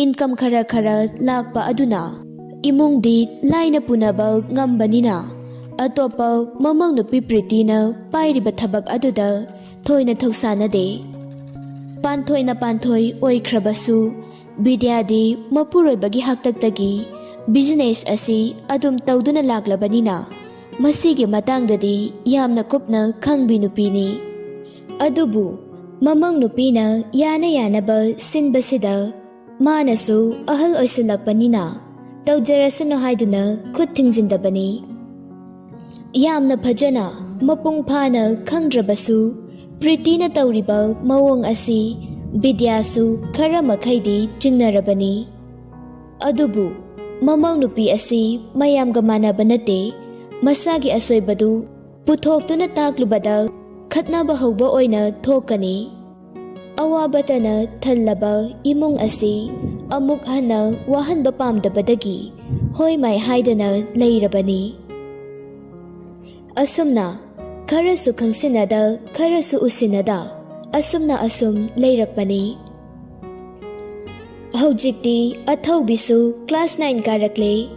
ꯏꯟꯀꯝ ꯈꯔ ꯈꯔ ꯂꯥꯛꯄ ꯑꯗꯨꯅ ꯏꯃꯨꯡꯗꯤ ꯂꯥꯏꯅ ꯄꯨꯅꯕ ꯉꯝꯕꯅꯤꯅ ꯑꯇꯣꯞꯄ ꯃꯃꯧ ꯅꯨꯄꯤ ꯄ꯭ꯔꯤꯇꯤꯅ ꯄꯥꯏꯔꯤꯕ ꯊꯕꯛ ꯑꯗꯨꯗ ꯊꯣꯏꯅ ꯊꯧꯁꯥꯅꯗꯦ꯫ ꯄꯥꯟꯊꯣꯏꯅ ꯄꯥꯟꯊꯣꯏ ꯑꯣꯏꯈ꯭ꯔꯕꯁꯨ ꯕꯤꯗ꯭ꯌꯥꯗꯤ ꯃꯄꯨꯔꯣꯏꯕꯒꯤ ꯍꯥꯛꯇꯛꯇꯒꯤ ꯕꯤꯖꯤꯅꯦꯁ ꯑꯁꯤ ꯑꯗꯨꯝ ꯇꯧꯗꯨꯅ ꯂꯥꯛꯂꯕꯅꯤꯅ ꯃꯁꯤꯒꯤ ꯃꯇꯥꯡꯗꯗꯤ ꯌꯥꯝꯅ ꯀꯨꯞꯅ ꯈꯪꯕꯤ ꯅꯨꯄꯤꯅꯤ꯫ ꯑꯗꯨꯕꯨ ꯃꯃꯧ ꯅꯨꯄꯤꯅ ꯌꯥꯅ ꯌꯥꯅꯕ ꯁꯤꯟꯕꯁꯤꯗ ꯃꯥꯅꯁꯨ ꯑꯍꯜ ꯑꯣꯏꯁꯤꯜꯂꯛꯄꯅꯤꯅ ꯇꯧꯖꯔꯁꯅꯨ ꯍꯥꯏꯗꯨꯅ ꯈꯨꯠ ꯊꯤꯡꯖꯤꯟꯗꯕꯅꯤ꯫ ꯌꯥꯝꯅ ꯐꯖꯅ ꯃꯄꯨꯡ ꯐꯥꯅ ꯈꯪꯗ꯭ꯔꯕꯁꯨ ꯄ꯭ꯔꯤꯇꯤꯅ ꯇꯧꯔꯤꯕ ꯃꯑꯣꯡ ꯑꯁꯤ ꯕꯤꯗ꯭ꯌꯥꯁꯨ ꯈꯔ ꯃꯈꯩꯗꯤ ꯆꯤꯡꯅꯔꯕꯅꯤ꯫ ꯑꯗꯨꯕꯨ ꯃꯃꯧ ꯅꯨꯄꯤ ꯑꯁꯤ ꯃꯌꯥꯝꯒ ꯃꯥꯟꯅꯕ ꯅꯠꯇꯦ꯫ ꯃꯁꯥꯒꯤ ꯑꯁꯣꯏꯕꯗꯨ ꯄꯨꯊꯣꯛꯇꯨꯅ ꯇꯥꯛꯂꯨꯕꯗ ꯈꯠꯅꯕ ꯍꯧꯕ ꯑꯣꯏꯅ ꯊꯣꯛꯀꯅꯤ꯫ ꯑꯋꯥꯕꯇꯅ ꯊꯜꯂꯕ ꯏꯃꯨꯡ ꯑꯁꯤ ꯑꯃꯨꯛ ꯍꯟꯅ ꯋꯥꯍꯟꯕ ꯄꯥꯝꯗꯕꯗꯒꯤ ꯍꯣꯏ ꯃꯥꯏ ꯍꯥꯏꯗꯅ ꯂꯩꯔꯕꯅꯤ꯫ ꯑꯁꯨꯝꯅ ꯈꯔꯁꯨ ꯈꯪꯁꯤꯟꯅꯗ, ꯈꯔꯁꯨ ꯎꯁꯤꯟꯅꯗ, ꯑꯁꯨꯝꯅ ꯑꯁꯨꯝ ꯂꯩꯔꯛꯄꯅꯤ꯫ ꯍꯧꯖꯤꯛꯇꯤ ꯑꯊꯧꯕꯤꯁꯨ class nine ꯀꯥꯔꯛꯂꯦ꯫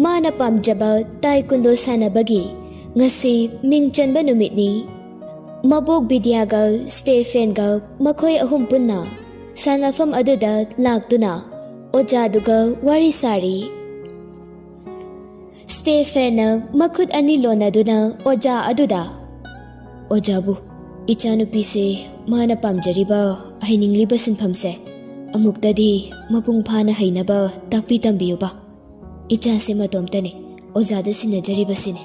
ꯃꯥꯅ ꯄꯥꯝꯖꯕ ꯇꯥꯏꯀꯨꯟꯗꯣ ꯁꯥꯟꯅꯕꯒꯤ ꯉꯁꯤ ꯃꯤꯡ ꯆꯟꯕ ꯅꯨꯃꯤꯠꯅꯤ꯫ ꯃꯕꯣꯛ ꯕꯤꯗ꯭ꯌꯥꯒ ꯁ꯭ꯇꯦꯐꯦꯟꯒ ꯃꯈꯣꯏ ꯑꯍꯨꯝ ꯄꯨꯟꯅ ꯁꯥꯟꯅꯐꯝ ꯑꯗꯨꯗ ꯂꯥꯛꯇꯨꯅ ꯑꯣꯖꯥꯗꯨꯒ ꯋꯥꯔꯤ ꯁꯥꯔꯤ꯫ ꯁ꯭ꯇꯦꯐꯦꯟꯅ ꯃꯈꯨꯠ ꯑꯅꯤ ꯂꯣꯟꯅꯗꯨꯅ ꯑꯣꯖꯥ ꯑꯗꯨꯗ, "ꯑꯣꯖꯥꯕꯨ, ꯏꯆꯥꯅꯨꯄꯤꯁꯦ ꯃꯥꯅ ꯄꯥꯝꯖꯔꯤꯕ, ꯍꯩꯅꯤꯡꯂꯤꯕ ꯁꯤꯟꯐꯝꯁꯦ ꯑꯃꯨꯛꯇꯗꯤ ꯃꯄꯨꯡ ꯐꯥꯅ ꯍꯩꯅꯕ ꯇꯥꯛꯄꯤ ꯇꯝꯕꯤꯌꯨꯕ꯫ ꯏꯆꯥꯁꯦ ꯃꯇꯣꯝꯇꯅꯤ ꯑꯣꯖꯥꯗ ꯁꯤꯟꯅꯖꯔꯤꯕꯁꯤꯅꯤ꯫"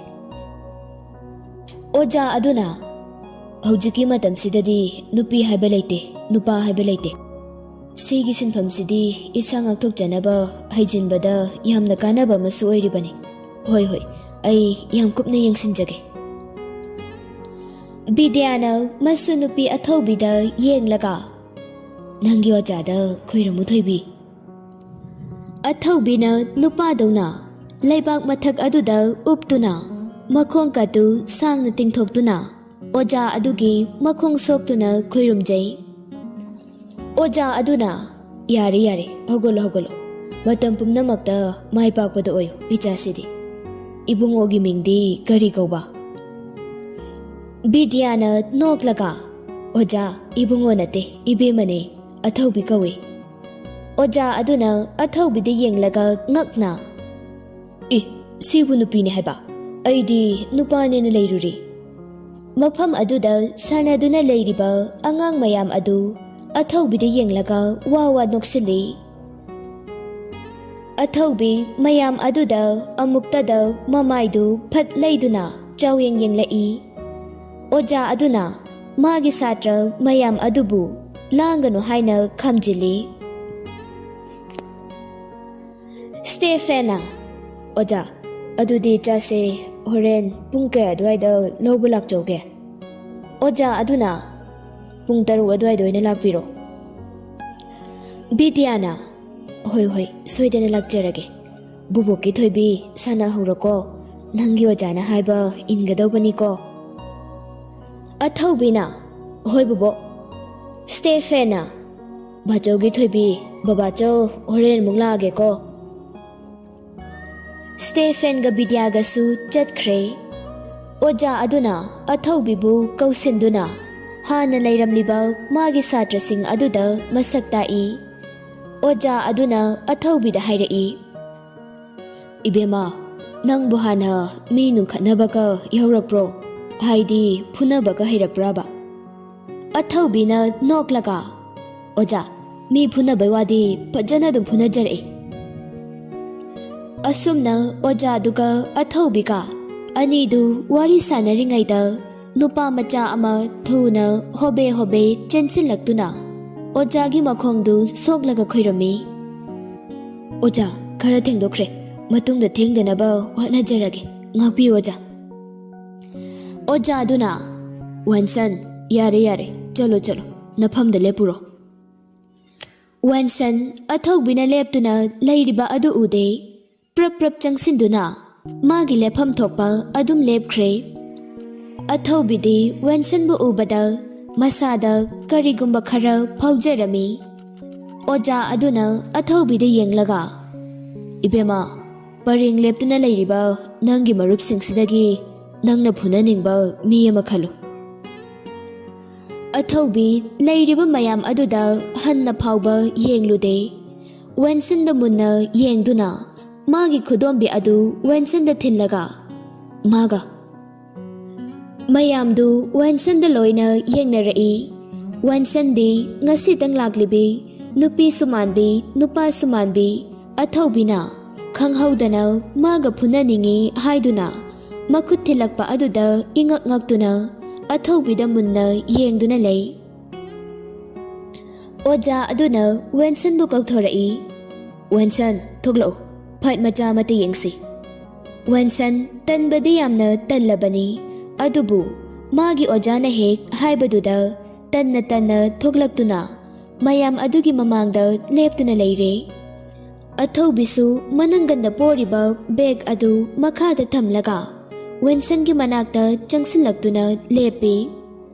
ꯑꯣꯖꯥ ꯑꯗꯨꯅ, "ꯍꯧꯖꯤꯛꯀꯤ ꯃꯇꯝꯁꯤꯗꯗꯤ ꯅꯨꯄꯤ ꯍꯥꯏꯕ ꯂꯩꯇꯦ, ꯅꯨꯄꯥ ꯍꯥꯏꯕ ꯂꯩꯇꯦ꯫ ꯁꯤꯒꯤ ꯁꯤꯟꯐꯝꯁꯤꯗꯤ ꯏꯁꯥ ꯉꯥꯛꯊꯣꯛꯆꯅꯕ ꯍꯩꯖꯤꯟꯕꯗ ꯌꯥꯝꯅ ꯀꯥꯟꯅꯕ ꯑꯃꯁꯨ ꯑꯣꯏꯔꯤꯕꯅꯤ꯫ ꯍꯣꯏ, ꯍꯣꯏ, ꯑꯩ ꯌꯥꯝ ꯀꯨꯞꯅ ꯌꯦꯡꯁꯤꯟꯖꯒꯦ꯫" ꯕꯤꯗ꯭ꯌꯥꯅ ꯃꯁꯨ ꯅꯨꯄꯤ ꯑꯊꯧꯕꯤꯗ ꯌꯦꯡꯂꯒ, "ꯅꯪꯒꯤ ꯑꯣꯖꯥꯗ ꯈꯣꯏꯔꯝꯃꯨ ꯊꯣꯏꯕꯤ꯫" ꯑꯊꯧꯕꯤꯅ ꯅꯨꯄꯥꯗꯧꯅ ꯂꯩꯕꯥꯛ ꯃꯊꯛ ꯑꯗꯨꯗ ꯎꯞꯇꯨꯅ, ꯃꯈꯣꯡ ꯀꯥꯇꯨ ꯁꯥꯡꯅ ꯇꯤꯡꯊꯣꯛꯇꯨꯅ, ꯑꯣꯖꯥ ꯑꯗꯨꯒꯤ ꯃꯈꯣꯡ ꯁꯣꯛꯇꯨꯅ ꯈꯨꯔꯨꯝꯖꯩ꯫ ꯑꯣꯖꯥ ꯑꯗꯨꯅ, "ꯌꯥꯔꯦ, ꯌꯥꯔꯦ, ꯍꯧꯒꯠꯂꯣ, ꯍꯧꯒꯠꯂꯣ꯫ ꯃꯇꯝ ꯄꯨꯝꯅꯃꯛꯇ ꯃꯥꯏ ꯄꯥꯛꯄꯗ ꯑꯣꯏꯌꯨ, ꯏꯆꯥꯁꯤꯗꯤ꯫ ꯏꯕꯨꯡꯉꯣꯒꯤ ꯃꯤꯡꯗꯤ ꯀꯔꯤ ꯀꯧꯕ?" ꯕꯤꯗ꯭ꯌꯥꯅ ꯅꯣꯛꯂꯒ, "ꯑꯣꯖꯥ, ꯏꯕꯨꯡꯉꯣ ꯅꯠꯇꯦ, ꯏꯕꯦꯝꯃꯅꯦ, ꯑꯊꯧꯕꯤ ꯀꯧꯏ꯫" ꯑꯣꯖꯥ ꯑꯗꯨꯅ ꯑꯊꯧꯕꯤꯗ ꯌꯦꯡꯂꯒ ꯉꯛꯅ, "ꯏ, ꯁꯤꯕꯨ ꯅꯨꯄꯤꯅꯦ ꯍꯥꯏꯕ? ꯑꯩꯗꯤ ꯅꯨꯄꯥꯅꯦꯅ ꯂꯩꯔꯨꯔꯤ꯫" ꯃꯐꯝ ꯑꯗꯨꯗ ꯁꯥꯟꯅꯗꯨꯅ ꯂꯩꯔꯤꯕ ꯑꯉꯥꯡ ꯃꯌꯥꯝ ꯑꯗꯨ ꯑꯊꯧꯕꯤꯗ ꯌꯦꯡꯂꯒ ꯋꯥ ꯋꯥ ꯅꯣꯛꯁꯤꯜꯂꯤ꯫ ꯑꯊꯧꯕꯤ ꯃꯌꯥꯝ ꯑꯗꯨꯗ ꯑꯃꯨꯛꯇꯗ ꯃꯃꯥꯏꯗꯨ ꯐꯠ ꯂꯩꯗꯨꯅ ꯆꯥꯎꯌꯦꯡ ꯌꯦꯡꯂꯛꯏ꯫ ꯑꯣꯖꯥ ꯑꯗꯨꯅ ꯃꯥꯒꯤ ꯁꯥꯇ꯭ꯔ ꯃꯌꯥꯝ ꯑꯗꯨꯕꯨ ꯂꯥꯡꯒꯅꯨ ꯍꯥꯏꯅ ꯈꯥꯝꯖꯤꯜꯂꯤ꯫ ꯁ꯭ꯇꯦꯐꯦꯟꯅ, "ꯑꯣꯖꯥ, ꯑꯗꯨꯗꯤ ꯏꯆꯥꯁꯦ ꯍꯣꯔꯦꯟ ꯄꯨꯡ ꯀꯌꯥ ꯑꯗꯨꯋꯥꯏꯗ ꯂꯧꯕ ꯂꯥꯛꯆꯧꯒꯦ?" ꯑꯣꯖꯥ ꯑꯗꯨꯅ, "ꯄꯨꯡ ꯇꯔꯨꯛ ꯑꯗꯨꯋꯥꯏꯗ ꯑꯣꯏꯅ ꯂꯥꯛꯄꯤꯔꯣ꯫" ꯕꯤꯗ꯭ꯌꯥꯅ, "ꯍꯣꯏ, ꯍꯣꯏ, ꯁꯣꯏꯗꯅ ꯂꯥꯛꯆꯔꯒꯦ꯫ ꯕꯨꯕꯣꯛꯀꯤ ꯊꯣꯏꯕꯤ, ꯁꯥꯟꯅꯍꯧꯔꯣꯀꯣ꯫ ꯅꯪꯒꯤ ꯑꯣꯖꯥꯅ ꯍꯥꯏꯕ ꯏꯟꯒꯗꯧꯕꯅꯤꯀꯣ꯫ ꯑꯊꯧꯕꯤꯅ, "ꯍꯣꯏ ꯕꯣꯕꯣꯛ꯫" ꯁ꯭ꯇꯦꯐꯦꯟꯅ, "ꯕꯥꯆꯧꯒꯤ ꯊꯣꯏꯕꯤ, ꯕꯕꯥꯆꯧ ꯍꯣꯔꯦꯟ ꯑꯃꯨꯛ ꯂꯥꯛꯑꯒꯦꯀꯣ꯫" ꯁ꯭ꯇꯦꯐꯦꯟꯒ ꯕꯤꯗ꯭ꯌꯥꯒꯁꯨ ꯆꯠꯈ꯭ꯔꯦ꯫ ꯑꯣꯖꯥ ꯑꯗꯨꯅ ꯑꯊꯧꯕꯤꯕꯨ ꯀꯧꯁꯤꯟꯗꯨꯅ ꯍꯥꯟꯅ ꯂꯩꯔꯝꯂꯤꯕ ꯃꯥꯒꯤ ꯁꯥꯇ꯭ꯔꯁꯤꯡ ꯑꯗꯨꯗ ꯃꯁꯛ ꯇꯥꯛꯏ꯫ ꯑꯣꯖꯥ ꯑꯗꯨꯅ ꯑꯊꯧꯕꯤꯗ ꯍꯥꯏꯔꯛꯏ, "ꯏꯕꯦꯝꯃ, ꯅꯪꯕꯨ ꯍꯥꯟꯅ ꯃꯤ ꯅꯨꯡꯈꯠꯅꯕꯒ ꯌꯧꯔꯛꯄ꯭ꯔꯣ? ꯍꯥꯏꯗꯤ ꯐꯨꯅꯕꯒ ꯍꯩꯔꯛꯄ꯭ꯔꯕ?" ꯑꯊꯧꯕꯤꯅ ꯅꯣꯛꯂꯒ, "ꯑꯣꯖꯥ, ꯃꯤ ꯐꯨꯅꯕꯩ ꯋꯥꯗꯤ ꯐꯖꯅ ꯑꯗꯨꯝ ꯐꯨꯅꯖꯔꯛꯏ꯫" ꯑꯁꯨꯝꯅ ꯑꯣꯖꯥꯗꯨꯒ ꯑꯊꯧꯕꯤꯒ ꯑꯅꯤꯗꯨ ꯋꯥꯔꯤ ꯁꯥꯟꯅꯔꯤꯉꯩꯗ ꯅꯨꯄꯥ ꯃꯆꯥ ꯑꯃ ꯊꯨꯅ ꯍꯣꯕꯦ ꯍꯣꯕꯦ ꯆꯦꯟꯁꯤꯜꯂꯛꯇꯨꯅ ꯑꯣꯖꯥꯒꯤ ꯃꯈꯣꯡꯗꯨ ꯁꯣꯛꯂꯒ ꯈꯨꯏꯔꯝꯃꯤ꯫ "ꯑꯣꯖꯥ, ꯈꯔ ꯊꯦꯡꯗꯣꯛꯈ꯭ꯔꯦ, ꯃꯇꯨꯡꯗ ꯊꯦꯡꯗꯅꯕ ꯍꯣꯠꯅꯖꯔꯒꯦ, ꯉꯥꯛꯄꯤꯌꯨ ꯑꯣꯖꯥ꯫" ꯑꯣꯖꯥꯗꯨꯅ, "ꯋꯦꯟꯁꯟ, ꯌꯥꯔꯦ ꯌꯥꯔꯦ, ꯆꯠꯂꯣ ꯆꯠꯂꯣ, ꯅꯐꯝꯗ ꯂꯦꯞꯄꯨꯔꯣ꯫" ꯋꯦꯟꯁꯟ ꯑꯊꯧꯕꯤꯅ ꯂꯦꯞꯇꯨꯅ ꯂꯩꯔꯤꯕ ꯑꯗꯨ ꯎꯗꯦ꯫ ꯄ꯭ꯔꯞ ꯄ꯭ꯔꯞ ꯆꯪꯁꯤꯟꯗꯨꯅ ꯃꯥꯒꯤ ꯂꯦꯞꯐꯝ ꯊꯣꯛꯄ ꯑꯗꯨꯝ ꯂꯦꯞꯈ꯭ꯔꯦ꯫ ꯑꯊꯧꯕꯤꯗꯤ ꯋꯦꯟꯁꯟꯕꯨ ꯎꯕꯗ ꯃꯁꯥꯗ ꯀꯔꯤꯒꯨꯝꯕ ꯈꯔ ꯐꯥꯎꯖꯔꯝꯃꯤ꯫ ꯑꯣꯖꯥ ꯑꯗꯨꯅ ꯑꯊꯧꯕꯤꯗ ꯌꯦꯡꯂꯒ, "ꯏꯕꯦꯝꯃ, ꯄꯔꯦꯡ ꯂꯦꯞꯇꯨꯅ ꯂꯩꯔꯤꯕ ꯅꯪꯒꯤ ꯃꯔꯨꯞꯁꯤꯡꯁꯤꯗꯒꯤ ꯅꯪꯅ ꯐꯨꯅꯅꯤꯡꯕ ꯃꯤ ꯑꯃ ꯈꯜꯂꯨ꯫" ꯑꯊꯧꯕꯤ ꯂꯩꯔꯤꯕ ꯃꯌꯥꯝ ꯑꯗꯨꯗ ꯍꯟꯅ ꯐꯥꯎꯕ ꯌꯦꯡꯂꯨꯗꯦ꯫ ꯋꯦꯟꯁꯟꯗ ꯃꯨꯟꯅ ꯌꯦꯡꯗꯨꯅ ꯃꯥꯒꯤ ꯈꯨꯗꯣꯝꯕꯤ ꯑꯗꯨ ꯋꯦꯟꯁꯟꯗ ꯊꯤꯜꯂꯒ ꯃꯥꯒ ꯃꯌꯥꯝꯗꯨ ꯋꯦꯟꯁꯟꯗ ꯂꯣꯏꯅ ꯌꯦꯡꯅꯔꯛꯏ꯫ ꯋꯦꯟꯁꯟꯗꯤ ꯉꯁꯤꯇꯪ ꯂꯥꯛꯂꯤꯕꯤ ꯅꯨꯄꯤꯁꯨ ꯃꯥꯟꯕꯤ, ꯅꯨꯄꯥꯁꯨ ꯃꯥꯟꯕꯤ ꯑꯊꯧꯕꯤꯅ ꯈꯪꯍꯧꯗꯅ ꯃꯥꯒ ꯐꯨꯅꯅꯤꯡꯏ ꯍꯥꯏꯗꯨꯅ ꯃꯈꯨꯠ ꯊꯤꯜꯂꯛꯄ ꯑꯗꯨꯗ ꯏꯉꯛ ꯉꯛꯇꯨꯅ ꯑꯊꯧꯕꯤꯗ ꯃꯨꯟꯅ ꯌꯦꯡꯗꯨꯅ ꯂꯩ꯫ ꯑꯣꯖꯥ ꯑꯗꯨꯅ ꯋꯦꯟꯁꯟꯕꯨ ꯀꯧꯊꯣꯔꯛꯏ꯫ "ꯋꯦꯟꯁꯟ, ꯊꯣꯛꯂꯛꯎ, ꯐꯥꯏꯠ ꯃꯆꯥ ꯑꯃꯇ ꯌꯦꯡꯁꯤ꯫" ꯋꯦꯟꯁꯟ ꯇꯟꯕꯗꯤ ꯌꯥꯝꯅ ꯇꯜꯂꯕꯅꯤ, ꯑꯗꯨꯕꯨ ꯃꯥꯒꯤ ꯑꯣꯖꯥꯅ ꯍꯦꯛ ꯍꯥꯏꯕꯗꯨꯗ ꯇꯟꯅ ꯇꯟꯅ ꯊꯣꯛꯂꯛꯇꯨꯅ ꯃꯌꯥꯝ ꯑꯗꯨꯒꯤ ꯃꯃꯥꯡꯗ ꯂꯦꯞꯇꯨꯅ ꯂꯩꯔꯦ꯫ ꯑꯊꯧꯕꯤꯁꯨ ꯃꯅꯪꯒꯟꯗ ꯄꯣꯔꯤꯕ ꯕꯦꯒ ꯑꯗꯨ ꯃꯈꯥꯗ ꯊꯝꯂꯒ ꯋꯦꯟꯁꯟꯒꯤ ꯃꯅꯥꯛꯇ ꯆꯪꯁꯤꯜꯂꯛꯇꯨꯅ ꯂꯦꯞꯄꯤ꯫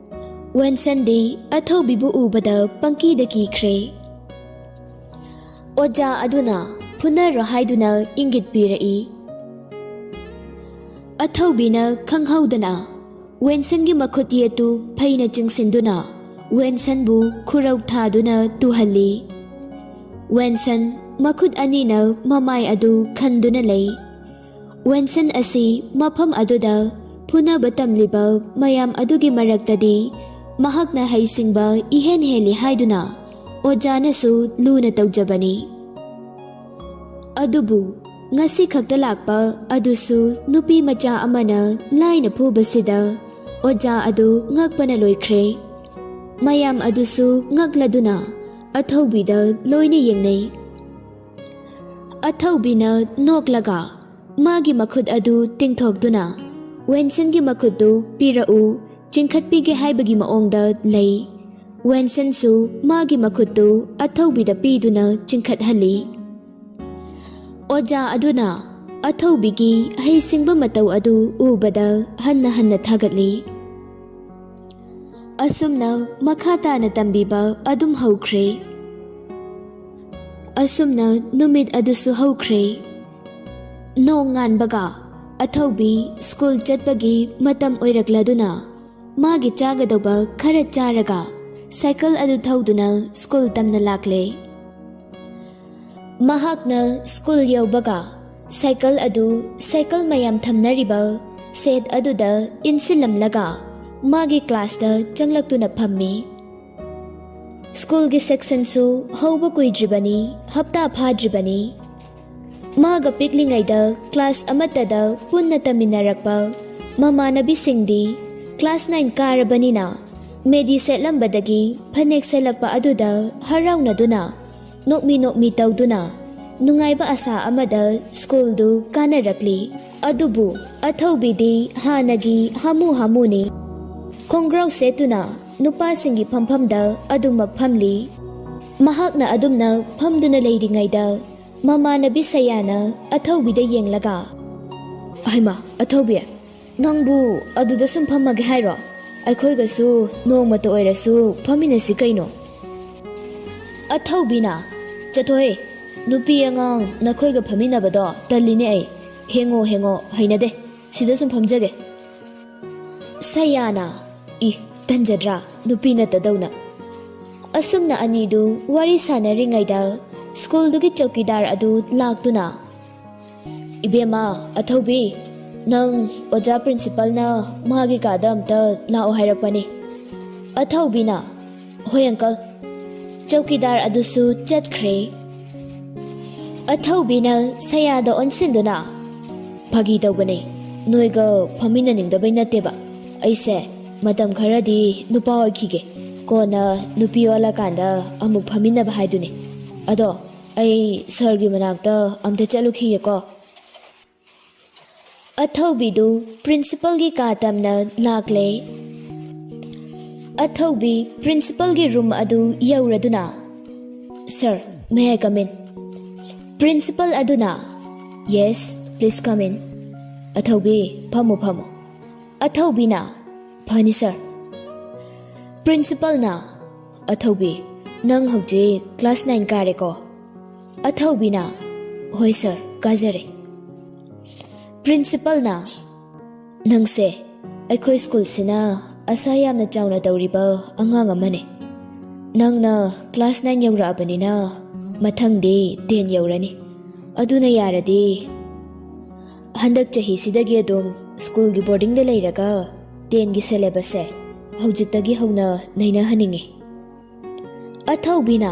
ꯋꯦꯟꯁꯟꯗꯤ ꯑꯊꯧꯕꯤꯕꯨ ꯎꯕꯗ ꯄꯪꯀꯤꯗ ꯀꯤꯈ꯭ꯔꯦ꯫ ꯑꯣꯖꯥ ꯑꯗꯨꯅ ꯐꯨꯅꯔꯣ ꯍꯥꯏꯗꯨꯅ ꯏꯪꯒꯤꯠ ꯄꯤꯔꯛꯏ꯫ ꯑꯊꯧꯕꯤꯅ ꯈꯪꯍꯧꯗꯅ ꯋꯦꯟꯁꯟꯒꯤ ꯃꯈꯨꯠ ꯌꯦꯠꯇꯨ ꯐꯩꯅ ꯆꯤꯡꯁꯤꯟꯗꯨꯅ ꯋꯦꯟꯁꯟꯕꯨ ꯈꯨꯔꯧ ꯊꯥꯗꯨꯅ ꯇꯨꯍꯜꯂꯤ꯫ ꯋꯦꯟꯁꯟ ꯃꯈꯨꯠ ꯑꯅꯤꯅ ꯃꯃꯥꯏ ꯑꯗꯨ ꯈꯟꯗꯨꯅ ꯂꯩ꯫ ꯋꯦꯟꯁꯟ ꯑꯁꯤ ꯃꯐꯝ ꯑꯗꯨꯗ ꯐꯨꯅꯕ ꯇꯝꯂꯤꯕ ꯃꯌꯥꯝ ꯑꯗꯨꯒꯤ ꯃꯔꯛꯇꯗꯤ ꯃꯍꯥꯛꯅ ꯍꯩꯁꯤꯡꯕ ꯏꯍꯦꯟ ꯍꯦꯜꯂꯤ ꯍꯥꯏꯗꯨꯅ ꯑꯣꯖꯥꯅꯁꯨ ꯂꯨꯅ ꯇꯧꯖꯕꯅꯤ꯫ ꯑꯗꯨꯕꯨ ꯉꯁꯤ ꯈꯛꯇ ꯂꯥꯛꯄ ꯑꯗꯨꯁꯨ ꯅꯨꯄꯤ ꯃꯆꯥ ꯑꯃꯅ ꯂꯥꯏꯅ ꯐꯨꯕꯁꯤꯗ ꯑꯣꯖꯥ ꯑꯗꯨ ꯉꯛꯄꯅ ꯂꯣꯏꯈ꯭ꯔꯦ꯫ ꯃꯌꯥꯝ ꯑꯗꯨꯁꯨ ꯉꯛꯂꯗꯨꯅ ꯑꯊꯧꯕꯤꯗ ꯂꯣꯏꯅ ꯌꯦꯡꯅꯩ꯫ ꯑꯊꯧꯕꯤꯅ ꯅꯣꯛꯂꯒ ꯃꯥꯒꯤ ꯃꯈꯨꯠ ꯑꯗꯨ ꯇꯤꯡꯊꯣꯛꯇꯨꯅ ꯋꯦꯟꯁꯟꯒꯤ ꯃꯈꯨꯠꯇꯨ ꯄꯤꯔꯛꯎ, ꯆꯤꯡꯈꯠꯄꯤꯒꯦ ꯍꯥꯏꯕꯒꯤ ꯃꯑꯣꯡꯗ ꯂꯩ꯫ ꯋꯦꯟꯁꯟꯁꯨ ꯃꯥꯒꯤ ꯃꯈꯨꯠꯇꯨ ꯑꯊꯧꯕꯤꯗ ꯄꯤꯗꯨꯅ ꯆꯤꯡꯈꯠꯍꯜꯂꯤ꯫ ꯑꯣꯖꯥ ꯑꯗꯨꯅ ꯑꯊꯧꯕꯤꯒꯤ ꯍꯩꯁꯤꯡꯕ ꯃꯇꯧ ꯑꯗꯨ ꯎꯕꯗ ꯍꯟꯅ ꯍꯟꯅ ꯊꯥꯒꯠꯂꯤ꯫ ꯑꯁꯨꯝꯅ ꯃꯈꯥ ꯇꯥꯅ ꯇꯝꯕꯤꯕ ꯑꯗꯨꯝ ꯍꯧꯈ꯭ꯔꯦ꯫ ꯑꯁꯨꯝꯅ ꯅꯨꯃꯤꯠ ꯑꯗꯨꯁꯨ ꯍꯧꯈ꯭ꯔꯦ꯫ ꯅꯣꯡ ꯉꯥꯟꯕꯒ ꯑꯊꯧꯕꯤ ꯁ꯭ꯀꯨꯜ ꯆꯠꯄꯒꯤ ꯃꯇꯝ ꯑꯣꯏꯔꯛꯂꯗꯨꯅ ꯃꯥꯒꯤ ꯆꯥꯒꯗꯧꯕ ꯈꯔ ꯆꯥꯔꯒ ꯁꯥꯏꯀꯜ ꯑꯗꯨ ꯊꯧꯗꯨꯅ ꯁ꯭ꯀꯨꯜ ꯇꯝꯅ ꯂꯥꯛꯂꯦ꯫ ꯃꯍꯥꯛꯅ ꯁ꯭ꯀꯨꯜ ꯌꯧꯕꯒ ꯁꯥꯏꯀꯜ ꯑꯗꯨ ꯁꯥꯏꯀꯜ ꯃꯌꯥꯝ ꯊꯝꯅꯔꯤꯕ ꯁꯦꯠ ꯑꯗꯨꯗ ꯏꯟꯁꯤꯜꯂꯝꯂꯒ ꯃꯥꯒꯤ ꯀ꯭ꯂꯥꯁꯇ ꯆꯪꯂꯛꯇꯨꯅ ꯐꯝꯃꯤ꯫ ꯁ꯭ꯀꯨꯜꯒꯤ ꯁꯦꯛꯁꯟꯁꯨ ꯍꯧꯕ ꯀꯨꯏꯗ꯭ꯔꯤꯕꯅꯤ, ꯍꯞꯇꯥ ꯐꯥꯗ꯭ꯔꯤꯕꯅꯤ꯫ ꯃꯥꯒ ꯄꯤꯛꯂꯤꯉꯩꯗ ꯀ꯭ꯂꯥꯁ ꯑꯃꯠꯇꯗ ꯄꯨꯟꯅ ꯇꯝꯃꯤꯟꯅꯔꯛꯄ ꯃꯃꯥꯟꯅꯕꯤꯁꯤꯡꯗꯤ ꯀ꯭ꯂꯥꯁ ꯅꯥꯏꯟ ꯀꯥꯔꯕꯅꯤꯅ ꯃꯦꯗꯤ ꯁꯦꯠꯂꯝꯕꯗꯒꯤ ꯐꯅꯦꯛ ꯁꯦꯠꯂꯛꯄ ꯑꯗꯨꯗ ꯍꯔꯥꯎꯅꯗꯨꯅ ꯅꯣꯛꯃꯤ ꯅꯣꯛꯃꯤ ꯇꯧꯗꯨꯅ ꯅꯨꯡꯉꯥꯏꯕ ꯑꯁꯥ ꯑꯃꯗ ꯁ꯭ꯀꯨꯜꯗꯨ ꯀꯥꯅꯔꯛꯂꯤ꯫ ꯑꯗꯨꯕꯨ ꯑꯊꯧꯕꯤꯗꯤ ꯍꯥꯟꯅꯒꯤ ꯍꯥꯃꯨ ꯍꯥꯃꯨꯅꯤ꯫ ꯈꯣꯡꯒ꯭ꯔꯥꯎ ꯁꯦꯠꯇꯨꯅ ꯅꯨꯄꯥꯁꯤꯡꯒꯤ ꯐꯝꯐꯝꯗ ꯑꯗꯨꯃꯛ ꯐꯝꯂꯤ꯫ ꯃꯍꯥꯛꯅ ꯑꯗꯨꯝꯅ ꯐꯝꯗꯨꯅ ꯂꯩꯔꯤꯉꯩꯗ ꯃꯃꯥꯟꯅꯕꯤ ꯁꯌꯥꯅ ꯑꯊꯧꯕꯤꯗ ꯌꯦꯡꯂꯒ, "ꯍꯩꯃꯥ, ꯑꯊꯧꯕꯤ, ꯅꯪꯕꯨ ꯑꯗꯨꯗ ꯁꯨꯝ ꯐꯝꯃꯒꯦ ꯍꯥꯏꯔꯣ? ꯑꯩꯈꯣꯏꯒꯁꯨ ꯅꯣꯡꯃꯇ ꯑꯣꯏꯔꯁꯨ ꯐꯝꯃꯤꯟꯅꯁꯤ ꯀꯩꯅꯣ?" ꯑꯊꯧꯕꯤꯅ, "ꯆꯠꯊꯣꯍꯦ, ꯅꯨꯄꯤ ꯑꯉꯥꯡ ꯅꯈꯣꯏꯒ ꯐꯝꯃꯤꯟꯅꯕꯗꯣ ꯇꯜꯂꯤꯅꯦ ꯑꯩ꯫ ꯍꯦꯡꯉꯣ ꯍꯦꯡꯉꯣ, ꯍꯩꯅꯗꯦ꯫ ꯁꯤꯗ ꯁꯨꯝ ꯐꯝꯖꯒꯦ꯫" ꯁꯌꯥꯅ, "ꯏ, ꯇꯟꯖꯗ꯭ꯔꯥ, ꯅꯨꯄꯤ ꯅꯠꯇꯗꯧꯅ?" ꯑꯁꯨꯝꯅ ꯑꯅꯤꯗꯨ ꯋꯥꯔꯤ ꯁꯥꯟꯅꯔꯤꯉꯩꯗ ꯁ꯭ꯀꯨꯜꯗꯨꯒꯤ ꯆꯧꯀꯤꯗꯥꯔ ꯑꯗꯨ ꯂꯥꯛꯇꯨꯅ, "ꯏꯕꯦꯝꯃ ꯑꯊꯧꯕꯤ, ꯅꯪ ꯑꯣꯖꯥ ꯄ꯭ꯔꯤꯟꯁꯤꯄꯜꯅ ꯃꯥꯒꯤ ꯀꯥꯗ ꯑꯝꯇ ꯂꯥꯛꯑꯣ ꯍꯥꯏꯔꯛꯄꯅꯤ꯫" ꯑꯊꯧꯕꯤꯅ, "ꯍꯣꯏ ꯑꯪꯀꯜ꯫" ꯆꯧꯀꯤꯗꯥꯔ ꯑꯗꯨꯁꯨ ꯆꯠꯈ꯭ꯔꯦ꯫ ꯑꯊꯧꯕꯤꯅ ꯁꯌꯥꯗ ꯑꯣꯟꯁꯤꯟꯗꯨꯅ, "ꯐꯥꯒꯤ ꯇꯧꯕꯅꯦ, ꯅꯣꯏꯒ ꯐꯝꯃꯤꯟꯅꯅꯤꯡꯗꯕꯩ ꯅꯠꯇꯦꯕ꯫ ꯑꯩꯁꯦ ꯃꯇꯝ ꯈꯔꯗꯤ ꯅꯨꯄꯥ ꯑꯣꯏꯈꯤꯒꯦ, ꯀꯣꯟꯅ ꯅꯨꯄꯤ ꯑꯣꯜꯂꯀꯥꯟꯗ ꯑꯃꯨꯛ ꯐꯝꯃꯤꯟꯅꯕ ꯍꯥꯏꯗꯨꯅꯤ꯫ ꯑꯗꯣ ꯑꯩ ꯁꯥꯔꯒꯤ ꯃꯅꯥꯛꯇ ꯑꯝꯇ ꯆꯠꯂꯨꯈꯤꯒꯦꯀꯣ꯫" ꯑꯊꯧꯕꯤꯗꯨ ꯄ꯭ꯔꯤꯟꯁꯤꯄꯜꯒꯤ ꯀꯥ ꯇꯝꯅ ꯂꯥꯛꯂꯦ꯫ ꯑꯊꯧꯕꯤ ꯄ꯭ꯔꯤꯟꯁꯤꯄꯜꯒꯤ ꯔꯨꯝ ꯑꯗꯨ ꯌꯧꯔꯗꯨꯅ, "Sir, may I come in?" Principal ꯑꯗꯨꯅ, "Yes, please come in꯫ ꯑꯊꯧꯕꯤ, ꯐꯝꯃꯨ, ꯐꯝꯃꯨ꯫" ꯑꯊꯧꯕꯤꯅ, "ꯐꯅꯤ ꯁꯥꯔ꯫" ꯄ꯭ꯔꯤꯟꯁꯤꯄꯜꯅ, "ꯑꯊꯧꯕꯤ, ꯅꯪ ꯍꯧꯖꯤꯛ ꯀ꯭ꯂꯥꯁ ꯅꯥꯏꯟ ꯀꯥꯔꯦꯀꯣ?" ꯑꯊꯧꯕꯤꯅ, "ꯍꯣꯏ ꯁꯥꯔ, ꯀꯥꯖꯔꯦ꯫" ꯄ꯭ꯔꯤꯟꯁꯤꯄꯜꯅ, "ꯅꯪꯁꯦ ꯑꯩꯈꯣꯏ ꯁ꯭ꯀꯨꯜꯁꯤꯅ ꯑꯁꯥ ꯌꯥꯝꯅ ꯆꯥꯎꯅ ꯇꯧꯔꯤꯕ ꯑꯉꯥꯡ ꯑꯃꯅꯤ꯫ ꯅꯪꯅ ꯀ꯭ꯂꯥꯁ ꯅꯥꯏꯟ ꯌꯧꯔꯛꯑꯕꯅꯤꯅ ꯃꯊꯪꯗꯤ ꯇꯦꯟ ꯌꯧꯔꯅꯤ꯫ ꯑꯗꯨꯅ ꯌꯥꯔꯗꯤ ꯍꯟꯗꯛ ꯆꯍꯤꯁꯤꯗꯒꯤ ꯑꯗꯨꯝ ꯁ꯭ꯀꯨꯜꯒꯤ ꯕꯣꯔꯗꯤꯡꯗ ꯂꯩꯔꯒ ꯇꯦꯟꯒꯤ ꯁꯦꯂꯦꯕꯁꯁꯦ ꯍꯧꯖꯤꯛꯇꯒꯤ ꯍꯧꯅ ꯅꯩꯅꯍꯟꯅꯤꯡꯉꯤ꯫" ꯑꯊꯧꯕꯤꯅ,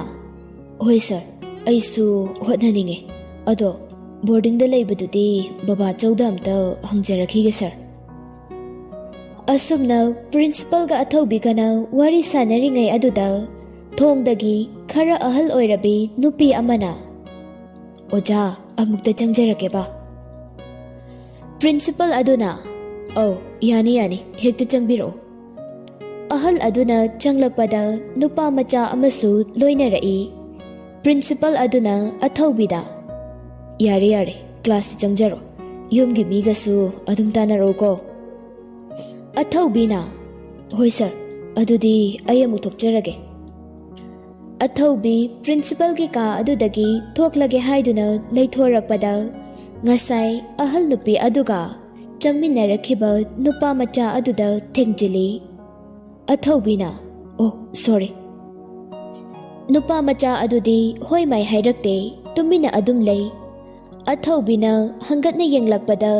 "ꯍꯣꯏ ꯁꯥꯔ, ꯑꯩꯁꯨ ꯍꯣꯠꯅꯅꯤꯡꯉꯤ꯫ ꯑꯗꯣ ꯕꯣꯔꯗꯤꯡꯗ ꯂꯩꯕꯗꯨꯗꯤ ꯕꯕꯥꯆꯧꯗ ꯑꯝꯇ ꯍꯪꯖꯔꯛꯈꯤꯒꯦ ꯁꯥꯔ꯫" ꯑꯁꯨꯝꯅ ꯄ꯭ꯔꯤꯟꯁꯤꯄꯜꯒ ꯑꯊꯧꯕꯤꯒꯅ ꯋꯥꯔꯤ ꯁꯥꯟꯅꯔꯤꯉꯩ ꯑꯗꯨꯗ ꯊꯣꯡꯗꯒꯤ ꯈꯔ ꯑꯍꯜ ꯑꯣꯏꯔꯕꯤ ꯅꯨꯄꯤ ꯑꯃꯅ, "ꯑꯣꯖꯥ, ꯑꯃꯨꯛꯇ ꯆꯪꯖꯔꯛꯀꯦꯕ꯫" ꯄ꯭ꯔꯤꯟꯁꯤꯄꯜ ꯑꯗꯨꯅ, "ꯑꯧ, ꯌꯥꯅꯤ, ꯌꯥꯅꯤ, ꯍꯦꯛꯇ ꯆꯪꯕꯤꯔꯛꯎ꯫" ꯑꯍꯜ ꯑꯗꯨꯅ ꯆꯪꯂꯛꯄꯗ ꯅꯨꯄꯥ ꯃꯆꯥ ꯑꯃꯁꯨ ꯂꯣꯏꯅꯔꯛꯏ꯫ ꯄ꯭ꯔꯤꯟꯁꯤꯄꯜ ꯑꯗꯨꯅ ꯑꯊꯧꯕꯤꯗ, "ꯌꯥꯔꯦ, ꯌꯥꯔꯦ, ꯀ꯭ꯂꯥꯁꯇ ꯆꯪꯖꯔꯣ꯫ ꯌꯨꯝꯒꯤ ꯃꯤꯒꯁꯨ ꯑꯗꯨꯝ ꯇꯥꯟꯅꯔꯛꯎꯀꯣ꯫" ꯑꯊꯧꯕꯤꯅ, "ꯍꯣꯏ ꯁꯥꯔ, ꯑꯗꯨꯗꯤ ꯑꯩ ꯑꯃꯨꯛ ꯊꯣꯛꯆꯔꯒꯦ꯫" ꯑꯊꯧꯕꯤ ꯄ꯭ꯔꯤꯟꯁꯤꯄꯜꯒꯤ ꯀꯥ ꯑꯗꯨꯗꯒꯤ ꯊꯣꯛꯂꯒꯦ ꯍꯥꯏꯗꯨꯅ ꯂꯩꯊꯣꯔꯛꯄꯗ, ꯉꯁꯥꯏ ꯑꯍꯜ ꯅꯨꯄꯤ ꯑꯗꯨꯒ ꯆꯪꯃꯤꯟꯅꯔꯛꯈꯤꯕ ꯅꯨꯄꯥ ꯃꯆꯥ ꯑꯗꯨꯗ ꯊꯦꯡꯖꯤꯜꯂꯤ꯫ ꯑꯊꯧꯕꯤꯅ, "ꯑꯣ, ꯁꯣꯔꯤ꯫" ꯅꯨꯄꯥ ꯃꯆꯥ ꯑꯗꯨꯗꯤ ꯍꯣꯏ ꯃꯥꯏ ꯍꯥꯏꯔꯛꯇꯦ, ꯇꯨꯃꯤꯟꯅ ꯑꯗꯨꯝ ꯂꯩ꯫ ꯑꯊꯧꯕꯤꯅ ꯍꯪꯒꯠꯅ ꯌꯦꯡꯂꯛꯄꯗ,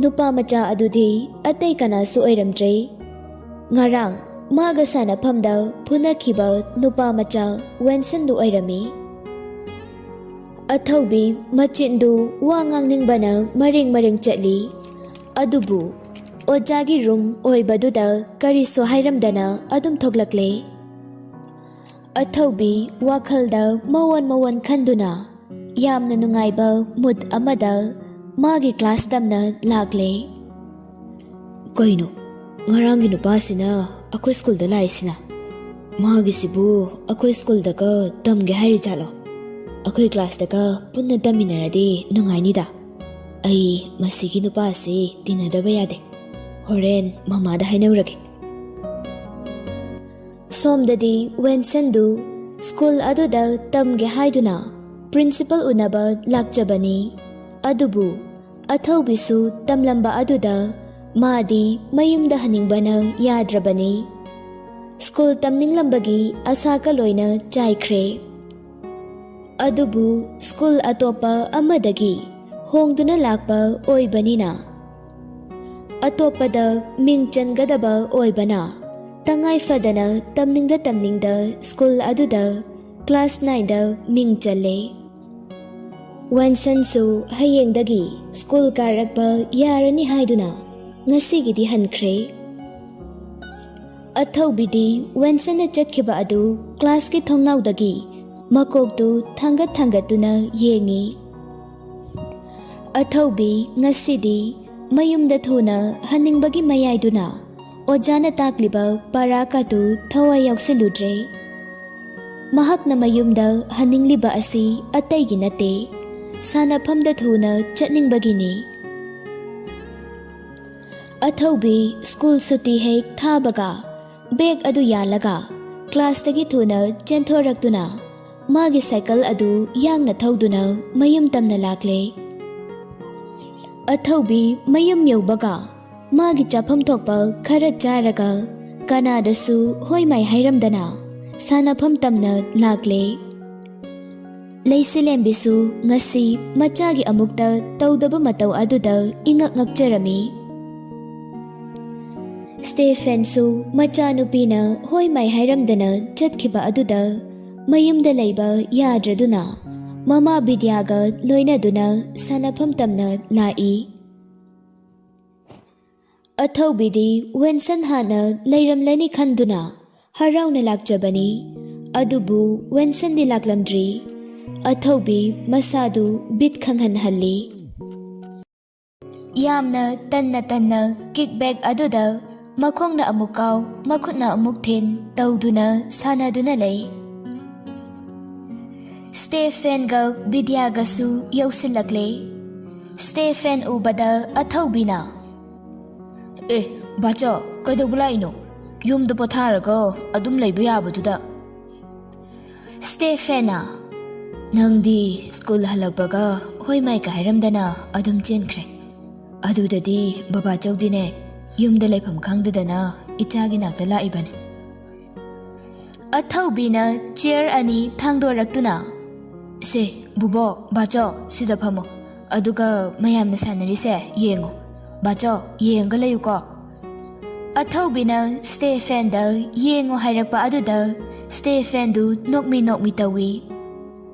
ꯅꯨꯄꯥ ꯃꯆꯥ ꯑꯗꯨꯗꯤ ꯑꯇꯩ ꯀꯅꯥꯁꯨ ꯑꯣꯏꯔꯝꯗ꯭ꯔꯦ꯫ ꯉꯔꯥꯡ ꯃꯥꯒ ꯁꯥꯟꯅꯐꯝꯗ ꯐꯨꯅꯈꯤꯕ ꯅꯨꯄꯥ ꯃꯆꯥ ꯋꯦꯟꯁꯟꯗꯨ ꯑꯣꯏꯔꯝꯃꯤ꯫ ꯑꯊꯧꯕꯤ ꯃꯆꯤꯟꯗꯨ ꯋꯥ ꯉꯥꯡꯅꯤꯡꯕꯅ ꯃꯔꯦꯡ ꯃꯔꯦꯡ ꯆꯠꯂꯤ꯫ ꯑꯗꯨꯕꯨ ꯑꯣꯖꯥꯒꯤ ꯔꯨꯝ ꯑꯣꯏꯕꯗꯨꯗ ꯀꯔꯤꯁꯨ ꯍꯥꯏꯔꯝꯗꯅ ꯑꯗꯨꯝ ꯊꯣꯛꯂꯛꯂꯦ꯫ ꯑꯊꯧꯕꯤ ꯋꯥꯈꯜꯗ ꯃꯋꯣꯟ ꯃꯋꯣꯟ ꯈꯟꯗꯨꯅ ꯌꯥꯝꯅ ꯅꯨꯡꯉꯥꯏꯕ ꯃꯨꯗ ꯑꯃꯗ ꯃꯥꯒꯤ ꯀ꯭ꯂꯥꯁ ꯇꯝꯅ ꯂꯥꯛꯂꯦ꯫ "ꯀꯩꯅꯣ, ꯉꯔꯥꯡꯒꯤ ꯅꯨꯄꯥꯁꯤꯅ ꯑꯩꯈꯣꯏ ꯁ꯭ꯀꯨꯜꯗ ꯂꯥꯛꯏꯁꯤꯅ? ꯃꯥꯒꯤꯁꯤꯕꯨ ꯑꯩꯈꯣꯏ ꯁ꯭ꯀꯨꯜꯗꯒ ꯇꯝꯒꯦ ꯍꯥꯏꯔꯤꯖꯥꯠꯂꯣ? ꯑꯩꯈꯣꯏ ꯀ꯭ꯂꯥꯁꯇꯒ ꯄꯨꯟꯅ ꯇꯝꯃꯤꯟꯅꯔꯗꯤ ꯅꯨꯡꯉꯥꯏꯅꯤꯗ꯫ ꯑꯩ ꯃꯁꯤꯒꯤ ꯅꯨꯄꯥꯁꯤ ꯇꯤꯟꯅꯗꯕ ꯌꯥꯗꯦ꯫ ꯍꯣꯔꯦꯟ ꯃꯃꯥꯗ ꯍꯥꯏꯅꯧꯔꯒꯦ꯫" ꯁꯣꯝꯗꯗꯤ ꯋꯦꯟꯁꯟꯗꯨ ꯁ꯭ꯀꯨꯜ ꯑꯗꯨꯗ ꯇꯝꯒꯦ ꯍꯥꯏꯗꯨꯅ ꯄ꯭ꯔꯤꯟꯁꯤꯄꯜ ꯎꯅꯕ ꯂꯥꯛꯆꯕꯅꯤ꯫ ꯑꯗꯨꯕꯨ ꯑꯊꯧꯕꯤꯁꯨ ꯇꯝꯂꯝꯕ ꯑꯗꯨꯗ ꯃꯥꯗꯤ ꯃꯌꯨꯝꯗ ꯍꯟꯅꯤꯡꯕꯅ ꯌꯥꯗ꯭ꯔꯕꯅꯤ꯫ ꯁ꯭ꯀꯨꯜ ꯇꯝꯅꯤꯡꯂꯝꯕꯒꯤ ꯑꯁꯥꯒ ꯂꯣꯏꯅ ꯆꯥꯏꯈ꯭ꯔꯦ꯫ ꯑꯗꯨꯕꯨ ꯁ꯭ꯀꯨꯜ ꯑꯇꯣꯞꯄ ꯑꯃꯗꯒꯤ ꯍꯣꯡꯗꯨꯅ ꯂꯥꯛꯄ ꯑꯣꯏꯕꯅꯤꯅ, ꯑꯇꯣꯞꯄꯗ ꯃꯤꯡ ꯆꯟꯒꯗꯕ ꯑꯣꯏꯕꯅ, ꯇꯉꯥꯏ ꯐꯗꯅ ꯇꯝꯅꯤꯡꯗ ꯇꯝꯅꯤꯡꯗ ꯁ꯭ꯀꯨꯜ ꯑꯗꯨꯗ ꯀ꯭ꯂꯥꯁ ꯅꯥꯏꯟꯗ ꯃꯤꯡ ꯆꯜꯂꯦ꯫ ꯋꯦꯟꯁꯟꯁꯨ ꯍꯌꯦꯡꯗꯒꯤ ꯁ꯭ꯀꯨꯜ ꯀꯥꯔꯛꯄ ꯌꯥꯔꯅꯤ ꯍꯥꯏꯗꯨꯅ ꯉꯁꯤꯒꯤꯗꯤ ꯍꯟꯈ꯭ꯔꯦ꯫ ꯑꯊꯧꯕꯤꯗꯤ ꯋꯦꯟꯁꯟꯅ ꯆꯠꯈꯤꯕ ꯑꯗꯨ ꯀ꯭ꯂꯥꯁꯀꯤ ꯊꯣꯡꯅꯥꯎꯗꯒꯤ ꯃꯀꯣꯛꯇꯨ ꯊꯥꯡꯒꯠ ꯊꯥꯡꯒꯠꯇꯨꯅ ꯌꯦꯡꯉꯤ꯫ ꯑꯊꯧꯕꯤ ꯉꯁꯤꯗꯤ ꯃꯌꯨꯝꯗ ꯊꯨꯅ ꯍꯟꯅꯤꯡꯕꯒꯤ ꯃꯌꯥꯏꯗꯨꯅ ꯑꯣꯖꯥꯅ ꯇꯥꯛꯂꯤꯕ ꯄꯔꯥ ꯀꯥꯇꯨ ꯊꯋꯥꯏ ꯌꯥꯎꯁꯤꯜꯂꯨꯗ꯭ꯔꯦ꯫ ꯃꯍꯥꯛꯅ ꯃꯌꯨꯝꯗ ꯍꯟꯅꯤꯡꯂꯤꯕ ꯑꯁꯤ ꯑꯇꯩꯒꯤ ꯅꯠꯇꯦ, ꯁꯥꯟꯅꯐꯝꯗ ꯊꯨꯅ ꯆꯠꯅꯤꯡꯕꯒꯤꯅꯤ꯫ ꯑꯊꯧꯕꯤ ꯁ꯭ꯀꯨꯜ ꯁꯨꯇꯤ ꯍꯦꯛ ꯊꯥꯕꯒ ꯕꯦꯒ ꯑꯗꯨ ꯌꯥꯜꯂꯒ ꯀ꯭ꯂꯥꯁꯇꯒꯤ ꯊꯨꯅ ꯆꯦꯟꯊꯣꯔꯛꯇꯨꯅ ꯃꯥꯒꯤ ꯁꯥꯏꯀꯜ ꯑꯗꯨ ꯌꯥꯡꯅ ꯊꯧꯗꯨꯅ ꯃꯌꯨꯝ ꯇꯝꯅ ꯂꯥꯛꯂꯦ꯫ ꯑꯊꯧꯕꯤ ꯃꯌꯨꯝ ꯌꯧꯕꯒ ꯃꯥꯒꯤ ꯆꯥꯐꯝ ꯊꯣꯛꯄ ꯈꯔ ꯆꯥꯔꯒ ꯀꯅꯥꯗꯁꯨ ꯍꯣꯏ ꯃꯥꯏ ꯍꯥꯏꯔꯝꯗꯅ ꯁꯥꯟꯅꯐꯝ ꯇꯝꯅ ꯂꯥꯛꯂꯦ꯫ ꯂꯩꯁꯤꯂꯦꯝꯕꯤꯁꯨ ꯉꯁꯤ ꯃꯆꯥꯒꯤ ꯑꯃꯨꯛꯇ ꯇꯧꯗꯕ ꯃꯇꯧ ꯑꯗꯨꯗ ꯏꯉꯛ ꯉꯛꯆꯔꯝꯃꯤ꯫ ꯁ꯭ꯇꯦꯐꯦꯟꯁꯨ ꯃꯆꯥꯅꯨꯄꯤꯅ ꯍꯣꯏ ꯃꯥꯏ ꯍꯥꯏꯔꯝꯗꯅ ꯆꯠꯈꯤꯕ ꯑꯗꯨꯗ ꯃꯌꯨꯝꯗ ꯂꯩꯕ ꯌꯥꯗ꯭ꯔꯗꯨꯅ ꯃꯃꯥ ꯕꯤꯗ꯭ꯌꯥꯒ ꯂꯣꯏꯅꯗꯨꯅ ꯁꯥꯟꯅꯐꯝ ꯇꯝꯅ ꯂꯥꯛꯏ꯫ ꯑꯊꯧꯕꯤꯗꯤ ꯋꯦꯟꯁꯟ ꯍꯥꯟꯅ ꯂꯩꯔꯝꯂꯅꯤ ꯈꯟꯗꯨꯅ ꯍꯔꯥꯎꯅ ꯂꯥꯛꯆꯕꯅꯤ꯫ ꯑꯗꯨꯕꯨ ꯋꯦꯟꯁꯟꯗꯤ ꯂꯥꯛꯂꯝꯗ꯭ꯔꯤ꯫ ꯑꯊꯧꯕꯤ ꯃꯁꯥꯗꯨ ꯕꯤꯠ ꯈꯪꯍꯟꯍꯜꯂꯤ꯫ ꯌꯥꯝꯅ ꯇꯟꯅ ꯇꯟꯅ ꯀꯤꯛ ꯕꯦꯛ ꯑꯗꯨꯗ ꯃꯈꯣꯡꯅ ꯑꯃꯨꯛ ꯀꯥꯎ, ꯃꯈꯨꯠꯅ ꯑꯃꯨꯛ ꯊꯤꯟ ꯇꯧꯗꯨꯅ ꯁꯥꯟꯅꯗꯨꯅ ꯂꯩ꯫ ꯁ꯭ꯇꯦꯐꯦꯟꯒ ꯕꯤꯗ꯭ꯌꯥꯒꯁꯨ ꯌꯧꯁꯤꯜꯂꯛꯂꯦ꯫ ꯁ꯭ꯇꯦꯐꯦꯟ ꯎꯕꯗ ꯑꯊꯧꯕꯤꯅ, "ꯑꯦ, ꯕꯥꯆꯧ, ꯀꯩꯗꯧꯕ ꯂꯥꯛꯏꯅꯣ? ꯌꯨꯝꯗ ꯄꯣꯊꯥꯔꯒ ꯑꯗꯨꯝ ꯂꯩꯕ ꯌꯥꯕꯗꯨꯗ?" ꯁ꯭ꯇꯦꯐꯦꯟꯅ, "ꯅꯪꯗꯤ ꯁ꯭ꯀꯨꯜ ꯍꯜꯂꯛꯄꯒ ꯍꯣꯏ ꯃꯥꯏꯒ ꯍꯥꯏꯔꯝꯗꯅ ꯑꯗꯨꯝ ꯆꯦꯟꯈ꯭ꯔꯦ꯫ ꯑꯗꯨꯗꯗꯤ ꯕꯕꯥꯆꯧꯗꯤꯅꯦ, ꯌꯨꯝꯗ ꯂꯩꯐꯝ ꯈꯪꯗꯗꯅ ꯏꯆꯥꯒꯤ ꯅꯥꯛꯇ ꯂꯥꯛꯏꯕꯅꯤ꯫" ꯑꯊꯧꯕꯤꯅ ꯆꯤꯌꯔ ꯑꯅꯤ ꯊꯥꯡꯗꯣꯔꯛꯇꯨꯅ, "ꯁꯦ, ꯕꯨꯕꯣꯛ, ꯕꯥꯆꯧ, ꯁꯤꯗ ꯐꯝꯃꯣ꯫ ꯑꯗꯨꯒ ꯃꯌꯥꯝꯅ ꯁꯥꯟꯅꯔꯤꯁꯦ ꯌꯦꯡꯉꯣ꯫ ꯕꯥꯆꯧ, ꯌꯦꯡꯉꯒ ꯂꯩꯌꯨꯀꯣ꯫" ꯑꯊꯧꯕꯤꯅ ꯁ꯭ꯇꯦꯐꯦꯟꯗ ꯌꯦꯡꯉꯣ ꯍꯥꯏꯔꯛꯄ ꯑꯗꯨꯗ ꯁ꯭ꯇꯦꯐꯦꯟꯗꯨ ꯅꯣꯛꯃꯤ ꯅꯣꯛꯃꯤ ꯇꯧꯏ꯫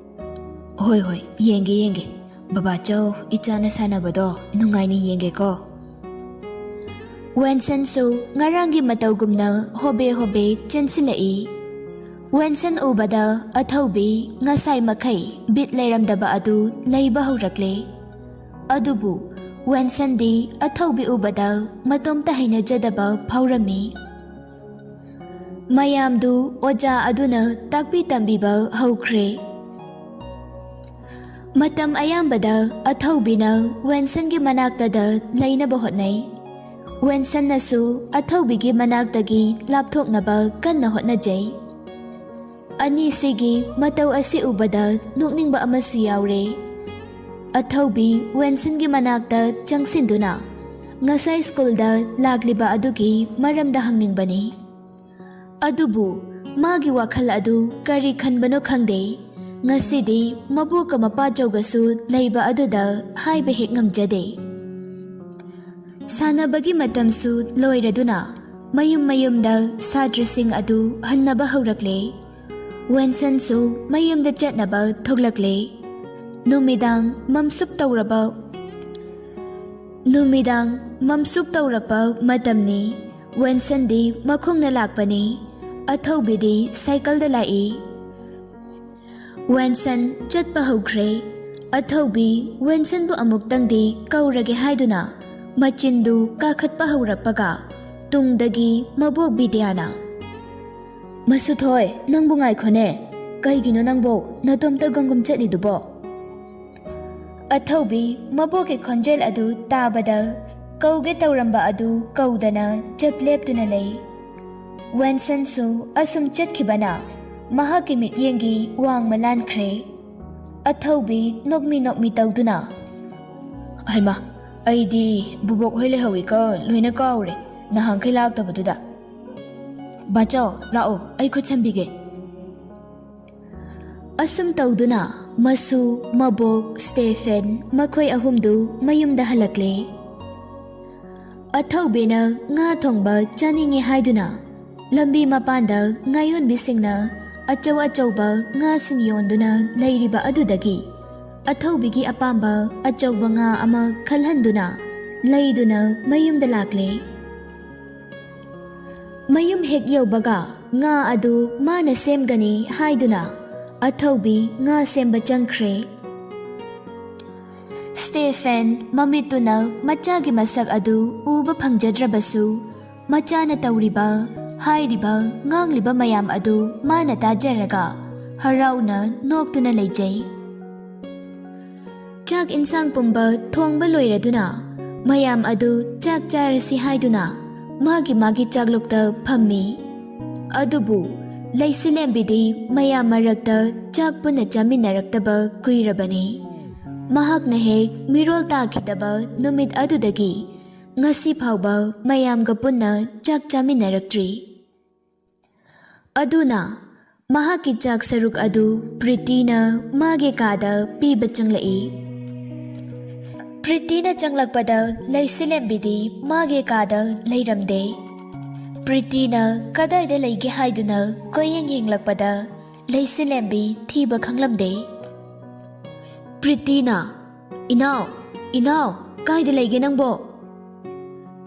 "ꯍꯣꯏ, ꯍꯣꯏ, ꯌꯦꯡꯒꯦ, ꯌꯦꯡꯒꯦ꯫ ꯕꯕꯥꯆꯧ, ꯏꯆꯥꯅ ꯁꯥꯟꯅꯕꯗꯣ ꯅꯨꯡꯉꯥꯏꯅ ꯌꯦꯡꯒꯦꯀꯣ꯫" ꯋꯦꯟꯁꯟꯁꯨ ꯉꯔꯥꯡꯒꯤ ꯃꯇꯧꯒꯨꯝꯅ ꯍꯣꯕꯦ ꯍꯣꯕꯦ ꯆꯦꯟꯁꯤꯜꯂꯛꯏ꯫ ꯋꯦꯟꯁꯟ ꯎꯕꯗ ꯑꯊꯧꯕꯤ ꯉꯁꯥꯏ ꯃꯈꯩ ꯕꯤꯠ ꯂꯩꯔꯝꯗꯕ ꯑꯗꯨ ꯂꯩꯕ ꯍꯧꯔꯛꯂꯦ꯫ ꯑꯗꯨꯕꯨ ꯋꯦꯟꯁꯟꯗꯤ ꯑꯊꯧꯕꯤ ꯎꯕꯗ ꯃꯇꯣꯝꯇ ꯍꯩꯅꯖꯗꯕ ꯐꯥꯎꯔꯝꯃꯤ꯫ ꯃꯌꯥꯝꯗꯨ ꯑꯣꯖꯥ ꯑꯗꯨꯅ ꯇꯥꯛꯄꯤ ꯇꯝꯕꯤꯕ ꯍꯧꯈ꯭ꯔꯦ꯫ ꯃꯇꯝ ꯑꯌꯥꯝꯕꯗ ꯑꯊꯧꯕꯤꯅ ꯋꯦꯟꯁꯟꯒꯤ ꯃꯅꯥꯛꯇꯗ ꯂꯩꯅꯕ ꯍꯣꯠꯅꯩ꯫ ꯋꯦꯟꯁꯟꯅꯁꯨ ꯑꯊꯧꯕꯤꯒꯤ ꯃꯅꯥꯛꯇꯒꯤ ꯂꯥꯞꯊꯣꯛꯅꯕ ꯀꯟꯅ ꯍꯣꯠꯅꯖꯩ꯫ ꯑꯅꯤꯁꯤꯒꯤ ꯃꯇꯧ ꯑꯁꯤ ꯎꯕꯗ ꯅꯣꯛꯅꯤꯡꯕ ꯑꯃꯁꯨ ꯌꯥꯎꯔꯦ꯫ ꯑꯊꯧꯕꯤ ꯋꯦꯟꯁꯟꯒꯤ ꯃꯅꯥꯛꯇ ꯆꯪꯁꯤꯟꯗꯨꯅ ꯉꯁꯥꯏ ꯁ꯭ꯀꯨꯜꯗ ꯂꯥꯛꯂꯤꯕ ꯑꯗꯨꯒꯤ ꯃꯔꯝꯗ ꯍꯪꯅꯤꯡꯕꯅꯤ꯫ ꯑꯗꯨꯕꯨ ꯃꯥꯒꯤ ꯋꯥꯈꯜ ꯑꯗꯨ ꯀꯔꯤ ꯈꯟꯕꯅꯣ ꯈꯪꯗꯦ꯫ ꯉꯁꯤꯗꯤ ꯃꯕꯣꯛꯀ ꯃꯄꯥꯆꯧꯒꯁꯨ ꯂꯩꯕ ꯑꯗꯨꯗ ꯍꯥꯏꯕ ꯍꯦꯛ ꯉꯝꯖꯗꯦ꯫ ꯁꯥꯟꯅꯕꯒꯤ ꯃꯇꯝꯁꯨ ꯂꯣꯏꯔꯗꯨꯅ ꯃꯌꯨꯝ ꯃꯌꯨꯝꯗ ꯁꯥꯇ꯭ꯔꯁꯤꯡ ꯑꯗꯨ ꯍꯟꯅꯕ ꯍꯧꯔꯛꯂꯦ꯫ ꯋꯦꯟꯁꯟꯁꯨ ꯃꯌꯨꯝꯗ ꯆꯠꯅꯕ ꯊꯣꯛꯂꯛꯂꯦ꯫ ꯅꯨꯃꯤꯗꯥꯡ ꯃꯝꯁꯨꯞ ꯇꯧꯔꯕ ꯅꯨꯃꯤꯗꯥꯡ ꯃꯝꯁꯨꯞ ꯇꯧꯔꯛꯄ ꯃꯇꯝꯅꯤ꯫ ꯋꯦꯟꯁꯟꯗꯤ ꯃꯈꯣꯡꯅ ꯂꯥꯛꯄꯅꯤ꯫ ꯑꯊꯧꯕꯤꯗꯤ ꯁꯥꯏꯀꯜꯗ ꯂꯥꯛꯏ꯫ ꯋꯦꯟꯁꯟ ꯆꯠꯄ ꯍꯧꯈ꯭ꯔꯦ꯫ ꯑꯊꯧꯕꯤ ꯋꯦꯟꯁꯟꯕꯨ ꯑꯃꯨꯛꯇꯪꯗꯤ ꯀꯧꯔꯒꯦ ꯍꯥꯏꯗꯨꯅ ꯃꯆꯤꯟꯗꯨ ꯀꯥꯈꯠꯄ ꯍꯧꯔꯛꯄꯒ ꯇꯨꯡꯗꯒꯤ ꯃꯕꯣꯛ ꯕꯤꯗ꯭ꯌꯥꯅ, "ꯃꯁꯨꯊꯣꯏ, ꯅꯪꯕꯨ ꯉꯥꯏꯈꯣꯅꯦ꯫ ꯀꯩꯒꯤꯅꯣ ꯅꯪꯕꯣ ꯅꯇꯣꯝꯇ ꯒꯪꯒꯨꯝ ꯆꯠꯂꯤꯗꯨꯕꯣ?" ꯑꯊꯧꯕꯤ ꯃꯕꯣꯛꯀꯤ ꯈꯣꯟꯖꯦꯜ ꯑꯗꯨ ꯇꯥꯕꯗ ꯀꯧꯒꯦ ꯇꯧꯔꯝꯕ ꯑꯗꯨ ꯀꯧꯗꯅ ꯆꯞ ꯂꯦꯞꯇꯨꯅ ꯂꯩ꯫ ꯋꯦꯟꯁꯟꯁꯨ ꯑꯁꯨꯝ ꯆꯠꯈꯤꯕꯅ ꯃꯍꯥꯛꯀꯤ ꯃꯤꯠꯌꯦꯡꯒꯤ ꯋꯥꯡꯃ ꯂꯥꯟꯈ꯭ꯔꯦ꯫ ꯑꯊꯧꯕꯤ ꯅꯣꯛꯃꯤ ꯅꯣꯛꯃꯤ ꯇꯧꯗꯨꯅ, "ꯍꯩꯃꯥ, ꯑꯩꯗꯤ ꯕꯨꯕꯣꯛ ꯍꯣꯏ ꯂꯩꯍꯧꯋꯤꯀꯣ, ꯂꯣꯏꯅ ꯀꯥꯎꯔꯦ, ꯅꯍꯥꯟꯈꯩ ꯂꯥꯛꯇꯕꯗꯨꯗ꯫ ꯕꯥꯆꯧ, ꯂꯥꯛꯑꯣ, ꯑꯩ ꯈꯨꯠ ꯁꯝꯕꯤꯒꯦ꯫" ꯑꯁꯨꯝ ꯇꯧꯗꯨꯅ ꯃꯁꯨ, ꯃꯕꯣꯛ, ꯁ꯭ꯇꯦꯐꯦꯟ ꯃꯈꯣꯏ ꯑꯍꯨꯝꯗꯨ ꯃꯌꯨꯝꯗ ꯍꯜꯂꯛꯂꯦ꯫ ꯑꯊꯧꯕꯤꯅ ꯉꯥ ꯊꯣꯡꯕ ꯆꯥꯅꯤꯡꯉꯤ ꯍꯥꯏꯗꯨꯅ ꯂꯝꯕꯤ ꯃꯄꯥꯟꯗ ꯉꯥꯌꯣꯟꯕꯤꯁꯤꯡꯅ ꯑꯆꯧ ꯑꯆꯧꯕ ꯉꯥꯁꯤꯡ ꯌꯣꯟꯗꯨꯅ ꯂꯩꯔꯤꯕ ꯑꯗꯨꯗꯒꯤ ꯑꯊꯧꯕꯤꯒꯤ ꯑꯄꯥꯝꯕ ꯑꯆꯧꯕ ꯉꯥ ꯑꯃ ꯈꯜꯍꯟꯗꯨꯅ ꯂꯩꯗꯨꯅ ꯃꯌꯨꯝꯗ ꯂꯥꯛꯂꯦ꯫ ꯃꯌꯨꯝ ꯍꯦꯛ ꯌꯧꯕꯒ ꯉꯥ ꯑꯗꯨ ꯃꯥꯅ ꯁꯦꯝꯒꯅꯤ ꯍꯥꯏꯗꯨꯅ ꯑꯊꯧꯕꯤ ꯉꯥ ꯁꯦꯝꯕ ꯆꯪꯈ꯭ꯔꯦ꯫ ꯁ꯭ꯇꯦꯐꯦꯟ ꯃꯃꯤꯠꯇꯨꯅ ꯃꯆꯥꯒꯤ ꯃꯁꯛ ꯑꯗꯨ ꯎꯕ ꯐꯪꯖꯗ꯭ꯔꯕꯁꯨ, ꯃꯆꯥꯅ ꯇꯧꯔꯤꯕ, ꯍꯥꯏꯔꯤꯕ, ꯉꯥꯡꯂꯤꯕ ꯃꯌꯥꯝ ꯑꯗꯨ ꯃꯥꯅ ꯇꯥꯖꯔꯒ ꯍꯔꯥꯎꯅ ꯅꯣꯛꯇꯨꯅ ꯂꯩꯖꯩ꯫ ꯆꯥꯛ ꯏꯟꯁꯥꯡ ꯄꯨꯝꯕ ꯊꯣꯡꯕ ꯂꯣꯏꯔꯗꯨꯅ ꯃꯌꯥꯝ ꯑꯗꯨ ꯆꯥꯛ ꯆꯥꯔꯁꯤ ꯍꯥꯏꯗꯨꯅ ꯃꯥꯒꯤ ꯃꯥꯒꯤ ꯆꯥꯛꯂꯨꯛꯇ ꯐꯝꯃꯤ꯫ ꯑꯗꯨꯕꯨ ꯂꯩꯁꯤꯂꯦꯝꯕꯤꯗꯤ ꯃꯌꯥꯝ ꯃꯔꯛꯇ ꯆꯥꯛ ꯄꯨꯟꯅ ꯆꯥꯃꯤꯟꯅꯔꯛꯇꯕ ꯀꯨꯏꯔꯕꯅꯤ꯫ ꯃꯍꯥꯛꯅ ꯍꯦꯛ ꯃꯤꯔꯣꯜ ꯇꯥꯈꯤꯗꯕ ꯅꯨꯃꯤꯠ ꯑꯗꯨꯗꯒꯤ ꯉꯁꯤ ꯐꯥꯎꯕ ꯃꯌꯥꯝꯒ ꯄꯨꯟꯅ ꯆꯥꯛ ꯆꯥꯃꯤꯟꯅꯔꯛꯇ꯭ꯔꯤ꯫ ꯑꯗꯨꯅ ꯃꯍꯥꯛꯀꯤ ꯆꯥꯛ ꯁꯔꯨꯛ ꯑꯗꯨ ꯄ꯭ꯔꯤꯇꯤꯅ ꯃꯥꯒꯤ ꯀꯥꯗ ꯄꯤꯕ ꯆꯪꯂꯛꯏ꯫ ꯄ꯭ꯔꯤꯇꯤꯅ ꯆꯪꯂꯛꯄꯗ ꯂꯩꯁꯤꯂꯦꯝꯕꯤꯗꯤ ꯃꯥꯒꯤ ꯀꯥꯗ ꯂꯩꯔꯝꯗꯦ꯫ ꯄ꯭ꯔꯤꯇꯤꯅ ꯀꯗꯥꯏꯗ ꯂꯩꯒꯦ ꯍꯥꯏꯗꯨꯅ ꯀꯣꯏꯌꯦꯡ ꯌꯦꯡꯂꯛꯄꯗ ꯂꯩꯁꯤꯂꯦꯝꯕꯤ ꯊꯤꯕ ꯈꯪꯂꯝꯗꯦ꯫ ꯄ꯭ꯔꯤꯇꯤꯅ, "ꯏꯅꯥꯎ, ꯏꯅꯥꯎ, ꯀꯥꯏꯗ ꯂꯩꯒꯦ ꯅꯪꯕꯣ?"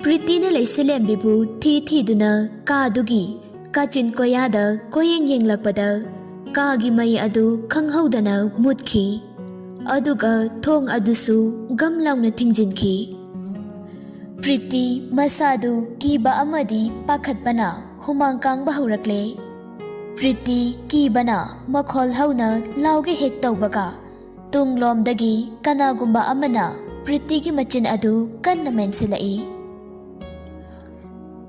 ꯄ꯭ꯔꯤꯇꯤꯅ ꯂꯩꯁꯤꯂꯦꯝꯕꯤꯕꯨ ꯊꯤ ꯊꯤꯗꯨꯅ ꯀꯥꯗꯨꯒꯤ ꯀꯥꯆꯤꯟ ꯀꯣꯌꯥꯗ ꯀꯣꯏꯌꯦꯡ ꯌꯦꯡꯂꯛꯄꯗ ꯀꯥꯒꯤ ꯃꯩ ꯑꯗꯨ ꯈꯪꯍꯧꯗꯅ ꯃꯨꯠꯈꯤ꯫ ꯑꯗꯨꯒ ꯊꯣꯡ ꯑꯗꯨꯁꯨ ꯒꯝ ꯂꯥꯎꯅ ꯊꯤꯡꯖꯤꯟꯈꯤ꯫ ꯄ꯭ꯔꯤꯇꯤ ꯃꯁꯥꯗꯨ ꯀꯤꯕ ꯑꯃꯗꯤ ꯄꯥꯈꯠꯄꯅ ꯍꯨꯃꯥꯡ ꯀꯥꯡꯕ ꯍꯧꯔꯛꯂꯦ꯫ ꯄ꯭ꯔꯤꯇꯤ ꯀꯤꯕꯅ ꯃꯈꯣꯜ ꯍꯧꯅ ꯂꯥꯎꯒꯦ ꯍꯦꯛ ꯇꯧꯕꯒ ꯇꯨꯡꯂꯣꯝꯗꯒꯤ ꯀꯅꯥꯒꯨꯝꯕ ꯑꯃꯅ ꯄ꯭ꯔꯤꯇꯤꯒꯤ ꯃꯆꯤꯟ ꯑꯗꯨ ꯀꯟꯅ ꯃꯦꯟꯁꯤꯜꯂꯛꯏ꯫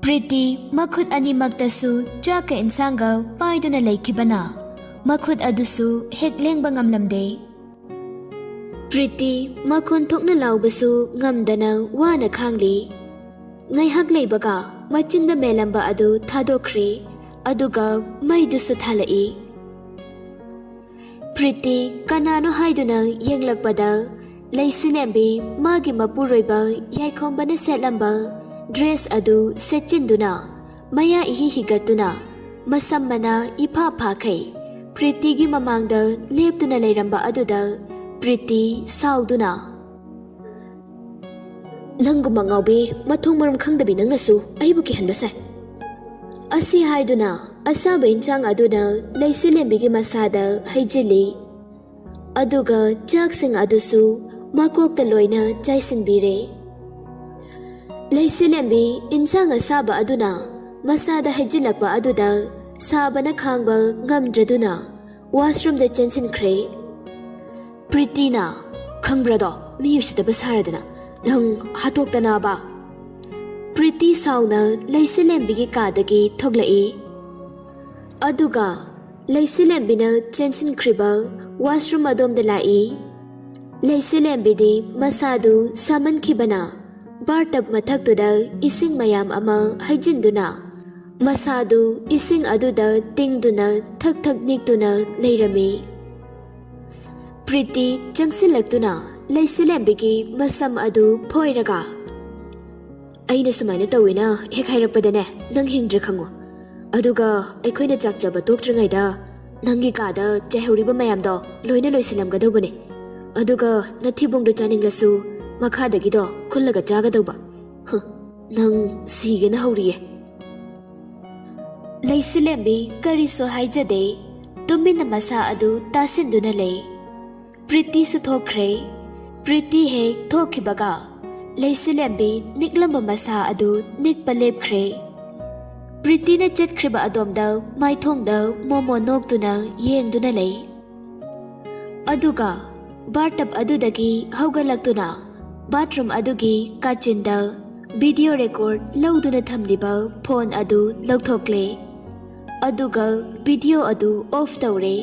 ꯄ꯭ꯔꯤꯇꯤ ꯃꯈꯨꯠ ꯑꯅꯤꯃꯛꯇꯁꯨ ꯆꯥꯛꯀ ꯏꯟꯁꯥꯡꯒ ꯄꯥꯏꯗꯨꯅ ꯂꯩꯈꯤꯕꯅ ꯃꯈꯨꯠ ꯑꯗꯨꯁꯨ ꯍꯦꯛ ꯂꯦꯡꯕ ꯉꯝꯂꯝꯗꯦ꯫ ꯄ꯭ꯔꯤꯇꯤ ꯃꯈꯣꯟ ꯊꯣꯛꯅ ꯂꯥꯎꯕꯁꯨ ꯉꯝꯗꯅ ꯋꯥꯅ ꯈꯥꯡꯂꯤ꯫ ꯉꯥꯏꯍꯥꯛ ꯂꯩꯕꯒ ꯃꯆꯤꯟꯗ ꯃꯦꯜꯂꯝꯕ ꯑꯗꯨ ꯊꯥꯗꯣꯛꯈ꯭ꯔꯦ, ꯑꯗꯨꯒ ꯃꯩꯗꯨꯁꯨ ꯊꯥꯜꯂꯛꯏ꯫ ꯄ꯭ꯔꯤꯇꯤ ꯀꯅꯥꯅꯣ ꯍꯥꯏꯗꯨꯅ ꯌꯦꯡꯂꯛꯄꯗ ꯂꯩꯁꯤꯂꯦꯝꯕꯤ ꯃꯥꯒꯤ ꯃꯄꯨꯔꯣꯏꯕ ꯌꯥꯏꯈꯣꯝꯕꯅ ꯁꯦꯠꯂꯝꯕ ꯗ꯭ꯔꯦꯁ ꯑꯗꯨ ꯁꯦꯠꯆꯤꯟꯗꯨꯅ ꯃꯌꯥ ꯏꯍꯤ ꯍꯤꯒꯠꯇꯨꯅ ꯃꯁꯝ ꯃꯅꯥ ꯏꯐꯥ ꯐꯥꯈꯩ ꯄ꯭ꯔꯤꯇꯤꯒꯤ ꯃꯃꯥꯡꯗ ꯂꯦꯞꯇꯨꯅ ꯂꯩꯔꯝꯕ ꯑꯗꯨꯗ ꯄ꯭ꯔꯤꯇꯤ ꯁꯥꯎꯗꯨꯅ, "ꯅꯪꯒꯨꯝꯕ ꯉꯥꯎꯕꯤ ꯃꯊꯣꯡ ꯃꯔꯝ ꯈꯪꯗꯕꯤ ꯅꯪꯅꯁꯨ ꯑꯩꯕꯨ ꯀꯤꯍꯟꯕ ꯁꯥꯏ"꯫ ꯑꯁꯤ ꯍꯥꯏꯗꯨꯅ ꯑꯁꯥꯕ ꯏꯟꯁꯥꯡ ꯑꯗꯨꯅ ꯂꯩꯁꯤꯂꯦꯝꯕꯤꯒꯤ ꯃꯁꯥꯗ ꯍꯩꯖꯤꯜꯂꯤ꯫ ꯑꯗꯨꯒ ꯆꯥꯛꯁꯤꯡ ꯑꯗꯨꯁꯨ ꯃꯀꯣꯛꯇ ꯂꯣꯏꯅ ꯆꯥꯏꯁꯤꯟꯕꯤꯔꯦ꯫ ꯂꯩꯁꯤꯂꯦꯝꯕꯤ ꯏꯟꯁꯥꯡ ꯑꯁꯥꯕ ꯑꯗꯨꯅ ꯃꯁꯥꯗ ꯍꯩꯖꯤꯜꯂꯛꯄ ꯑꯗꯨꯗ ꯁꯥꯕꯅ ꯈꯥꯡꯕ ꯉꯝꯗ꯭ꯔꯗꯨꯅ ꯋꯥꯁꯔꯨꯝꯗ ꯆꯦꯟꯁꯤꯟꯈ꯭ꯔꯦ꯫ ꯄ꯭ꯔꯤꯇꯤꯅ, ꯈꯪꯕ꯭ꯔꯥꯗꯣ, ꯃꯤ ꯎꯁꯤꯠꯇꯕ ꯁꯥꯔꯗꯅ ꯅꯪ ꯍꯥꯠꯇꯣꯛꯇꯅꯕ꯫ ꯄ꯭ꯔꯤꯇꯤ ꯁꯥꯎꯅ ꯂꯩꯆꯤꯂꯦꯝꯕꯤꯒꯤ ꯀꯥꯗꯒꯤ ꯊꯣꯛꯂꯛꯏ꯫ ꯑꯗꯨꯒ ꯂꯩꯆꯤꯂꯦꯝꯕꯤꯅ ꯆꯦꯟꯁꯤꯟꯈ꯭ꯔꯤꯕ ꯋꯥꯁꯔꯨꯝ ꯑꯗꯣꯝꯗ ꯂꯥꯛꯏ꯫ ꯂꯩꯆꯤꯂꯦꯝꯕꯤꯗꯤ ꯃꯁꯥꯗꯨ ꯁꯥꯃꯟꯈꯤꯕꯅ ꯕꯥꯔꯇꯞ ꯃꯊꯛꯇꯨꯗ ꯏꯁꯤꯡ ꯃꯌꯥꯝ ꯑꯃ ꯍꯩꯖꯤꯟꯗꯨꯅ ꯃꯁꯥꯗꯨ ꯏꯁꯤꯡ ꯑꯗꯨꯗ ꯇꯤꯡꯗꯨꯅ ꯊꯛ ꯊꯛ ꯅꯤꯛꯇꯨꯅ ꯂꯩꯔꯝꯃꯤ꯫ ꯄ꯭ꯔꯤꯇꯤ ꯆꯪꯁꯤꯜꯂꯛꯇꯨꯅ ꯂꯩꯆꯤꯂꯦꯝꯕꯤꯒꯤ ꯃꯁꯝ ꯑꯗꯨ ꯐꯣꯏꯔꯒ, "ꯑꯩꯅ ꯁꯨꯃꯥꯏꯅ ꯇꯧꯋꯦꯅ ꯍꯦꯛ ꯍꯥꯏꯔꯛꯄꯗꯅꯦ, ꯅꯪ ꯍꯤꯡꯗ꯭ꯔꯦ ꯈꯪꯉꯨ꯫ ꯑꯗꯨꯒ ꯑꯩꯈꯣꯏꯅ ꯆꯥꯛ ꯆꯥꯕ ꯇꯣꯛꯇ꯭ꯔꯤꯉꯩꯗ ꯅꯪꯒꯤ ꯀꯥꯗ ꯆꯥꯏꯍꯧꯔꯤꯕ ꯃꯌꯥꯝꯗꯣ ꯂꯣꯏꯅ ꯂꯣꯏꯁꯤꯜꯂꯝꯒꯗꯧꯕꯅꯦ꯫ ꯑꯗꯨꯒ ꯅꯊꯤꯕꯣꯡꯗꯣ ꯆꯥꯅꯤꯡꯂꯁꯨ ꯃꯈꯥꯗꯒꯤꯗꯣ ꯈꯨꯜꯂꯒ ꯆꯥꯒꯗꯧꯕ꯫ ꯍ, ꯅꯪ ꯁꯤꯒꯦꯅ ꯍꯧꯔꯤꯌꯦ꯫" ꯂꯩꯆꯤꯂꯦꯝꯕꯤ ꯀꯔꯤꯁꯨ ꯍꯥꯏꯖꯗꯦ꯫ ꯇꯨꯃꯤꯟꯅ ꯃꯁꯥ ꯑꯗꯨ ꯇꯥꯁꯤꯟꯗꯨꯅ ꯂꯩ꯫ ꯄ꯭ꯔꯤꯇꯤꯁꯨ ꯊꯣꯛꯈ꯭ꯔꯦ꯫ ꯄ꯭ꯔꯤꯇꯤ ꯍꯦꯛ ꯊꯣꯛꯈꯤꯕꯒ ꯂꯩꯆꯤꯂꯦꯝꯕꯤ ꯅꯤꯛꯂꯝꯕ ꯃꯁꯥ ꯑꯗꯨ ꯅꯤꯛꯄ ꯂꯦꯞꯈ꯭ꯔꯦ꯫ ꯄ꯭ꯔꯤꯇꯤꯅ ꯆꯠꯈ꯭ꯔꯤꯕ ꯑꯗꯣꯝꯗ ꯃꯥꯏꯊꯣꯡꯗ ꯃꯣꯃꯣ ꯅꯣꯛꯇꯨꯅ ꯌꯦꯡꯗꯨꯅ ꯂꯩ꯫ ꯑꯗꯨꯒ ꯕꯥꯔꯇꯞ ꯑꯗꯨꯗꯒꯤ ꯍꯧꯒꯠꯂꯛꯇꯨꯅ ꯕꯥꯊꯔꯨꯝ ꯑꯗꯨꯒꯤ ꯀꯥꯆꯤꯟꯗ ꯚꯤꯗꯤꯑꯣ ꯔꯦꯀꯣꯔꯗ ꯂꯧꯗꯨꯅ ꯊꯝꯂꯤꯕ ꯐꯣꯟ ꯑꯗꯨ ꯂꯧꯊꯣꯛꯂꯦ꯫ ꯑꯗꯨꯒ ꯚꯤꯗꯤꯑꯣ ꯑꯗꯨ ꯑꯣꯐ ꯇꯧꯔꯦ꯫